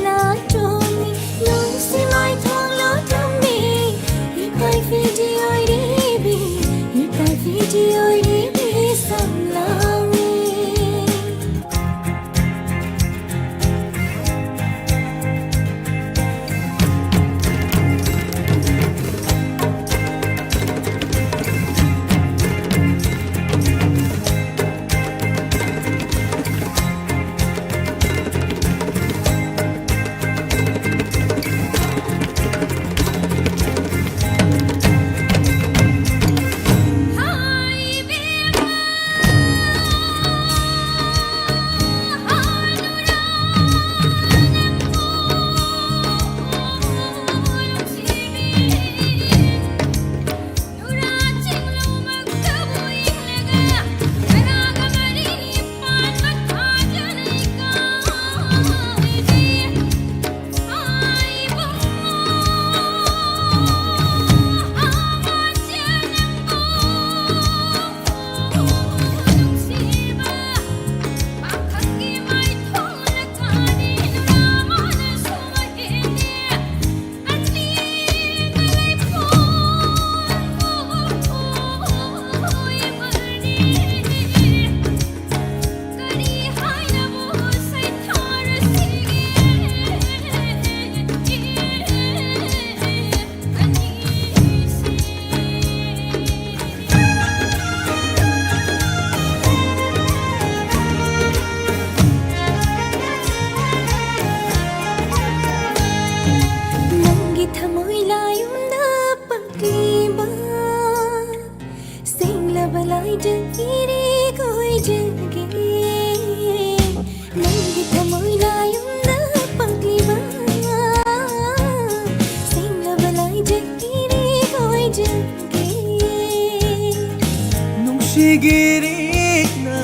ꯒꯤꯔꯤꯛꯅ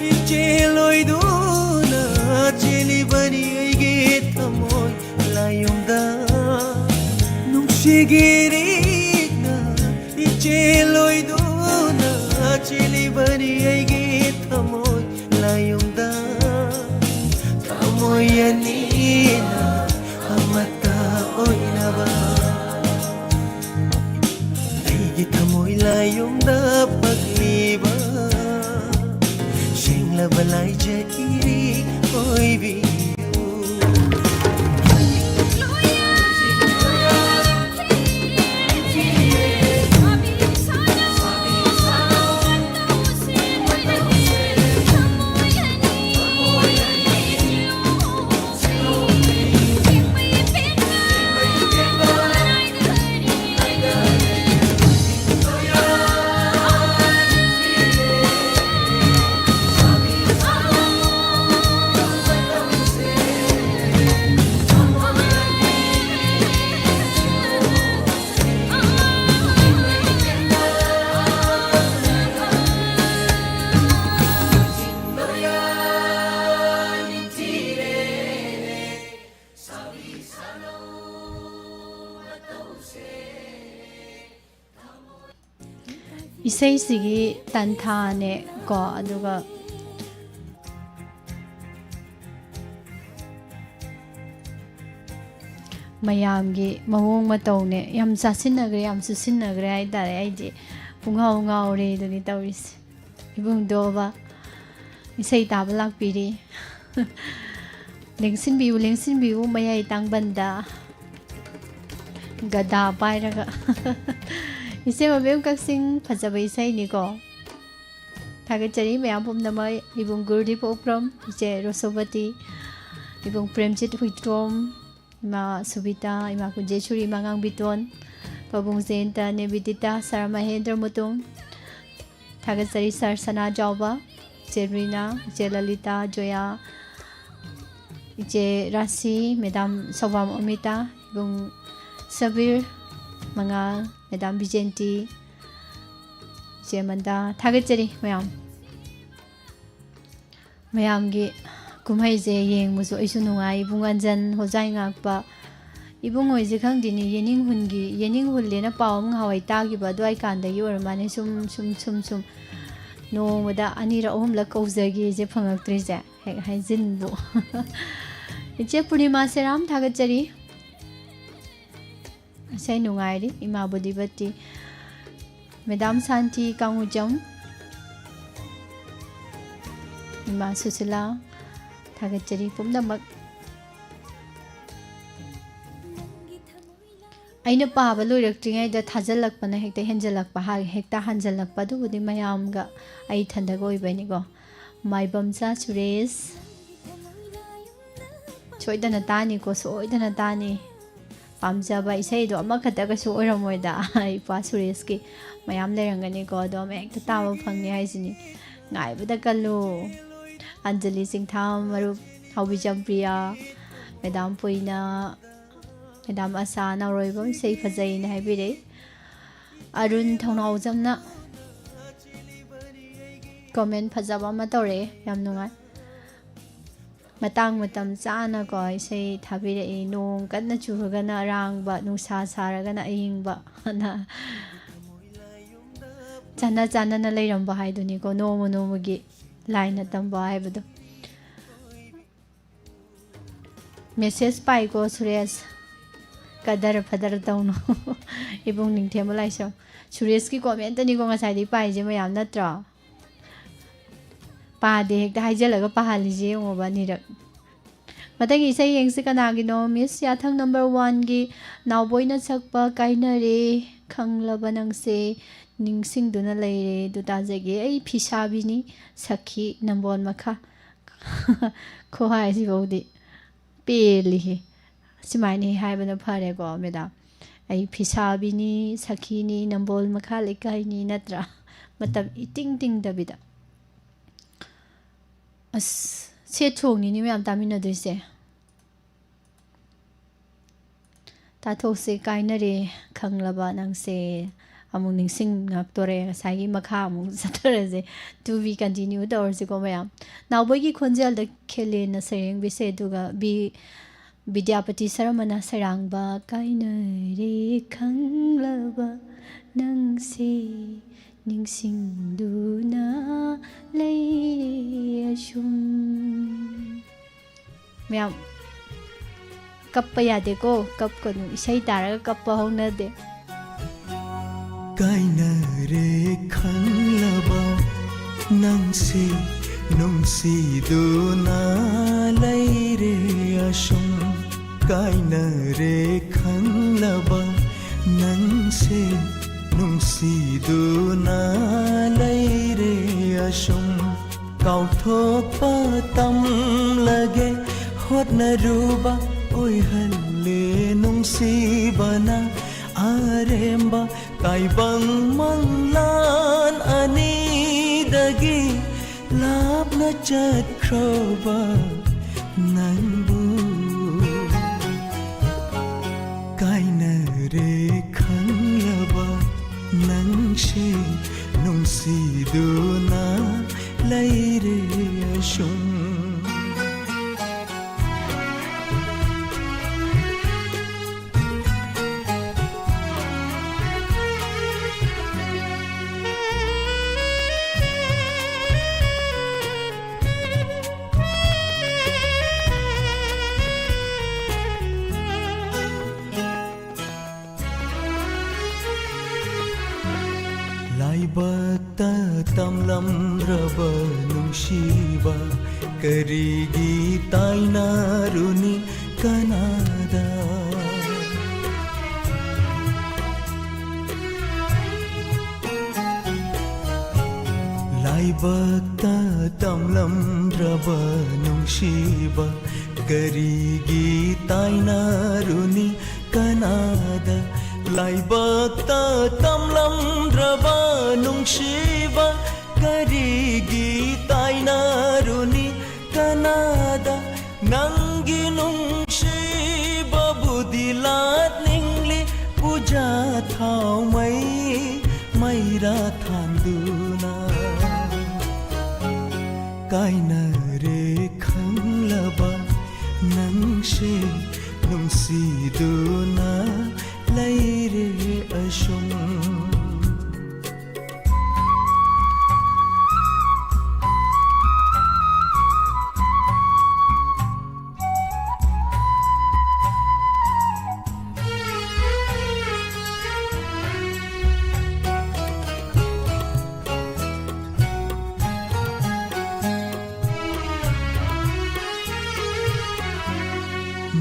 ꯏꯆꯦꯜ ꯑꯣꯏꯗꯨꯅ ꯆꯦꯜꯂꯤꯕꯅꯤ ꯑꯩꯒꯤ ꯊꯃꯣꯏ ꯂꯥꯏꯌꯣꯡꯗ꯫ ꯅꯨꯡꯁꯤꯒꯤꯔꯤꯛꯅ ꯏꯆꯦꯜ ꯑꯣꯏꯗꯨꯅ ꯆꯦꯜꯂꯤꯕꯅꯤ ꯑꯩꯒꯤ ꯊꯃꯣꯏ ꯂꯥꯏꯌꯣꯡꯗ꯫ ꯊꯃꯣꯏ ꯑꯅꯤꯅ ꯑꯃꯠꯇ ꯑꯣꯏꯅꯕ꯫ ꯑꯩꯒꯤ ꯊꯃꯣꯏ ꯂꯥꯏꯌꯣꯡꯗ ꯄꯛꯂꯤꯕ ꯁꯦꯡꯂꯕ ꯂꯥꯏꯖ ꯏꯔꯤꯛ ꯑꯣꯏꯕꯤꯌꯨ꯫ ꯏꯁꯩꯁꯤꯒꯤ ꯇꯟꯊꯥꯅꯦ ꯀꯣ, ꯑꯗꯨꯒ ꯃꯌꯥꯝꯒꯤ ꯃꯑꯣꯡ ꯃꯇꯧꯅꯦ꯫ ꯌꯥꯝ ꯆꯥꯁꯤꯟꯅꯈ꯭ꯔꯦ, ꯌꯥꯝ ꯆꯨꯁꯤꯟꯅꯈ꯭ꯔꯦ ꯍꯥꯏꯇꯥꯔꯦ꯫ ꯑꯩꯗꯤ ꯄꯨꯡꯉꯥꯎ ꯉꯥꯎꯔꯦ ꯑꯗꯨꯅꯤ ꯇꯧꯔꯤꯁꯦ꯫ ꯏꯕꯨꯡꯗꯣꯕ ꯏꯁꯩ ꯇꯥꯕ ꯂꯥꯛꯄꯤꯔꯤ꯫ ꯂꯦꯡꯁꯤꯟꯕꯤꯌꯨ, ꯂꯦꯡꯁꯤꯟꯕꯤꯌꯨ ꯃꯌꯥꯏ ꯇꯥꯡꯕꯟꯗ꯫ ꯒꯗꯥ ꯄꯥꯏꯔꯒ꯫ ꯏꯆꯦ ꯃꯕꯦꯝ ꯀꯛꯆꯤꯡ, ꯐꯖꯕ ꯏꯁꯩꯅꯤꯀꯣ꯫ ꯊꯥꯒꯠꯆꯔꯤ ꯃꯌꯥꯝ ꯄꯨꯝꯅꯃꯛ꯫ ꯏꯕꯨꯡ ꯒꯨꯔꯨꯗꯤꯞ ꯎꯄ꯭ꯔꯝ, ꯏꯆꯦ ꯔꯣꯁꯣꯕꯇꯤ, ꯏꯕꯨꯡ ꯄ꯭ꯔꯦꯝꯖꯤꯠ ꯍꯨꯏꯇ꯭ꯔꯣꯝ, ꯏꯃꯥ ꯁꯨꯕꯤꯇꯥ, ꯏꯃꯥ ꯀꯨꯟꯖꯦꯁꯨꯔꯤ, ꯏꯃꯥ ꯉꯥꯡꯕꯤꯇꯣꯟ, ꯄꯥꯕꯨꯡ ꯖꯌꯟꯇ, ꯅꯦꯕꯤꯗꯤꯇꯥ, ꯁꯥꯔ ꯃꯍꯦꯟꯗ꯭ꯔ ꯃꯨꯇꯨꯝ꯫ ꯊꯥꯒꯠꯆꯔꯤ ꯁꯥꯔ ꯁꯅꯥꯖꯥꯎꯕ, ꯏꯆꯦ ꯔꯤꯅꯥ, ꯏꯆꯦ ꯂꯂꯤꯇꯥ, ꯖꯣꯌꯥ, ꯏꯆꯦ ꯔꯥꯁꯤ, ꯃꯦꯗꯥꯝ ꯁꯧꯕꯥꯝ ꯑꯃꯤꯇꯥ, ꯏꯕꯨꯡ ꯁꯕꯤꯔ, ꯃꯉꯥꯜ, ꯃꯦꯗꯥꯝ ꯕꯤꯖꯦꯟꯇꯤ, ꯆꯦꯃꯟꯗ ꯊꯥꯒꯠꯆꯔꯤ ꯃꯌꯥꯝ꯫ ꯃꯌꯥꯝꯒꯤ ꯀꯨꯝꯍꯩꯁꯦ ꯌꯦꯡꯕꯁꯨ ꯑꯩꯁꯨ ꯅꯨꯡꯉꯥꯏ꯫ ꯏꯕꯨꯡ ꯑꯟꯖꯟ ꯍꯣꯖꯥꯏ ꯉꯥꯛꯄ ꯏꯕꯨꯡꯉꯣꯏꯁꯦ ꯈꯪꯗꯦꯅꯦ, ꯌꯦꯅꯤꯡ ꯍꯨꯟꯒꯤ, ꯌꯦꯅꯤꯡ ꯍꯨꯜꯂꯦꯅ ꯄꯥꯎ ꯑꯃ ꯉꯍꯥꯟꯋꯥꯏ ꯇꯥꯈꯤꯕ ꯑꯗꯨꯋꯥꯏ ꯀꯥꯟꯗꯒꯤ ꯑꯣꯏꯔ ꯃꯥꯜꯂꯦ꯫ ꯁꯨꯝ, ꯁꯨꯝ, ꯁꯨꯝ, ꯁꯨꯝ ꯅꯣꯡꯃꯗ ꯑꯅꯤꯔꯛ ꯑꯍꯨꯝꯂꯛ ꯀꯧꯖꯒꯦꯁꯦ ꯐꯪꯉꯛꯇ꯭ꯔꯤꯁꯦ꯫ ꯍꯦꯛ ꯍꯥꯏꯖꯤꯟꯕꯨ꯫ ꯏꯆꯦ ꯄꯨꯔꯅꯤꯃꯥ ꯁꯦꯔꯥꯝ ꯊꯥꯒꯠꯆꯔꯤ꯫ ꯏꯁꯩ ꯅꯨꯡꯉꯥꯏꯔꯤ ꯏꯃꯥ ꯕꯣꯗꯤꯄꯇꯤ꯫ ꯃꯦꯗꯥꯝ ꯁꯥꯟꯇꯤ ꯀꯥꯡꯉꯨꯖꯝ, ꯏꯃꯥ ꯁꯨꯁꯤꯂꯥ, ꯊꯥꯒꯠꯆꯔꯤ ꯄꯨꯝꯅꯃꯛ꯫ ꯑꯩꯅ ꯄꯥꯕ ꯂꯣꯏꯔꯛꯇ꯭ꯔꯤꯉꯩꯗ ꯊꯥꯖꯤꯜꯂꯛꯄꯅ ꯍꯦꯛꯇ ꯍꯦꯟꯖꯜꯂꯛꯄ, ꯍꯥ-, ꯍꯦꯛꯇ ꯍꯟꯖꯜꯂꯛꯄ꯫ ꯑꯗꯨꯕꯨꯗꯤ ꯃꯌꯥꯝꯒ ꯑꯩ ꯏꯊꯟꯗꯒ ꯑꯣꯏꯕꯩꯅꯤꯀꯣ꯫ ꯃꯥꯏꯕꯝꯆꯥ ꯁꯨꯔꯦꯁ, ꯁꯣꯏꯗꯅ ꯇꯥꯅꯤꯀꯣ, ꯁꯣꯏꯗꯅ ꯇꯥꯅꯤ꯫ ꯄꯥꯝꯖꯕ ꯏꯁꯩꯗꯣ ꯑꯃꯈꯛꯇ ꯀꯩꯁꯨ ꯑꯣꯏꯔꯝꯃꯣꯏꯗ꯫ ꯏꯄ꯭ꯋꯥ ꯁꯨꯔꯦꯁꯀꯤ ꯃꯌꯥꯝ ꯂꯩꯔꯝꯒꯅꯤꯀꯣ, ꯑꯗꯣ ꯑꯃ ꯍꯦꯛꯇ ꯇꯥꯕ ꯐꯪꯅꯤ ꯍꯥꯏꯁꯤꯅꯤ꯫ ꯉꯥꯏꯕꯗ ꯀꯜꯂꯨ꯫ ꯑꯟꯖꯂꯤ ꯆꯤꯡꯊꯥꯝ, ꯃꯔꯨꯞ ꯍꯥꯎꯕꯤꯖꯝ ꯄ꯭ꯔꯤꯌꯥ, ꯃꯦꯗꯥꯝ ꯄꯣꯏꯅ, ꯃꯦꯗꯥꯝ ꯑꯁꯥ, ꯅꯥꯎꯔꯣꯏꯕꯝ ꯏꯁꯩ ꯐꯖꯩꯅ ꯍꯥꯏꯕꯤꯔꯛꯏ꯫ ꯑꯔꯨꯟ ꯊꯧꯅꯥꯎꯖꯝꯅ comment ꯐꯖꯕ ꯑꯃ ꯇꯧꯔꯛꯑꯦ, ꯌꯥꯝ ꯅꯨꯡꯉꯥꯏ꯫ ꯃꯇꯥꯡ ꯃꯇꯝ ꯆꯥꯅꯀꯣ ꯏꯁꯩ ꯊꯥꯕꯤꯔꯛꯏ꯫ ꯅꯣꯡ ꯀꯟꯅ ꯆꯨꯔꯒꯅ ꯑꯔꯥꯡꯕ, ꯅꯨꯡꯁꯥ ꯁꯥꯔꯒꯅ ꯑꯏꯪꯕ꯫ ꯑꯅ ꯆꯥꯟꯅ ꯆꯥꯟꯅꯅ ꯂꯩꯔꯝꯕ ꯍꯥꯏꯗꯨꯅꯤꯀꯣ, ꯅꯣꯡꯃ ꯅꯣꯡꯃꯒꯤ ꯂꯥꯏꯅ ꯇꯝꯕ ꯍꯥꯏꯕꯗꯣ꯫ Message ꯄꯥꯏꯀꯣ ꯁꯨꯔꯦꯁ꯫ ꯀꯗꯔ ꯐꯗꯔ ꯇꯧꯅꯨ꯫ ꯏꯕꯨꯡ ꯅꯤꯡꯊꯦꯝꯕ ꯂꯥꯏꯁ꯭ꯔꯝ꯫ ꯁꯨꯔꯦꯁꯀꯤ commentꯇꯅꯤꯀꯣ ꯉꯁꯥꯏꯗꯩ ꯄꯥꯏꯁꯦ ꯃꯌꯥꯝ ꯅꯠꯇ꯭ꯔꯣ? ꯄꯥꯗꯦ ꯍꯦꯛꯇ ꯍꯥꯏꯖꯜꯂꯒ ꯄꯥꯍꯜꯂꯤꯁꯦ ꯌꯦꯡꯉꯣꯕ ꯑꯅꯤꯔꯛ꯫ ꯃꯊꯪꯒꯤ ꯏꯁꯩ ꯌꯦꯡꯁꯤ ꯀꯅꯥꯒꯤꯅꯣ? Miss ꯌꯥꯊꯪ number oneꯒꯤ ꯅꯥꯎꯕꯣꯏꯅ ꯁꯛꯄ ꯀꯥꯏꯅꯔꯦ ꯈꯪꯂꯕ ꯅꯪꯁꯦ ꯅꯤꯡꯁꯤꯡꯗꯨꯅ ꯂꯩꯔꯦ꯫ ꯑꯗꯨ ꯇꯥꯖꯒꯦ꯫ ꯑꯩ ꯐꯤꯁꯥꯕꯤꯅꯤ ꯁꯈꯤ ꯅꯝꯕꯣꯜ ꯃꯈꯥ꯫ ꯈꯨꯍꯥꯏꯁꯤꯐꯧꯗꯤ ꯄꯦꯜꯂꯤꯍꯦ꯫ ꯁꯨꯃꯥꯏꯅ ꯍꯦꯛ ꯍꯥꯏꯕꯅ ꯐꯔꯦꯀꯣ ꯃꯦꯗꯥꯝ꯫ ꯑꯩ ꯐꯤꯁꯥꯕꯤꯅꯤ, ꯁꯈꯤꯅꯤ, ꯅꯝꯕꯣꯜ ꯃꯈꯥ ꯂꯩꯀꯥꯏꯅꯤ ꯅꯠꯇ꯭ꯔꯥ? ꯃꯇꯝ ꯏꯇꯤꯡ ꯇꯤꯡꯗꯕꯤꯗ꯫ ꯑꯁ, sad songꯅꯤꯅꯦ ꯃꯌꯥꯝ ꯇꯥꯃꯤꯟꯅꯗꯣꯏꯁꯦ꯫ ꯇꯥꯊꯣꯛꯁꯦ ꯀꯥꯏꯅꯔꯦ ꯈꯪꯂꯕ ꯅꯪꯁꯦ꯫ ꯑꯃꯨꯛ ꯅꯤꯡꯁꯤꯡꯉꯛꯇꯣꯔꯦ꯫ ꯉꯁꯥꯏꯒꯤ ꯃꯈꯥ ꯑꯃꯨꯛ ꯆꯠꯊꯔꯁꯦ꯫ To be continue ꯇꯧꯔꯁꯤꯀꯣ ꯃꯌꯥꯝ꯫ ꯅꯥꯎꯕꯣꯏꯒꯤ ꯈꯣꯟꯖꯦꯜꯗ ꯈꯦꯂꯦꯟꯅ ꯁꯩꯔꯦꯡꯕꯤꯁꯦ, ꯑꯗꯨꯒ ꯕꯤ ꯕꯤꯗ꯭ꯌꯥꯄꯇꯤ ꯁꯔꯃꯅ ꯁꯩꯔꯥꯡꯕ "ꯀꯥꯏꯅꯔꯦ ꯈꯪꯂꯕ ꯅꯪꯁꯦ ꯅꯤꯡꯁꯤꯡꯗꯨꯅ ꯂꯩꯔꯦ ꯑꯁꯨꯝ"꯫ ꯃꯌꯥꯝ ꯀꯞꯄ ꯌꯥꯗꯦꯀꯣ, ꯀꯞꯀꯅꯨ, ꯏꯁꯩ ꯇꯥꯔꯒ ꯀꯞꯄ ꯍꯧꯅꯗꯦ꯫ ꯀꯥꯏꯅꯔꯦ ꯈꯪꯂꯕ ꯅꯪꯁꯦ ꯅꯨꯡꯁꯤꯗꯨꯅ ꯂꯩꯔꯦ ꯑꯁꯨꯝ꯫ ꯀꯥꯏꯅꯔꯦ ꯈꯪꯂꯕ ꯅꯪꯁꯦ ꯅꯨꯡꯁꯤꯗꯨꯅ ꯂꯩꯔꯦ ꯑꯁꯨꯝ꯫ ꯀꯥꯎꯊꯣꯛꯄ ꯇꯝꯂꯒꯦ ꯍꯣꯠꯅꯔꯨꯕ ꯑꯣꯏꯍꯜꯂꯦ ꯅꯨꯡꯁꯤꯕꯅ꯫ ꯑꯔꯦꯝꯕ ꯇꯥꯏꯕꯪ ꯃꯪꯂꯥꯟ ꯑꯅꯤꯗꯒꯤ ꯂꯥꯞꯅ ꯆꯠꯈ꯭ꯔꯕ ꯅꯪꯕꯨ꯫ ꯀꯥꯏꯅꯔꯦ ꯈꯪꯂꯕ ꯅꯪꯁꯦ ꯅꯨꯡꯁꯤꯗꯨꯅ ꯂꯩꯔꯦ ꯑꯁꯨꯝ꯫ ꯂꯥꯏꯕꯛꯇ ꯇꯝꯂꯝꯗ꯭ꯔꯕ ꯅꯨꯡꯁꯤꯕ ꯀꯔꯤꯒꯤ ꯇꯥꯏꯅꯔꯨꯅꯤ ꯀꯅꯥꯗ? ꯂꯥꯏꯕꯛꯇ ꯇꯝꯂꯝꯗ꯭ꯔꯕ ꯅꯨꯡꯁꯤꯕ ꯀꯔꯤꯒꯤ ꯇꯥꯏꯅꯔꯨꯅꯤ ꯀꯅꯥꯗ? ꯂꯥꯏꯕꯛꯇ ꯇꯝꯂꯝꯗ꯭ꯔꯕ ꯅꯨꯡꯁꯤꯕ ꯀꯔꯤꯒꯤ ꯇꯥꯏꯅꯔꯨꯅꯤ ꯀꯅꯥꯗ? ꯅꯪꯒꯤ ꯅꯨꯡꯁꯤꯕꯕꯨꯗꯤ ꯂꯥꯠꯅꯤꯡꯂꯤ ꯄꯨꯖꯥ ꯊꯥꯎꯃꯩ꯫ ꯗꯨꯅ ꯂꯩꯔꯦ ꯑꯁꯨꯝ꯫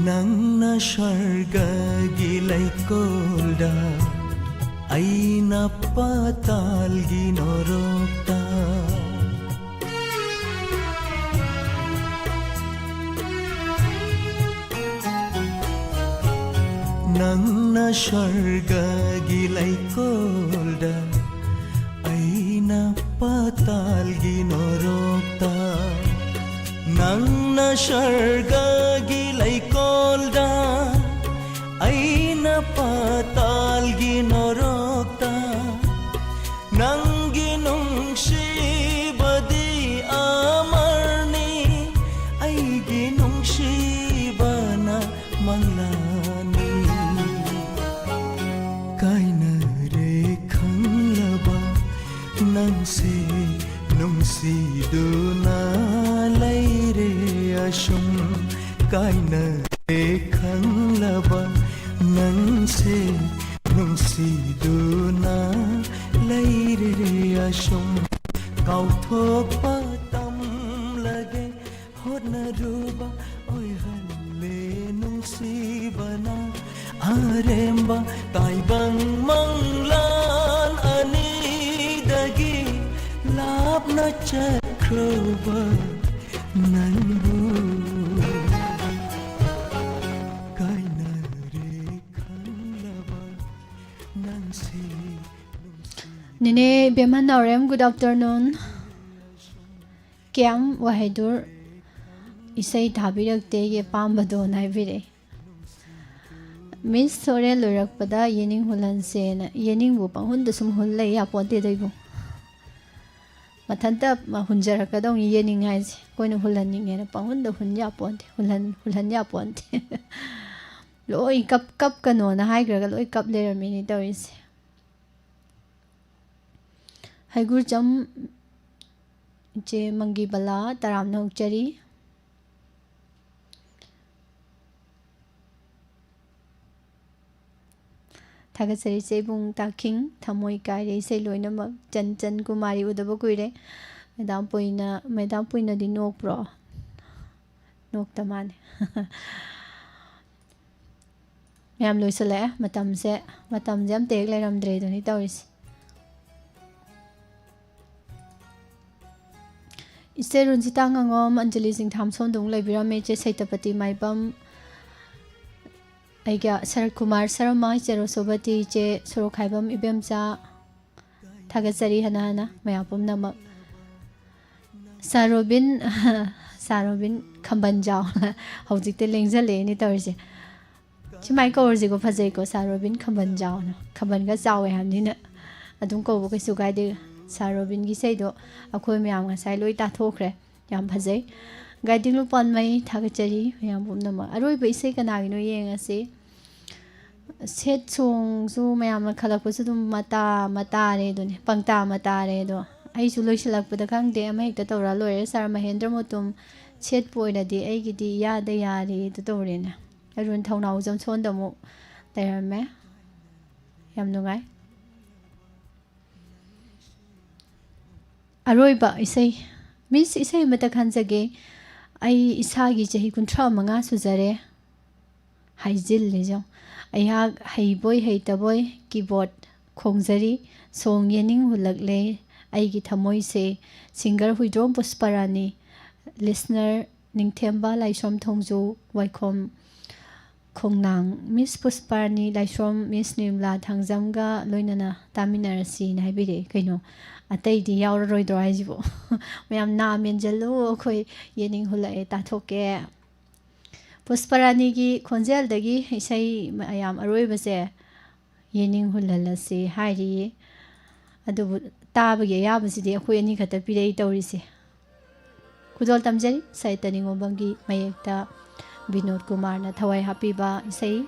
ꯅꯪꯅ ꯁ꯭ꯋꯔꯒꯒꯤ ꯂꯩꯀꯣꯜꯗ, ꯑꯩꯅ ꯄꯥꯇꯥꯜꯒꯤ ꯅꯣꯔꯣꯛꯇ꯫ ꯅꯪꯅ ꯁ꯭ꯋꯔꯒꯒꯤ ꯂꯩꯀꯣꯜꯗ, ꯑꯩꯅ ꯄꯥꯇꯥꯜꯒꯤ ꯅꯣꯔꯣꯛꯇ꯫ ꯅꯪꯅ ꯁ꯭ꯋꯔꯒꯒꯤ ꯂꯩꯀꯣꯜꯗ, ꯑꯩꯅ ꯄꯥꯇꯥꯜꯒꯤ ꯅꯣꯔꯣꯛꯇ꯫ ꯅꯪꯒꯤ ꯅꯨꯡꯁꯤꯕꯗꯤ ꯑꯃꯔꯅꯤ, ꯑꯩꯒꯤ ꯅꯨꯡꯁꯤꯕꯅ ꯃꯪꯂꯥꯅꯤ꯫ ꯀꯥꯏꯅꯔꯦ ꯈꯪꯂꯕ ꯅꯪꯁꯦ, ꯅꯨꯡꯁꯤꯗꯨꯅ ꯂꯩꯔꯦ ꯑꯁꯨꯝ꯫ ꯀꯥꯏꯅꯔꯦ ꯈꯪꯂꯕ ꯅꯪꯁꯦ, ꯅꯨꯡꯁꯤꯗꯨꯅ ꯂꯩꯔꯦ ꯑꯁꯨꯝ꯫ ꯀꯥꯎꯊꯣꯛꯄ ꯇꯝꯂꯒꯦ ꯍꯣꯠꯅꯔꯨꯕ ꯑꯣꯏꯍꯜꯂꯦ ꯅꯨꯡꯁꯤꯕꯅ꯫ ꯑꯔꯦꯝꯕ ꯇꯥꯏꯕꯪ ꯃꯪꯂꯥꯟ ꯑꯅꯤꯗꯒꯤ ꯂꯥꯞꯅ ꯆꯠꯈ꯭ꯔꯕ ꯅꯪꯕꯨ ꯀꯥꯏꯅꯔꯦ ꯈꯪꯂꯕ ꯅꯪꯁꯦ꯫ ꯅꯦꯅꯦ ꯏꯕꯦꯝꯍꯟ ꯅꯥꯎꯔꯦꯝ, good afternoon꯫ ꯀ꯭ꯌꯥꯝ ꯋꯥꯍꯩꯗꯨꯔ ꯏꯁꯩ ꯊꯥꯕꯤꯔꯛꯇꯦ, ꯑꯩꯒꯤ ꯑꯄꯥꯝꯕꯗꯣꯅ ꯍꯥꯏꯕꯤꯔꯛꯑꯦ꯫ ꯃꯤꯁ ꯁꯣꯔꯦꯟ ꯂꯣꯏꯔꯛꯄꯗ ꯌꯦꯅꯤꯡ ꯍꯨꯜꯍꯟꯁꯦꯅ꯫ ꯌꯦꯅꯤꯡꯕꯨ ꯄꯪꯍꯨꯟꯗ ꯁꯨꯝ ꯍꯨꯜ ꯂꯩ ꯌꯥꯄꯣꯟꯇꯦꯗ ꯏꯕꯨꯡ꯫ ꯃꯊꯟꯇ ꯍꯨꯟꯖꯔꯛꯀꯗꯧꯅꯤ ꯌꯦꯅꯤꯡ ꯍꯥꯏꯁꯦ꯫ ꯑꯩꯈꯣꯏꯅ ꯍꯨꯜꯍꯟꯅꯤꯡꯉꯦꯅ ꯄꯪꯍꯨꯟꯗ ꯍꯨꯟ ꯌꯥꯄꯣꯟꯇꯦ, ꯍꯨꯜꯍꯟ-, ꯍꯨꯜꯍꯟ ꯌꯥꯄꯣꯟꯇꯦ꯫ ꯂꯣꯏ ꯀꯞ, ꯀꯞꯀꯅꯣꯅ ꯍꯥꯏꯈ꯭ꯔꯒ ꯂꯣꯏ ꯀꯞ ꯂꯩꯔꯝꯃꯤꯅꯦ ꯇꯧꯔꯤꯁꯦ꯫ ꯍꯩꯒꯨꯔꯆꯝ ꯏꯆꯦ ꯃꯪꯒꯤꯕꯂꯥ ꯇꯔꯥꯝꯅ ꯑꯣꯛꯆꯔꯤ꯫ ꯊꯥꯒꯠꯆꯔꯤ ꯏꯆꯦ ꯏꯕꯨꯡ ꯇꯥꯈꯤꯡ, ꯊꯃꯣꯏ ꯀꯥꯏꯔꯦ ꯏꯁꯩ ꯂꯣꯏꯅꯃꯛ꯫ ꯆꯟ ꯆꯟ ꯀꯨꯃꯥꯔꯤ ꯎꯗꯕ ꯀꯨꯏꯔꯦ꯫ Madam ꯄꯣꯏꯅ, madam ꯄꯣꯏꯅꯗꯤ ꯅꯣꯛꯄ꯭ꯔꯣ? ꯅꯣꯛꯇ ꯃꯥꯜꯂꯦ꯫ ꯃꯌꯥꯝ ꯂꯣꯏꯁꯤꯜꯂꯛꯑꯦ꯫ ꯃꯇꯝꯁꯦ, ꯃꯇꯝꯁꯦ ꯑꯝꯇ ꯍꯦꯛ ꯂꯩꯔꯝꯗ꯭ꯔꯦ ꯑꯗꯨꯅꯤ ꯇꯧꯔꯤꯁꯦ꯫ ꯏꯆꯦ ꯔꯨꯟꯖꯤꯇꯥ ꯉꯥꯉꯣꯝ, ꯑꯟꯖꯂꯤ ꯆꯤꯡꯊꯥꯝ ꯁꯣꯝꯗ ꯑꯃꯨꯛ ꯂꯩꯕꯤꯔꯝꯃꯦ꯫ ꯏꯆꯦ ꯁꯩꯇꯄꯇꯤ ꯃꯥꯏꯕꯝ, ꯑꯩꯒ ꯁꯔꯠ ꯀꯨꯃꯥꯔ ꯁꯔꯃ, ꯏꯆꯦ ꯔꯣꯁꯣꯕꯇꯤ, ꯏꯆꯦ ꯁꯣꯔꯣꯛꯈꯥꯏꯕꯝ ꯏꯕꯦꯝꯆꯥ, ꯊꯥꯒꯠꯆꯔꯤ ꯍꯟꯅ ꯍꯟꯅ ꯃꯌꯥꯝ ꯄꯨꯝꯅꯃꯛ꯫ ꯁꯥꯔ ꯔꯣꯕꯤꯟ, ꯁꯥꯔ ꯔꯣꯕꯤꯟ ꯈꯝꯕꯟꯖꯥꯎ꯫ ꯍꯧꯖꯤꯛꯇꯤ ꯂꯦꯡꯖꯜꯂꯛꯑꯦꯅꯦ ꯇꯧꯔꯤꯁꯦ꯫ ꯁꯨꯃꯥꯏꯅ ꯀꯧꯔꯁꯤꯀꯣ, ꯐꯖꯩꯀꯣ, ꯁꯥꯔ ꯔꯣꯕꯤꯟ ꯈꯝꯕꯟꯖꯥꯎꯅ꯫ ꯈꯝꯕꯟꯒ ꯆꯥꯎꯋꯦ ꯍꯥꯏꯕꯅꯤꯅ ꯑꯗꯨꯝ ꯀꯧꯕ ꯀꯩꯁꯨ ꯀꯥꯏꯗꯦ꯫ ꯁꯥꯔ ꯔꯣꯕꯤꯟꯒꯤ ꯏꯁꯩꯗꯣ ꯑꯩꯈꯣꯏ ꯃꯌꯥꯝ ꯉꯁꯥꯏ ꯂꯣꯏ ꯇꯥꯊꯣꯛꯈ꯭ꯔꯦ꯫ ꯌꯥꯝ ꯐꯖꯩ꯫ ꯒꯥꯏꯗꯤꯡꯂꯨ ꯄꯥꯟꯃꯩ, ꯊꯥꯒꯠꯆꯔꯤ ꯃꯌꯥꯝ ꯄꯨꯝꯅꯃꯛ꯫ ꯑꯔꯣꯏꯕ ꯏꯁꯩ ꯀꯅꯥꯒꯤꯅꯣ ꯌꯦꯡꯉꯁꯤ꯫ ꯁꯦꯠ ꯁꯣꯡꯁꯨ ꯃꯌꯥꯝꯅ ꯈꯜꯂꯛꯄꯁꯨ ꯑꯗꯨꯝ ꯃꯇꯥ ꯑꯃ ꯇꯥꯔꯦ ꯑꯗꯨꯅꯤ, ꯄꯪꯇꯥ ꯑꯃ ꯇꯥꯔꯦ꯫ ꯑꯗꯣ ꯑꯩꯁꯨ ꯂꯣꯏꯁꯤꯜꯂꯛꯄꯗ ꯈꯪꯗꯦ, ꯑꯃ ꯍꯦꯛꯇ ꯇꯧꯔ ꯂꯣꯏꯔꯦ꯫ ꯁꯥꯔ ꯃꯍꯦꯟꯗ꯭ꯔ ꯃꯨꯇꯨꯝ, ꯁꯦꯠꯄ ꯑꯣꯏꯔꯗꯤ ꯑꯩꯒꯤꯗꯤ ꯏꯌꯥꯗ ꯌꯥꯔꯦ ꯑꯗꯨ ꯇꯧꯔꯦꯅꯦ꯫ ꯑꯔꯨꯟ ꯊꯧꯅꯥꯎꯖꯝ ꯁꯣꯟꯗ ꯑꯃꯨꯛ ꯂꯩꯔꯝꯃꯦ꯫ ꯌꯥꯝ ꯅꯨꯡꯉꯥꯏ꯫ ꯑꯔꯣꯏꯕ ꯏꯁꯩ, ꯃꯤꯁ, ꯏꯁꯩ ꯑꯃꯇ ꯈꯟꯖꯒꯦ꯫ ꯑꯩ ꯏꯁꯥꯒꯤ ꯆꯍꯤ ꯀꯨꯟꯊ꯭ꯔꯥ ꯃꯉꯥ ꯁꯨꯖꯔꯦ꯫ ꯍꯥꯏꯖꯤꯜꯂꯤ ꯌꯦꯡꯉꯨ꯫ ꯑꯩꯍꯥꯛ ꯍꯩꯕꯣꯏ ꯍꯩꯇꯕꯣꯏ keyboard ꯈꯣꯡꯖꯔꯤ꯫ ꯁꯣꯡ ꯌꯦꯅꯤꯡ ꯍꯨꯜꯂꯛꯂꯦ ꯑꯩꯒꯤ ꯊꯃꯣꯏꯁꯦ꯫ Singer ꯍꯨꯏꯗ꯭ꯔꯣꯝ ꯄꯨꯁꯄꯔꯥꯅꯤ꯫ Listener ꯅꯤꯡꯊꯦꯝꯕ ꯂꯥꯏꯁ꯭ꯔꯣꯝ ꯊꯣꯡꯖꯨ, ꯋꯥꯏꯈꯣꯝ ꯈꯣꯡꯅꯥꯡ꯫ Miss ꯄꯨꯁꯄꯥꯔꯥꯅꯤ ꯂꯥꯏꯁ꯭ꯔꯣꯝ, Miss ꯅꯤꯔꯃꯂꯥ ꯊꯥꯡꯖꯝꯒ ꯂꯣꯏꯅꯅ ꯇꯥꯃꯤꯟꯅꯔꯁꯤꯅ ꯍꯥꯏꯕꯤꯔꯛꯑꯦ꯫ ꯀꯩꯅꯣ, ꯑꯇꯩꯗꯤ ꯌꯥꯎꯔꯔꯣꯏꯗ꯭ꯔꯣ ꯍꯥꯏꯁꯤꯕꯣ? ꯃꯌꯥꯝ ꯅꯥ ꯃꯦꯟꯁꯤꯜꯂꯨ, ꯑꯩꯈꯣꯏ ꯌꯦꯅꯤꯡ ꯍꯨꯜꯂꯛꯑꯦ, ꯇꯥꯊꯣꯛꯀꯦ꯫ ꯄꯨꯁꯄꯥꯔꯥꯅꯤꯒꯤ ꯈꯣꯟꯖꯦꯜꯗꯒꯤ ꯏꯁꯩ ꯃꯌꯥꯝ ꯑꯔꯣꯏꯕꯁꯦ ꯌꯦꯅꯤꯡ ꯍꯨꯜꯍꯜꯂꯁꯤ ꯍꯥꯏꯔꯤ꯫ ꯑꯗꯨꯕꯨ ꯇꯥꯕꯒꯤ ꯑꯌꯥꯕꯁꯤꯗꯤ ꯑꯩꯈꯣꯏ ꯑꯅꯤ ꯈꯛꯇ ꯄꯤꯔꯛꯏ ꯇꯧꯔꯤꯁꯦ꯫ ꯈꯨꯗꯣꯜ ꯇꯝꯖꯔꯤ ꯁꯥꯍꯤꯇ꯭ꯌ ꯅꯤꯉꯣꯝꯕꯝꯒꯤ ꯃꯌꯦꯛꯇ꯫ ꯕꯤꯅꯣꯗ ꯀꯨꯃꯥꯔꯅ ꯊꯋꯥꯏ ꯍꯥꯞꯄꯤꯕ ꯏꯁꯩ꯫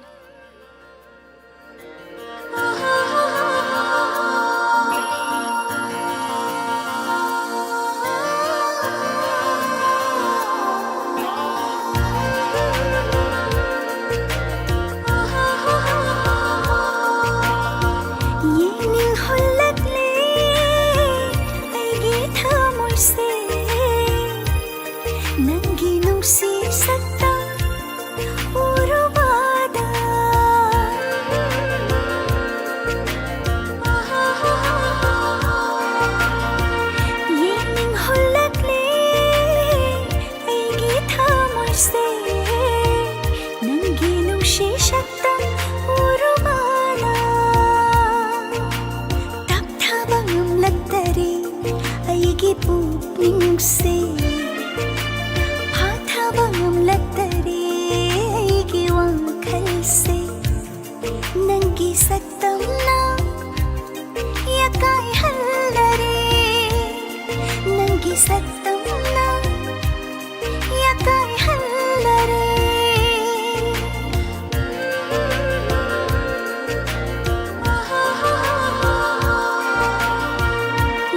ꯌꯦꯡꯅꯤꯡ ꯍꯨꯜꯂꯛꯂꯦ ꯑꯩꯒꯤ ꯊꯃꯣꯏꯁꯦ, ꯅꯪꯒꯤ ꯅꯨꯡꯁꯤ ꯁꯛꯇꯝ ꯎꯔꯨꯕꯗ꯫ ꯌꯦꯡꯅꯤꯡ ꯍꯨꯜꯂꯛꯂꯦ ꯑꯩꯒꯤ ꯊꯃꯣꯏꯁꯦ, ꯅꯪꯒꯤ ꯅꯨꯡꯁꯤ ꯁꯛꯇꯝ ꯎꯔꯨꯕꯗ꯫ ꯇꯞꯊꯕ ꯉꯝꯂꯛꯇꯔꯦ ꯑꯩꯒꯤ ꯄꯨꯛꯅꯤꯡꯁꯦ, ꯐꯥꯊꯕ ꯉꯝꯂꯛꯇꯔꯦ ꯑꯩꯒꯤ ꯋꯥꯈꯜꯁꯦ꯫ ꯅꯪꯒꯤ ꯁꯛꯇꯝꯅ ꯌꯥꯀꯥꯏꯍꯜꯂꯔꯦ, ꯅꯪꯒꯤ ꯁꯛꯇꯝꯅ ꯌꯥꯀꯥꯏꯍꯜꯂꯔꯦ꯫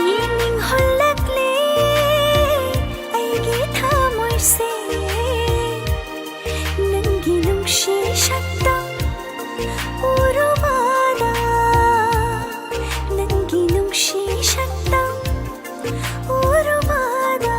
ꯌꯦꯡꯅꯤꯡ ꯍꯨꯜꯂꯛꯂꯦ ꯑꯩꯒꯤ ꯊꯃꯣꯏꯁꯦ, ꯅꯪꯒꯤ ꯅꯨꯡꯁꯤ ꯁꯛꯇꯝ ꯎꯔꯨꯕꯗ, ꯅꯪꯒꯤ ꯅꯨꯡꯁꯤ ꯁꯛꯇꯝ ꯎꯔꯨꯕꯗ꯫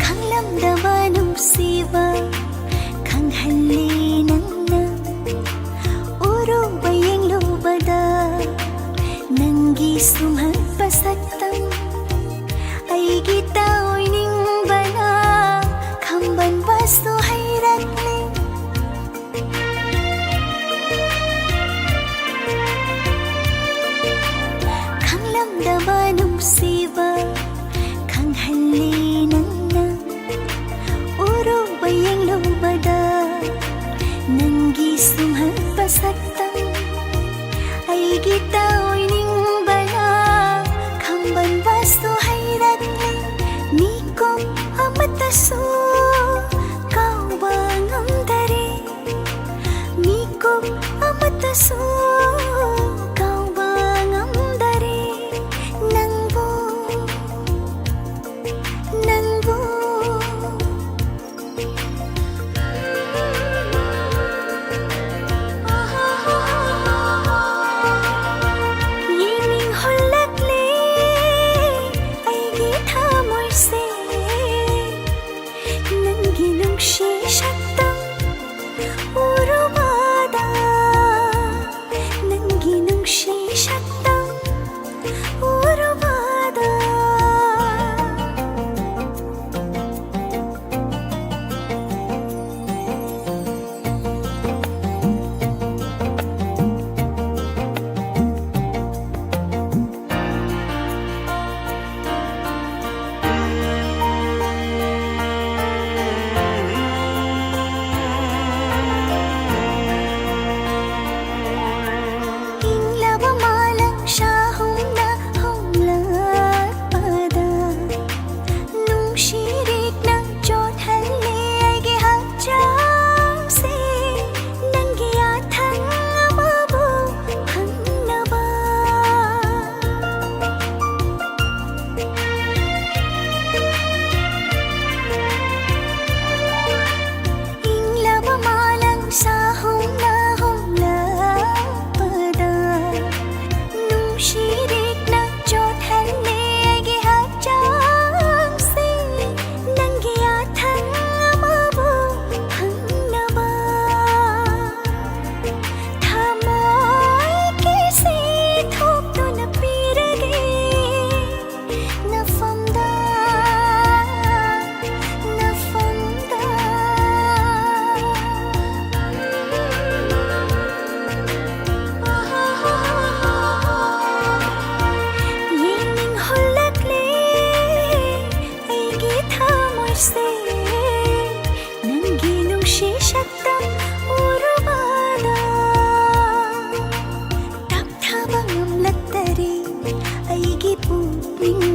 ꯈꯪꯂꯝꯗꯕ ꯅꯨꯡꯁꯤꯕ ꯈꯪꯍꯜꯂꯤ ꯅꯪꯅ꯫ ꯎꯔꯨꯕ ꯌꯦꯡꯂꯨꯕꯗ ꯅꯪꯒꯤ ꯁꯨꯝꯍꯠꯄ ꯁꯛꯇꯝ ꯑꯩꯒꯤ ꯇꯥ ꯑꯣꯏꯅꯤꯡꯕꯅ ꯈꯝꯕꯟꯕꯁꯨ ꯍꯩꯔꯛꯂꯦ꯫ ꯁꯨꯝꯍꯠꯄ ꯁꯛꯇꯝ ꯑꯩꯒꯤ ꯇꯧꯅꯤꯡꯕꯅ ꯈꯝꯕꯟꯕꯁꯨ ꯍꯩꯔꯛꯂꯦ꯫ ꯃꯤꯀꯨꯞ ꯑꯃꯠꯇꯁꯨ ꯀꯥꯎꯕ ꯉꯝꯗꯔꯦ꯫ ꯃꯤꯀꯨꯞ ꯑꯃꯠꯇꯁꯨ ꯀꯥꯎꯕ ꯉꯝꯗꯔꯦ꯫ ꯅꯪꯕꯨ, ꯅꯪꯕꯨ ꯌꯦꯡꯅꯤꯡ ꯍꯨꯜꯂꯛꯂꯦ ꯑꯩꯒꯤ ꯊꯃꯣꯏꯁꯦ꯫ ꯅꯪꯒꯤ ꯅꯨꯡꯁꯤ ꯁꯛꯇꯝ ꯎꯔꯨꯕꯗ, ꯅꯪꯒꯤ ꯅꯨꯡꯁꯤ ꯁꯛꯇꯝ ꯎꯔꯨꯕꯗ꯫ ꯏꯪꯂꯕ ꯃꯥꯂꯪ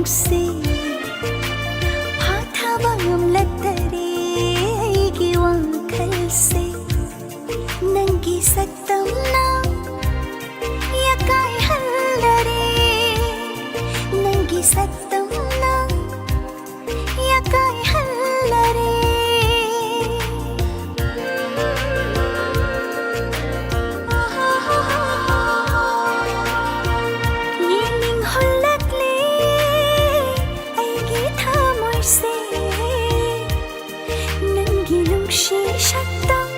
ꯁꯦ ꯐꯥꯊꯕ ꯉꯝꯂꯛꯇꯔꯦ ꯑꯩꯒꯤ ꯋꯥꯈꯜꯁꯦ꯫ ꯅꯪꯒꯤ ꯁꯛꯇꯝꯅ ꯌꯥꯀꯥꯏꯍꯜꯂꯔꯦ, ꯅꯪꯒꯤ ꯁꯛꯇꯝꯅ ꯌꯥꯀꯥꯏꯍꯜꯂꯔꯦ꯫ ꯌꯦꯡꯅꯤꯡꯍꯜꯂꯛꯂꯦ ꯑꯩꯒꯤ ꯊꯃꯣꯏꯁꯦ, ꯅꯪꯒꯤ ꯅꯨꯡꯁꯤ ꯁꯛꯇꯝ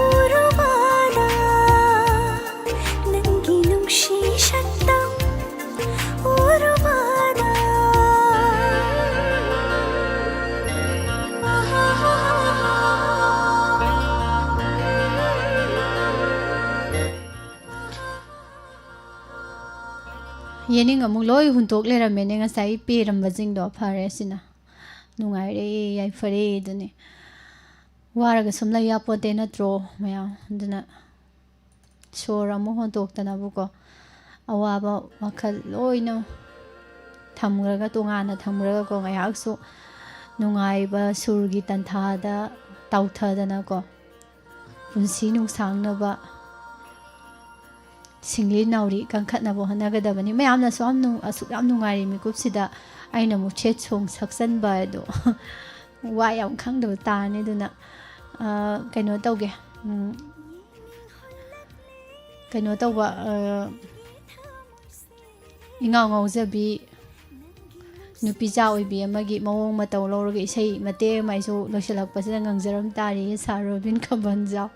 ꯎꯔꯨꯕꯗ, ꯅꯪꯒꯤ ꯅꯨꯡꯁꯤ ꯁꯛꯇꯝ ꯎꯔꯨꯕꯗ꯫ ꯌꯦꯅꯤꯡ ꯑꯃꯨꯛ ꯂꯣꯏ ꯍꯨꯟꯇꯣꯛ ꯂꯩꯔꯝꯃꯦꯅꯦ, ꯉꯁꯥꯏ ꯄꯦꯔꯝꯕꯁꯤꯡꯗꯣ꯫ ꯐꯔꯦ ꯁꯤꯅ, ꯅꯨꯡꯉꯥꯏꯔꯦ, ꯌꯥꯏꯐꯔꯦ ꯑꯗꯨꯅꯤ꯫ ꯋꯥꯔꯒ ꯁꯨꯝ ꯂꯩ ꯌꯥꯄꯣꯠꯇꯦ ꯅꯠꯇ꯭ꯔꯣ ꯃꯌꯥꯝ? ꯑꯗꯨꯅ ꯁꯣꯔ ꯑꯃꯨꯛ ꯍꯣꯟꯇꯣꯛꯇꯅꯕꯀꯣ, ꯑꯋꯥꯕ ꯋꯥꯈꯜ ꯂꯣꯏꯅ ꯊꯝꯈ꯭ꯔꯒ, ꯇꯣꯉꯥꯟꯅ ꯊꯝꯈ꯭ꯔꯒꯀꯣ, ꯉꯥꯏꯍꯥꯛꯁꯨ ꯅꯨꯡꯉꯥꯏꯕ ꯁꯨꯔꯒꯤ ꯇꯟꯊꯥꯗ ꯇꯥꯎꯊꯗꯅꯀꯣ, ꯄꯨꯟꯁꯤ ꯅꯨꯡꯁꯥꯡꯅꯕ, ꯁꯤꯡꯂꯤ ꯅꯥꯎꯔꯤ ꯀꯟꯈꯠꯅꯕ ꯍꯣꯠꯅꯒꯗꯕꯅꯤ꯫ ꯃꯌꯥꯝꯅꯁꯨ ꯌꯥꯝ ꯅꯨꯡ-, ꯑꯁꯨꯛ ꯌꯥꯝ ꯅꯨꯡꯉꯥꯏꯔꯤ ꯃꯤꯀꯨꯞꯁꯤꯗ ꯑꯩꯅ ꯑꯃꯨꯛ ꯁꯦꯠ ꯁꯣꯡ ꯁꯛꯆꯟꯕ ꯍꯥꯏꯗꯣ ꯋꯥ ꯌꯥꯝ ꯈꯪꯗꯕ ꯇꯥꯔꯅꯤ꯫ ꯑꯗꯨꯅ, ꯑ, ꯀꯩꯅꯣ ꯇꯧꯒꯦ, ꯎꯝ, ꯀꯩꯅꯣ ꯇꯧꯕ, ꯑ, ꯏꯉꯥꯎ ꯉꯥꯎꯖꯕꯤ ꯅꯨꯄꯤꯆꯥ ꯑꯣꯏꯕꯤ ꯑꯃꯒꯤ ꯃꯑꯣꯡ ꯃꯇꯧ ꯂꯧꯔꯒ ꯏꯁꯩ ꯃꯇꯦꯛ ꯑꯃ ꯑꯩꯁꯨ ꯂꯣꯏꯁꯤꯜꯂꯛꯄꯁꯤꯗ ꯉꯪꯖꯔꯝ ꯇꯥꯔꯤ, ꯁꯥꯔ ꯔꯣꯕꯤꯟ ꯈꯝꯕꯟꯖꯥꯎ꯫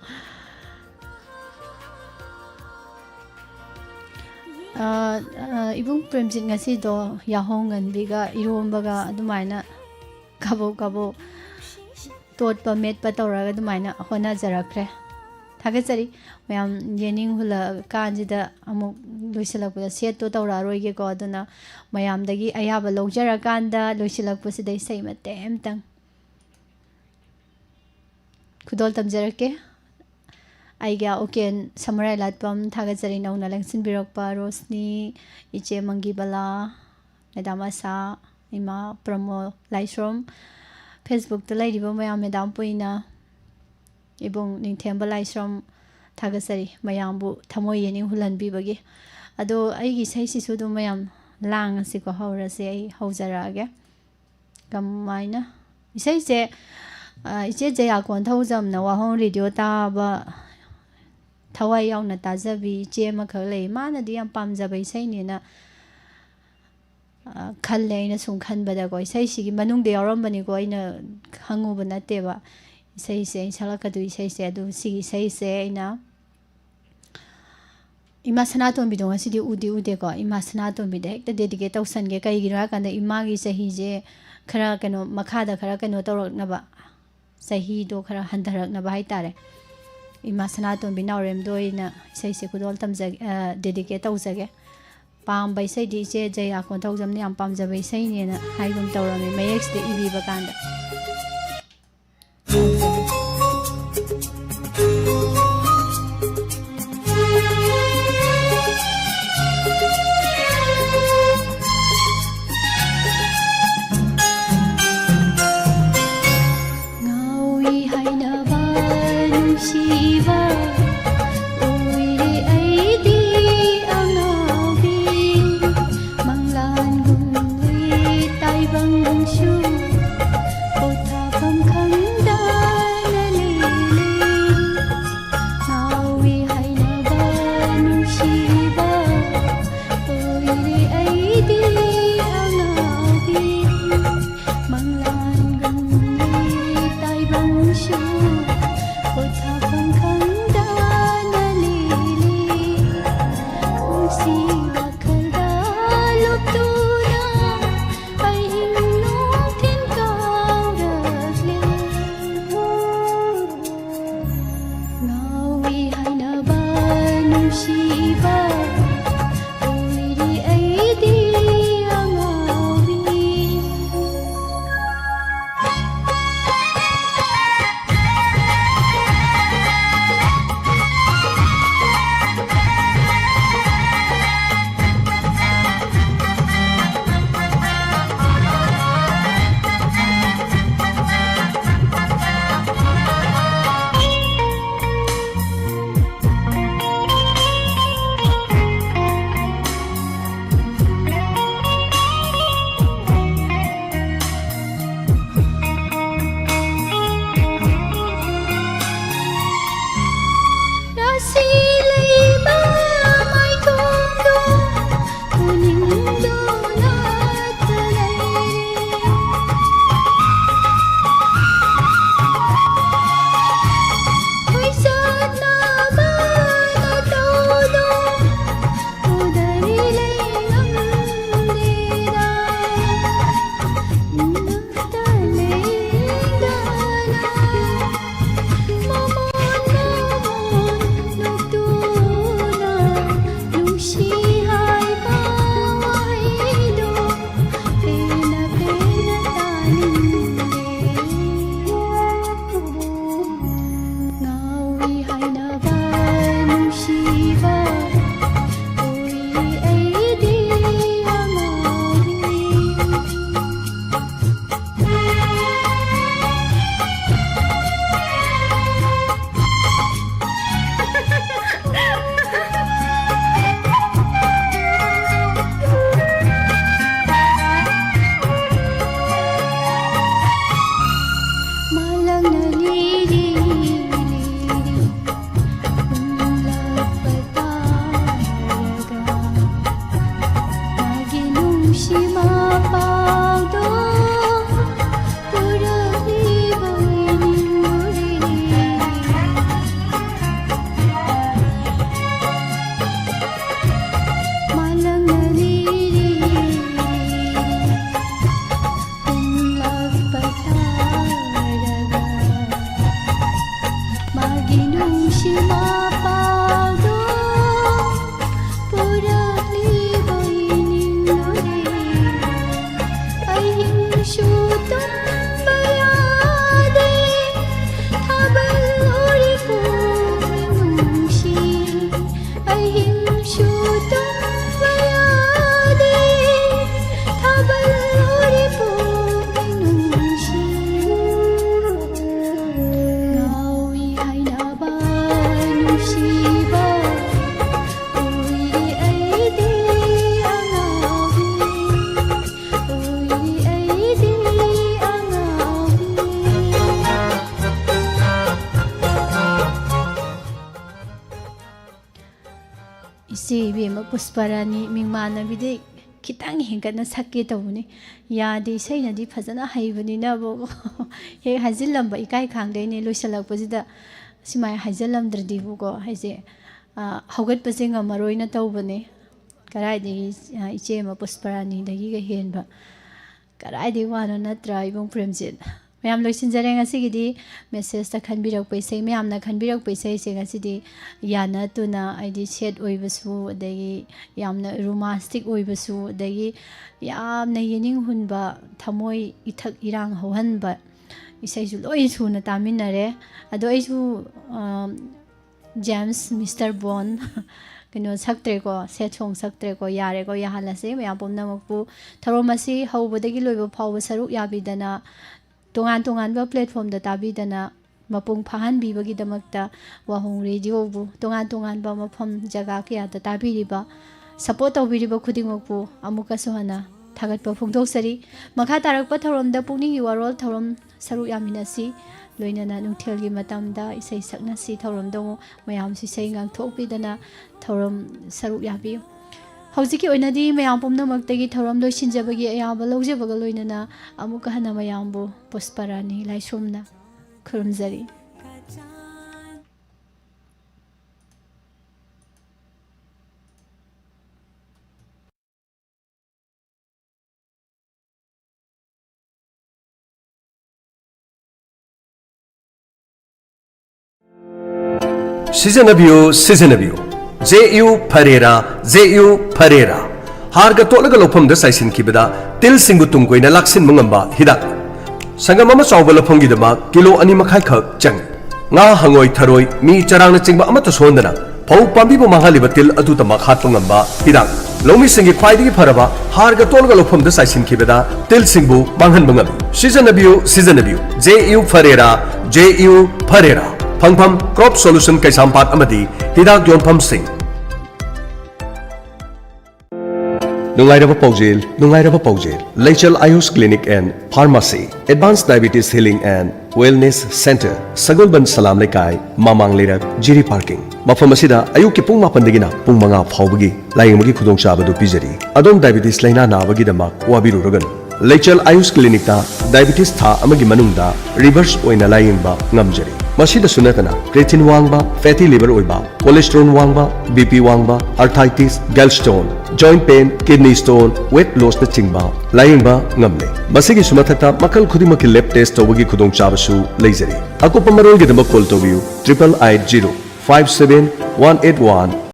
ꯑ, ꯑ, ꯏꯕꯨꯡ ꯄ꯭ꯔꯦꯝꯖꯤꯠ, ꯉꯁꯤꯗꯣ ꯌꯥꯍꯧ ꯉꯟꯕꯤꯒ ꯏꯔꯣꯝꯕꯒ ꯑꯗꯨꯃꯥꯏꯅ ꯀꯕꯣꯛ ꯀꯕꯣꯛ ꯇꯣꯠꯄ ꯃꯦꯠꯄ ꯇꯧꯔꯒ ꯑꯗꯨꯃꯥꯏꯅ ꯍꯣꯠꯅꯖꯔꯛꯈ꯭ꯔꯦ꯫ ꯊꯥꯒꯠꯆꯔꯤ꯫ ꯃꯌꯥꯝ ꯌꯦꯅꯤꯡ ꯍꯨꯜꯂꯛꯑꯀꯥꯟꯁꯤꯗ ꯑꯃꯨꯛ ꯂꯣꯏꯁꯤꯜꯂꯛꯄꯗ ꯁꯦꯠꯇꯣ ꯇꯧꯔꯛꯑꯔꯣꯏꯒꯦꯀꯣ꯫ ꯑꯗꯨꯅ ꯃꯌꯥꯝꯗꯒꯤ ꯑꯌꯥꯕ ꯂꯧꯖꯔꯀꯥꯟꯗ ꯂꯣꯏꯁꯤꯜꯂꯛꯄꯁꯤꯗ ꯏꯁꯩ ꯃꯇꯦꯛ ꯑꯃꯇꯪ ꯈꯨꯗꯣꯜ ꯇꯝꯖꯔꯛꯀꯦ꯫ ꯑꯩꯒꯤ ꯎꯀꯦꯟ ꯁꯃꯨꯔꯥꯏ ꯂꯥꯠꯄꯝ, ꯊꯥꯒꯠꯆꯔꯤ ꯅꯧꯅ ꯂꯦꯡꯁꯤꯟꯕꯤꯔꯛꯄ ꯔꯣꯁꯅꯤ, ꯏꯆꯦ ꯃꯪꯒꯤꯕꯂꯥ, ꯃꯦꯗꯥꯝ ꯑꯁꯥ, ꯏꯃꯥ ꯄ꯭ꯔꯃꯣ ꯂꯥꯏꯁ꯭ꯔꯣꯝ, Facebook-ꯇ ꯂꯩꯔꯤꯕ ꯃꯌꯥꯝ, ꯃꯦꯗꯥꯝ ꯄꯨꯏꯅ, ꯏꯕꯨꯡ ꯅꯤꯡꯊꯦꯝꯕ ꯂꯥꯏꯁ꯭ꯔꯣꯝ, ꯊꯥꯒꯠꯆꯔꯤ꯫ ꯃꯌꯥꯝꯕꯨ ꯊꯃꯣꯏ ꯌꯦꯡꯅꯤꯡ ꯍꯨꯜꯍꯟꯕꯤꯕꯒꯤ꯫ ꯑꯗꯣ ꯑꯩꯒꯤ ꯏꯁꯩꯁꯤꯁꯨ ꯑꯗꯨꯝ ꯃꯌꯥꯝ ꯂꯥꯡꯉꯁꯤꯀꯣ, ꯍꯧꯔꯁꯦ, ꯑꯩ ꯍꯧꯖꯔꯛꯑꯒꯦ꯫ ꯀꯃꯥꯏꯅ? ꯏꯁꯩꯁꯦ, ꯑ, ꯏꯆꯦ ꯖꯌꯥ ꯀꯣꯟꯊꯧꯖꯝꯅ ꯋꯥꯍꯣꯡ ꯔꯦꯗꯤꯑꯣ ꯇꯥꯕ ꯊꯋꯥꯏ ꯌꯥꯎꯅ ꯇꯥꯖꯕꯤ ꯏꯆꯦ ꯑꯃꯈꯛ ꯂꯩ꯫ ꯃꯥꯅꯗꯤ ꯌꯥꯝ ꯄꯥꯝꯖꯕ ꯏꯁꯩꯅꯦꯅ, ꯑ, ꯈꯜꯂꯦ꯫ ꯑꯩꯅ ꯁꯨꯝ ꯈꯟꯕꯗꯀꯣ, ꯏꯁꯩꯁꯤꯒꯤ ꯃꯅꯨꯡꯗ ꯌꯥꯎꯔꯝꯕꯅꯤꯀꯣ, ꯑꯩꯅ ꯈꯪꯉꯨꯕ ꯅꯠꯇꯦꯕ꯫ ꯏꯁꯩꯁꯦ, ꯑꯩꯅ ꯁꯛꯂꯛꯀꯗꯣꯏ ꯏꯁꯩꯁꯦ꯫ ꯑꯗꯨ ꯁꯤꯒꯤ ꯏꯁꯩꯁꯦ ꯑꯩꯅ ꯏꯃꯥ ꯁꯅꯥꯇꯣꯝꯕꯤꯗꯣ ꯉꯁꯤꯗꯤ ꯎꯗꯤ ꯎꯗꯦꯀꯣ꯫ ꯏꯃꯥ ꯁꯅꯥꯇꯣꯝꯕꯤꯗ ꯍꯦꯛꯇ dedicate ꯇꯧꯁꯟꯒꯦ꯫ ꯀꯩꯒꯤꯅꯣ ꯍꯥꯏꯀꯥꯟꯗ ꯏꯃꯥꯒꯤ ꯆꯍꯤꯁꯦ ꯈꯔ ꯀꯩꯅꯣ, ꯃꯈꯥꯗ ꯈꯔ ꯀꯩꯅꯣ ꯇꯧꯔꯛꯅꯕ, ꯆꯍꯤꯗꯣ ꯈꯔ ꯍꯟꯊꯔꯛꯅꯕ ꯍꯥꯏꯇꯥꯔꯦ꯫ ꯏꯃꯥ ꯁꯅꯥꯇꯣꯝꯕꯤ ꯅꯥꯎꯔꯦꯝꯗꯣ ꯑꯩꯅ ꯏꯁꯩꯁꯦ ꯈꯨꯗꯣꯜ ꯇꯝꯖꯒꯦ, ꯑ, dedicate ꯇꯧꯖꯒꯦ꯫ ꯄꯥꯝꯕ ꯏꯁꯩꯗꯤ ꯏꯆꯦ ꯖꯌꯥ ꯀꯣꯟꯊꯧꯖꯝꯅ ꯌꯥꯝ ꯄꯥꯝꯖꯕ ꯏꯁꯩꯅꯦꯅ ꯍꯥꯏꯒꯨꯝ ꯇꯧꯔꯝꯃꯤ ꯃꯌꯦꯛꯁꯤꯗ ꯏꯕꯤꯕ ꯀꯥꯟꯗ꯫ ꯉꯥꯎꯏ ꯍꯥꯏꯅꯕ ꯅꯨꯡꯁꯤꯕ ꯑꯣꯏꯔꯦ ꯑꯩꯗꯤ ꯑꯉꯥꯎꯕꯤ꯫ ꯃꯪꯂꯥꯟꯒꯨꯝ ꯇꯥꯏꯕꯪꯁꯨ ꯄꯣꯊꯥꯐꯝ ꯈꯪꯗꯅ ꯄꯨꯁꯄꯔꯥꯅꯤ ꯃꯤꯡꯃꯥꯟꯅꯕꯤꯗꯤ ꯈꯤꯇꯪ ꯍꯦꯟꯒꯠꯅ ꯁꯛꯀꯦ ꯇꯧꯕꯅꯤ꯫ ꯌꯥꯗꯦ, ꯏꯁꯩꯅꯗꯤ ꯐꯖꯅ ꯍꯩꯕꯅꯤꯅꯕꯀꯣ꯫ ꯍꯦꯛ ꯍꯥꯏꯖꯤꯜꯂꯝꯕ ꯏꯀꯥꯏ ꯈꯥꯡꯗꯩꯅꯦ꯫ ꯂꯣꯏꯁꯤꯜꯂꯛꯄꯁꯤꯗ ꯁꯨꯃꯥꯏꯅ ꯍꯥꯏꯖꯤꯜꯂꯝꯗ꯭ꯔꯗꯤꯕꯀꯣ ꯑꯩꯁꯦ, ꯑ, ꯍꯧꯒꯠꯄꯁꯦ ꯉꯝꯃꯔꯣꯏꯅ ꯇꯧꯕꯅꯦ꯫ ꯀꯗꯥꯏꯗꯒꯤ, ꯑ, ꯏꯆꯦ ꯑꯃ ꯄꯨꯁꯄꯔꯥꯅꯤꯗꯒꯤꯒ ꯍꯦꯟꯕ ꯀꯗꯥꯏꯗꯒꯤ ꯋꯥꯅꯣ ꯅꯠꯇ꯭ꯔꯥ, ꯏꯕꯨꯡ ꯄ꯭ꯔꯦꯝꯖꯤꯠ? ꯃꯌꯥꯝ ꯂꯣꯏꯁꯤꯟꯖꯔꯦ ꯉꯁꯤꯒꯤꯗꯤ꯫ ꯃꯦꯁꯦꯖꯇ ꯈꯟꯕꯤꯔꯛꯄ ꯏꯁꯩ, ꯃꯌꯥꯝꯅ ꯈꯟꯕꯤꯔꯛꯄ ꯏꯁꯩꯁꯦ ꯉꯁꯤꯗꯤ ꯌꯥꯅ ꯇꯨꯅ, ꯍꯥꯏꯗꯤ ꯁꯦꯠ ꯑꯣꯏꯕꯁꯨ, ꯑꯗꯒꯤ ꯌꯥꯝꯅ ꯔꯣꯃꯥꯟꯁꯇꯤꯛ ꯑꯣꯏꯕꯁꯨ, ꯑꯗꯒꯤ ꯌꯥꯝꯅ ꯌꯦꯅꯤꯡ ꯍꯨꯟꯕ, ꯊꯃꯣꯏ ꯏꯊꯛ ꯏꯔꯥꯡ ꯍꯧꯍꯟꯕ ꯏꯁꯩꯁꯨ ꯂꯣꯏ ꯁꯨꯅ ꯇꯥꯃꯤꯟꯅꯔꯦ꯫ ꯑꯗꯣ ꯑꯩꯁꯨ, ꯑ, ꯖꯦꯝꯁ, ꯃꯤꯁꯇꯔ ꯕꯣꯟ, ꯀꯩꯅꯣ ꯁꯛꯇ꯭ꯔꯦꯀꯣ, ꯁꯦꯠ ꯁꯣꯡ ꯁꯛꯇ꯭ꯔꯦꯀꯣ, ꯌꯥꯔꯦꯀꯣ, ꯌꯥꯍꯜꯂꯁꯦ꯫ ꯃꯌꯥꯝ ꯄꯨꯝꯅꯃꯛꯄꯨ ꯊꯧꯔꯝ ꯑꯁꯤ ꯍꯧꯕꯗꯒꯤ ꯂꯣꯏꯕ ꯐꯥꯎꯕ ꯁꯔꯨꯛ ꯌꯥꯕꯤꯗꯅ, ꯇꯣꯉꯥꯟ ꯇꯣꯉꯥꯟꯕ ꯄ꯭ꯂꯦꯠꯐꯣꯝꯗ ꯇꯥꯕꯤꯗꯅ, ꯃꯄꯨꯡ ꯐꯥꯍꯟꯕꯤꯕꯒꯤꯗꯃꯛꯇ ꯋꯥꯍꯣꯡ ꯔꯦꯗꯤꯑꯣꯕꯨ ꯇꯣꯉꯥꯟ ꯇꯣꯉꯥꯟꯕ ꯃꯐꯝ ꯖꯒꯥ ꯀꯌꯥꯗ ꯇꯥꯕꯤꯔꯤꯕ, ꯁꯄꯣꯔꯠ ꯇꯧꯕꯤꯔꯤꯕ ꯈꯨꯗꯤꯡꯃꯛꯄꯨ ꯑꯃꯨꯛꯀꯁꯨ ꯍꯟꯅ ꯊꯥꯒꯠꯄ ꯐꯣꯡꯗꯣꯛꯆꯔꯤ꯫ ꯃꯈꯥ ꯇꯥꯔꯛꯄ ꯊꯧꯔꯝꯗ ꯄꯨꯛꯅꯤꯡꯒꯤ ꯋꯥꯔꯣꯜ ꯊꯧꯔꯝ ꯁꯔꯨꯛ ꯌꯥꯃꯤꯟꯅꯁꯤ꯫ ꯂꯣꯏꯅꯅ ꯅꯨꯡꯊꯤꯜꯒꯤ ꯃꯇꯝꯗ ꯏꯁꯩ ꯁꯛꯅꯁꯤ ꯊꯧꯔꯝꯗ ꯑꯃꯨꯛ ꯃꯌꯥꯝꯁꯨ ꯏꯁꯩ ꯉꯥꯡꯊꯣꯛꯄꯤꯗꯅ ꯊꯧꯔꯝ ꯁꯔꯨꯛ ꯌꯥꯕꯤꯌꯨ꯫ ꯍꯧꯖꯤꯛꯀꯤ ꯑꯣꯏꯅꯗꯤ ꯃꯌꯥꯝ ꯄꯨꯝꯅꯃꯛꯇꯒꯤ ꯊꯧꯔꯝ ꯂꯣꯏꯁꯤꯟꯖꯕꯒꯤ ꯑꯌꯥꯕ ꯂꯧꯖꯕꯒ ꯂꯣꯏꯅꯅ ꯑꯃꯨꯛꯀ ꯍꯟꯅ ꯃꯌꯥꯝꯕꯨ ꯄꯨꯁꯄꯔꯥꯅꯤ ꯂꯥꯏꯁ꯭ꯔꯝꯅ ꯈꯨꯔꯨꯝꯖꯔꯤ꯫ ꯁꯤꯖꯤꯟꯅꯕꯤꯌꯨ, ꯁꯤꯖꯤꯟꯅꯕꯤꯌꯨ꯫ ꯖꯦ ꯌꯨ ꯐꯔꯦꯔꯥ, ꯖꯦ ꯌꯨ ꯐꯔꯦꯔꯥ꯫ ꯍꯥꯔꯒ ꯇꯣꯠꯂꯒ ꯂꯧꯐꯝꯗ ꯆꯥꯏꯁꯤꯟꯈꯤꯕꯗ ꯇꯤꯜꯁꯤꯡꯕꯨ ꯇꯨꯡ ꯀꯣꯏꯅ ꯂꯥꯛꯁꯤꯟꯕ ꯉꯝꯕ ꯍꯤꯗꯥꯛ꯫ ꯁꯪꯒꯝ ꯑꯃ ꯆꯥꯎꯕ ꯂꯧꯐꯝꯒꯤꯗꯃꯛ ꯀꯤꯂꯣ ꯑꯅꯤ ꯃꯈꯥꯏ ꯈꯛ ꯆꯪꯏ꯫ ꯉꯥ, ꯍꯉꯣꯏ, ꯊꯔꯣꯏ, ꯃꯤ, ꯆꯔꯥꯡꯅꯆꯤꯡꯕ ꯑꯃꯠꯇ ꯁꯣꯛꯍꯟꯗꯅ ꯐꯧ ꯄꯥꯝꯕꯤꯕꯨ ꯃꯥꯡꯍꯜꯂꯤꯕ ꯇꯤꯜ ꯑꯗꯨꯗꯃꯛ ꯍꯥꯠꯄ ꯉꯝꯕ ꯍꯤꯗꯥꯛ꯫ ꯂꯧꯃꯤꯁꯤꯡꯒꯤ ꯈ꯭ꯋꯥꯏꯗꯒꯤ ꯐꯔꯕ ꯍꯥꯔꯒ ꯇꯣꯠꯂꯒ ꯂꯧꯐꯝꯗ ꯆꯥꯏꯁꯤꯟꯈꯤꯕꯗ ꯇꯤꯜꯁꯤꯡꯕꯨ ꯃꯥꯡꯍꯟꯕ ꯉꯝꯃꯤ꯫ ꯁꯤꯖꯤꯟꯅꯕꯤꯌꯨ, ꯁꯤꯖꯤꯟꯅꯕꯤꯌꯨ꯫ ꯖꯦ ꯌꯨ ꯐꯔꯦꯔꯥ, ꯖꯦ ꯌꯨ ꯐꯔꯦꯔꯥ꯫ ꯐꯪꯐꯝ Crop Solution ꯀꯩꯁꯥꯝꯄꯥꯠ ꯑꯃꯗꯤ ꯍꯤꯗꯥꯛ ꯌꯣꯟꯐꯝꯁꯤꯡ꯫ ꯅꯨꯡꯉꯥꯏꯔꯕ ꯄꯥꯎꯖꯦꯜ, ꯅꯨꯡꯉꯥꯏꯔꯕ ꯄꯥꯎꯖꯦꯜ꯫ ꯂꯩꯆꯦꯜ ꯑꯌꯨꯁ Clinic and Pharmacy, Advanced Diabetes Healing and Wellness Center, ꯁꯒꯣꯜꯕꯟ ꯁꯂꯥꯝ ꯂꯩꯀꯥꯏ, ꯃꯃꯥꯡ ꯂꯩꯔꯛ, ꯖꯤꯔꯤ ꯄꯥꯔꯀꯤꯡ꯫ ꯃꯐꯝ ꯑꯁꯤꯗ ꯑꯌꯨꯛꯀꯤ ꯄꯨꯡ ꯃꯥꯄꯟꯗꯒꯤꯅ ꯄꯨꯡ ꯃꯉꯥ ꯐꯥꯎꯕꯒꯤ ꯂꯥꯌꯦꯡꯕꯒꯤ ꯈꯨꯗꯣꯡꯆꯥꯕ ꯑꯗꯨ ꯄꯤꯖꯔꯤ꯫ ꯑꯗꯣꯝ ꯗꯥꯏꯕꯤꯇꯤꯁ ꯂꯥꯏꯅꯥ ꯅꯥꯕꯒꯤꯗꯃꯛ ꯋꯥꯕꯤꯔꯨꯔꯒꯅꯨ꯫ ꯂꯩꯆꯦꯜ ꯑꯌꯨꯁ ꯀ꯭ꯂꯤꯅꯤꯛꯇ ꯗꯥꯏꯕꯤꯇꯤꯁ ꯊꯥ ꯑꯃꯒꯤ ꯃꯅꯨꯡꯗ ꯔꯤꯚꯔꯁ ꯑꯣꯏꯅ ꯂꯥꯌꯦꯡꯕ ꯉꯝꯖꯔꯤ꯫ ꯃꯁꯤꯗꯁꯨ ꯅꯠꯇꯅ, ꯀ꯭ꯔꯦꯇꯤꯟ ꯋꯥꯡꯕ, ꯐꯦꯇꯤ ꯂꯤꯚꯔ ꯑꯣꯏꯕ, ꯀꯣꯂꯦꯁꯇ꯭ꯔꯣꯜ ꯋꯥꯡꯕ, ꯕꯤ ꯄꯤ ꯋꯥꯡꯕ, arthritis, gallstone, joint pain, kidney stone, weight ꯂꯣꯁꯅꯆꯤꯡꯕ ꯂꯥꯌꯦꯡꯕ ꯉꯝꯂꯦ꯫ ꯃꯁꯤꯒꯤꯁꯨ ꯃꯊꯛꯇ, ꯃꯈꯜ ꯈꯨꯗꯤꯡꯃꯛꯀꯤ ꯂꯦꯕ ꯇꯦꯁ ꯇꯧꯕꯒꯤ ꯈꯨꯗꯣꯡꯆꯥꯕꯁꯨ ꯂꯩꯖꯔꯤ꯫ ꯑꯀꯨꯞꯄ ꯃꯔꯣꯜꯒꯤꯗꯃꯛ ꯀꯣꯜ ꯇꯧꯕꯤꯌꯨ, triple eight zero five seven one eight one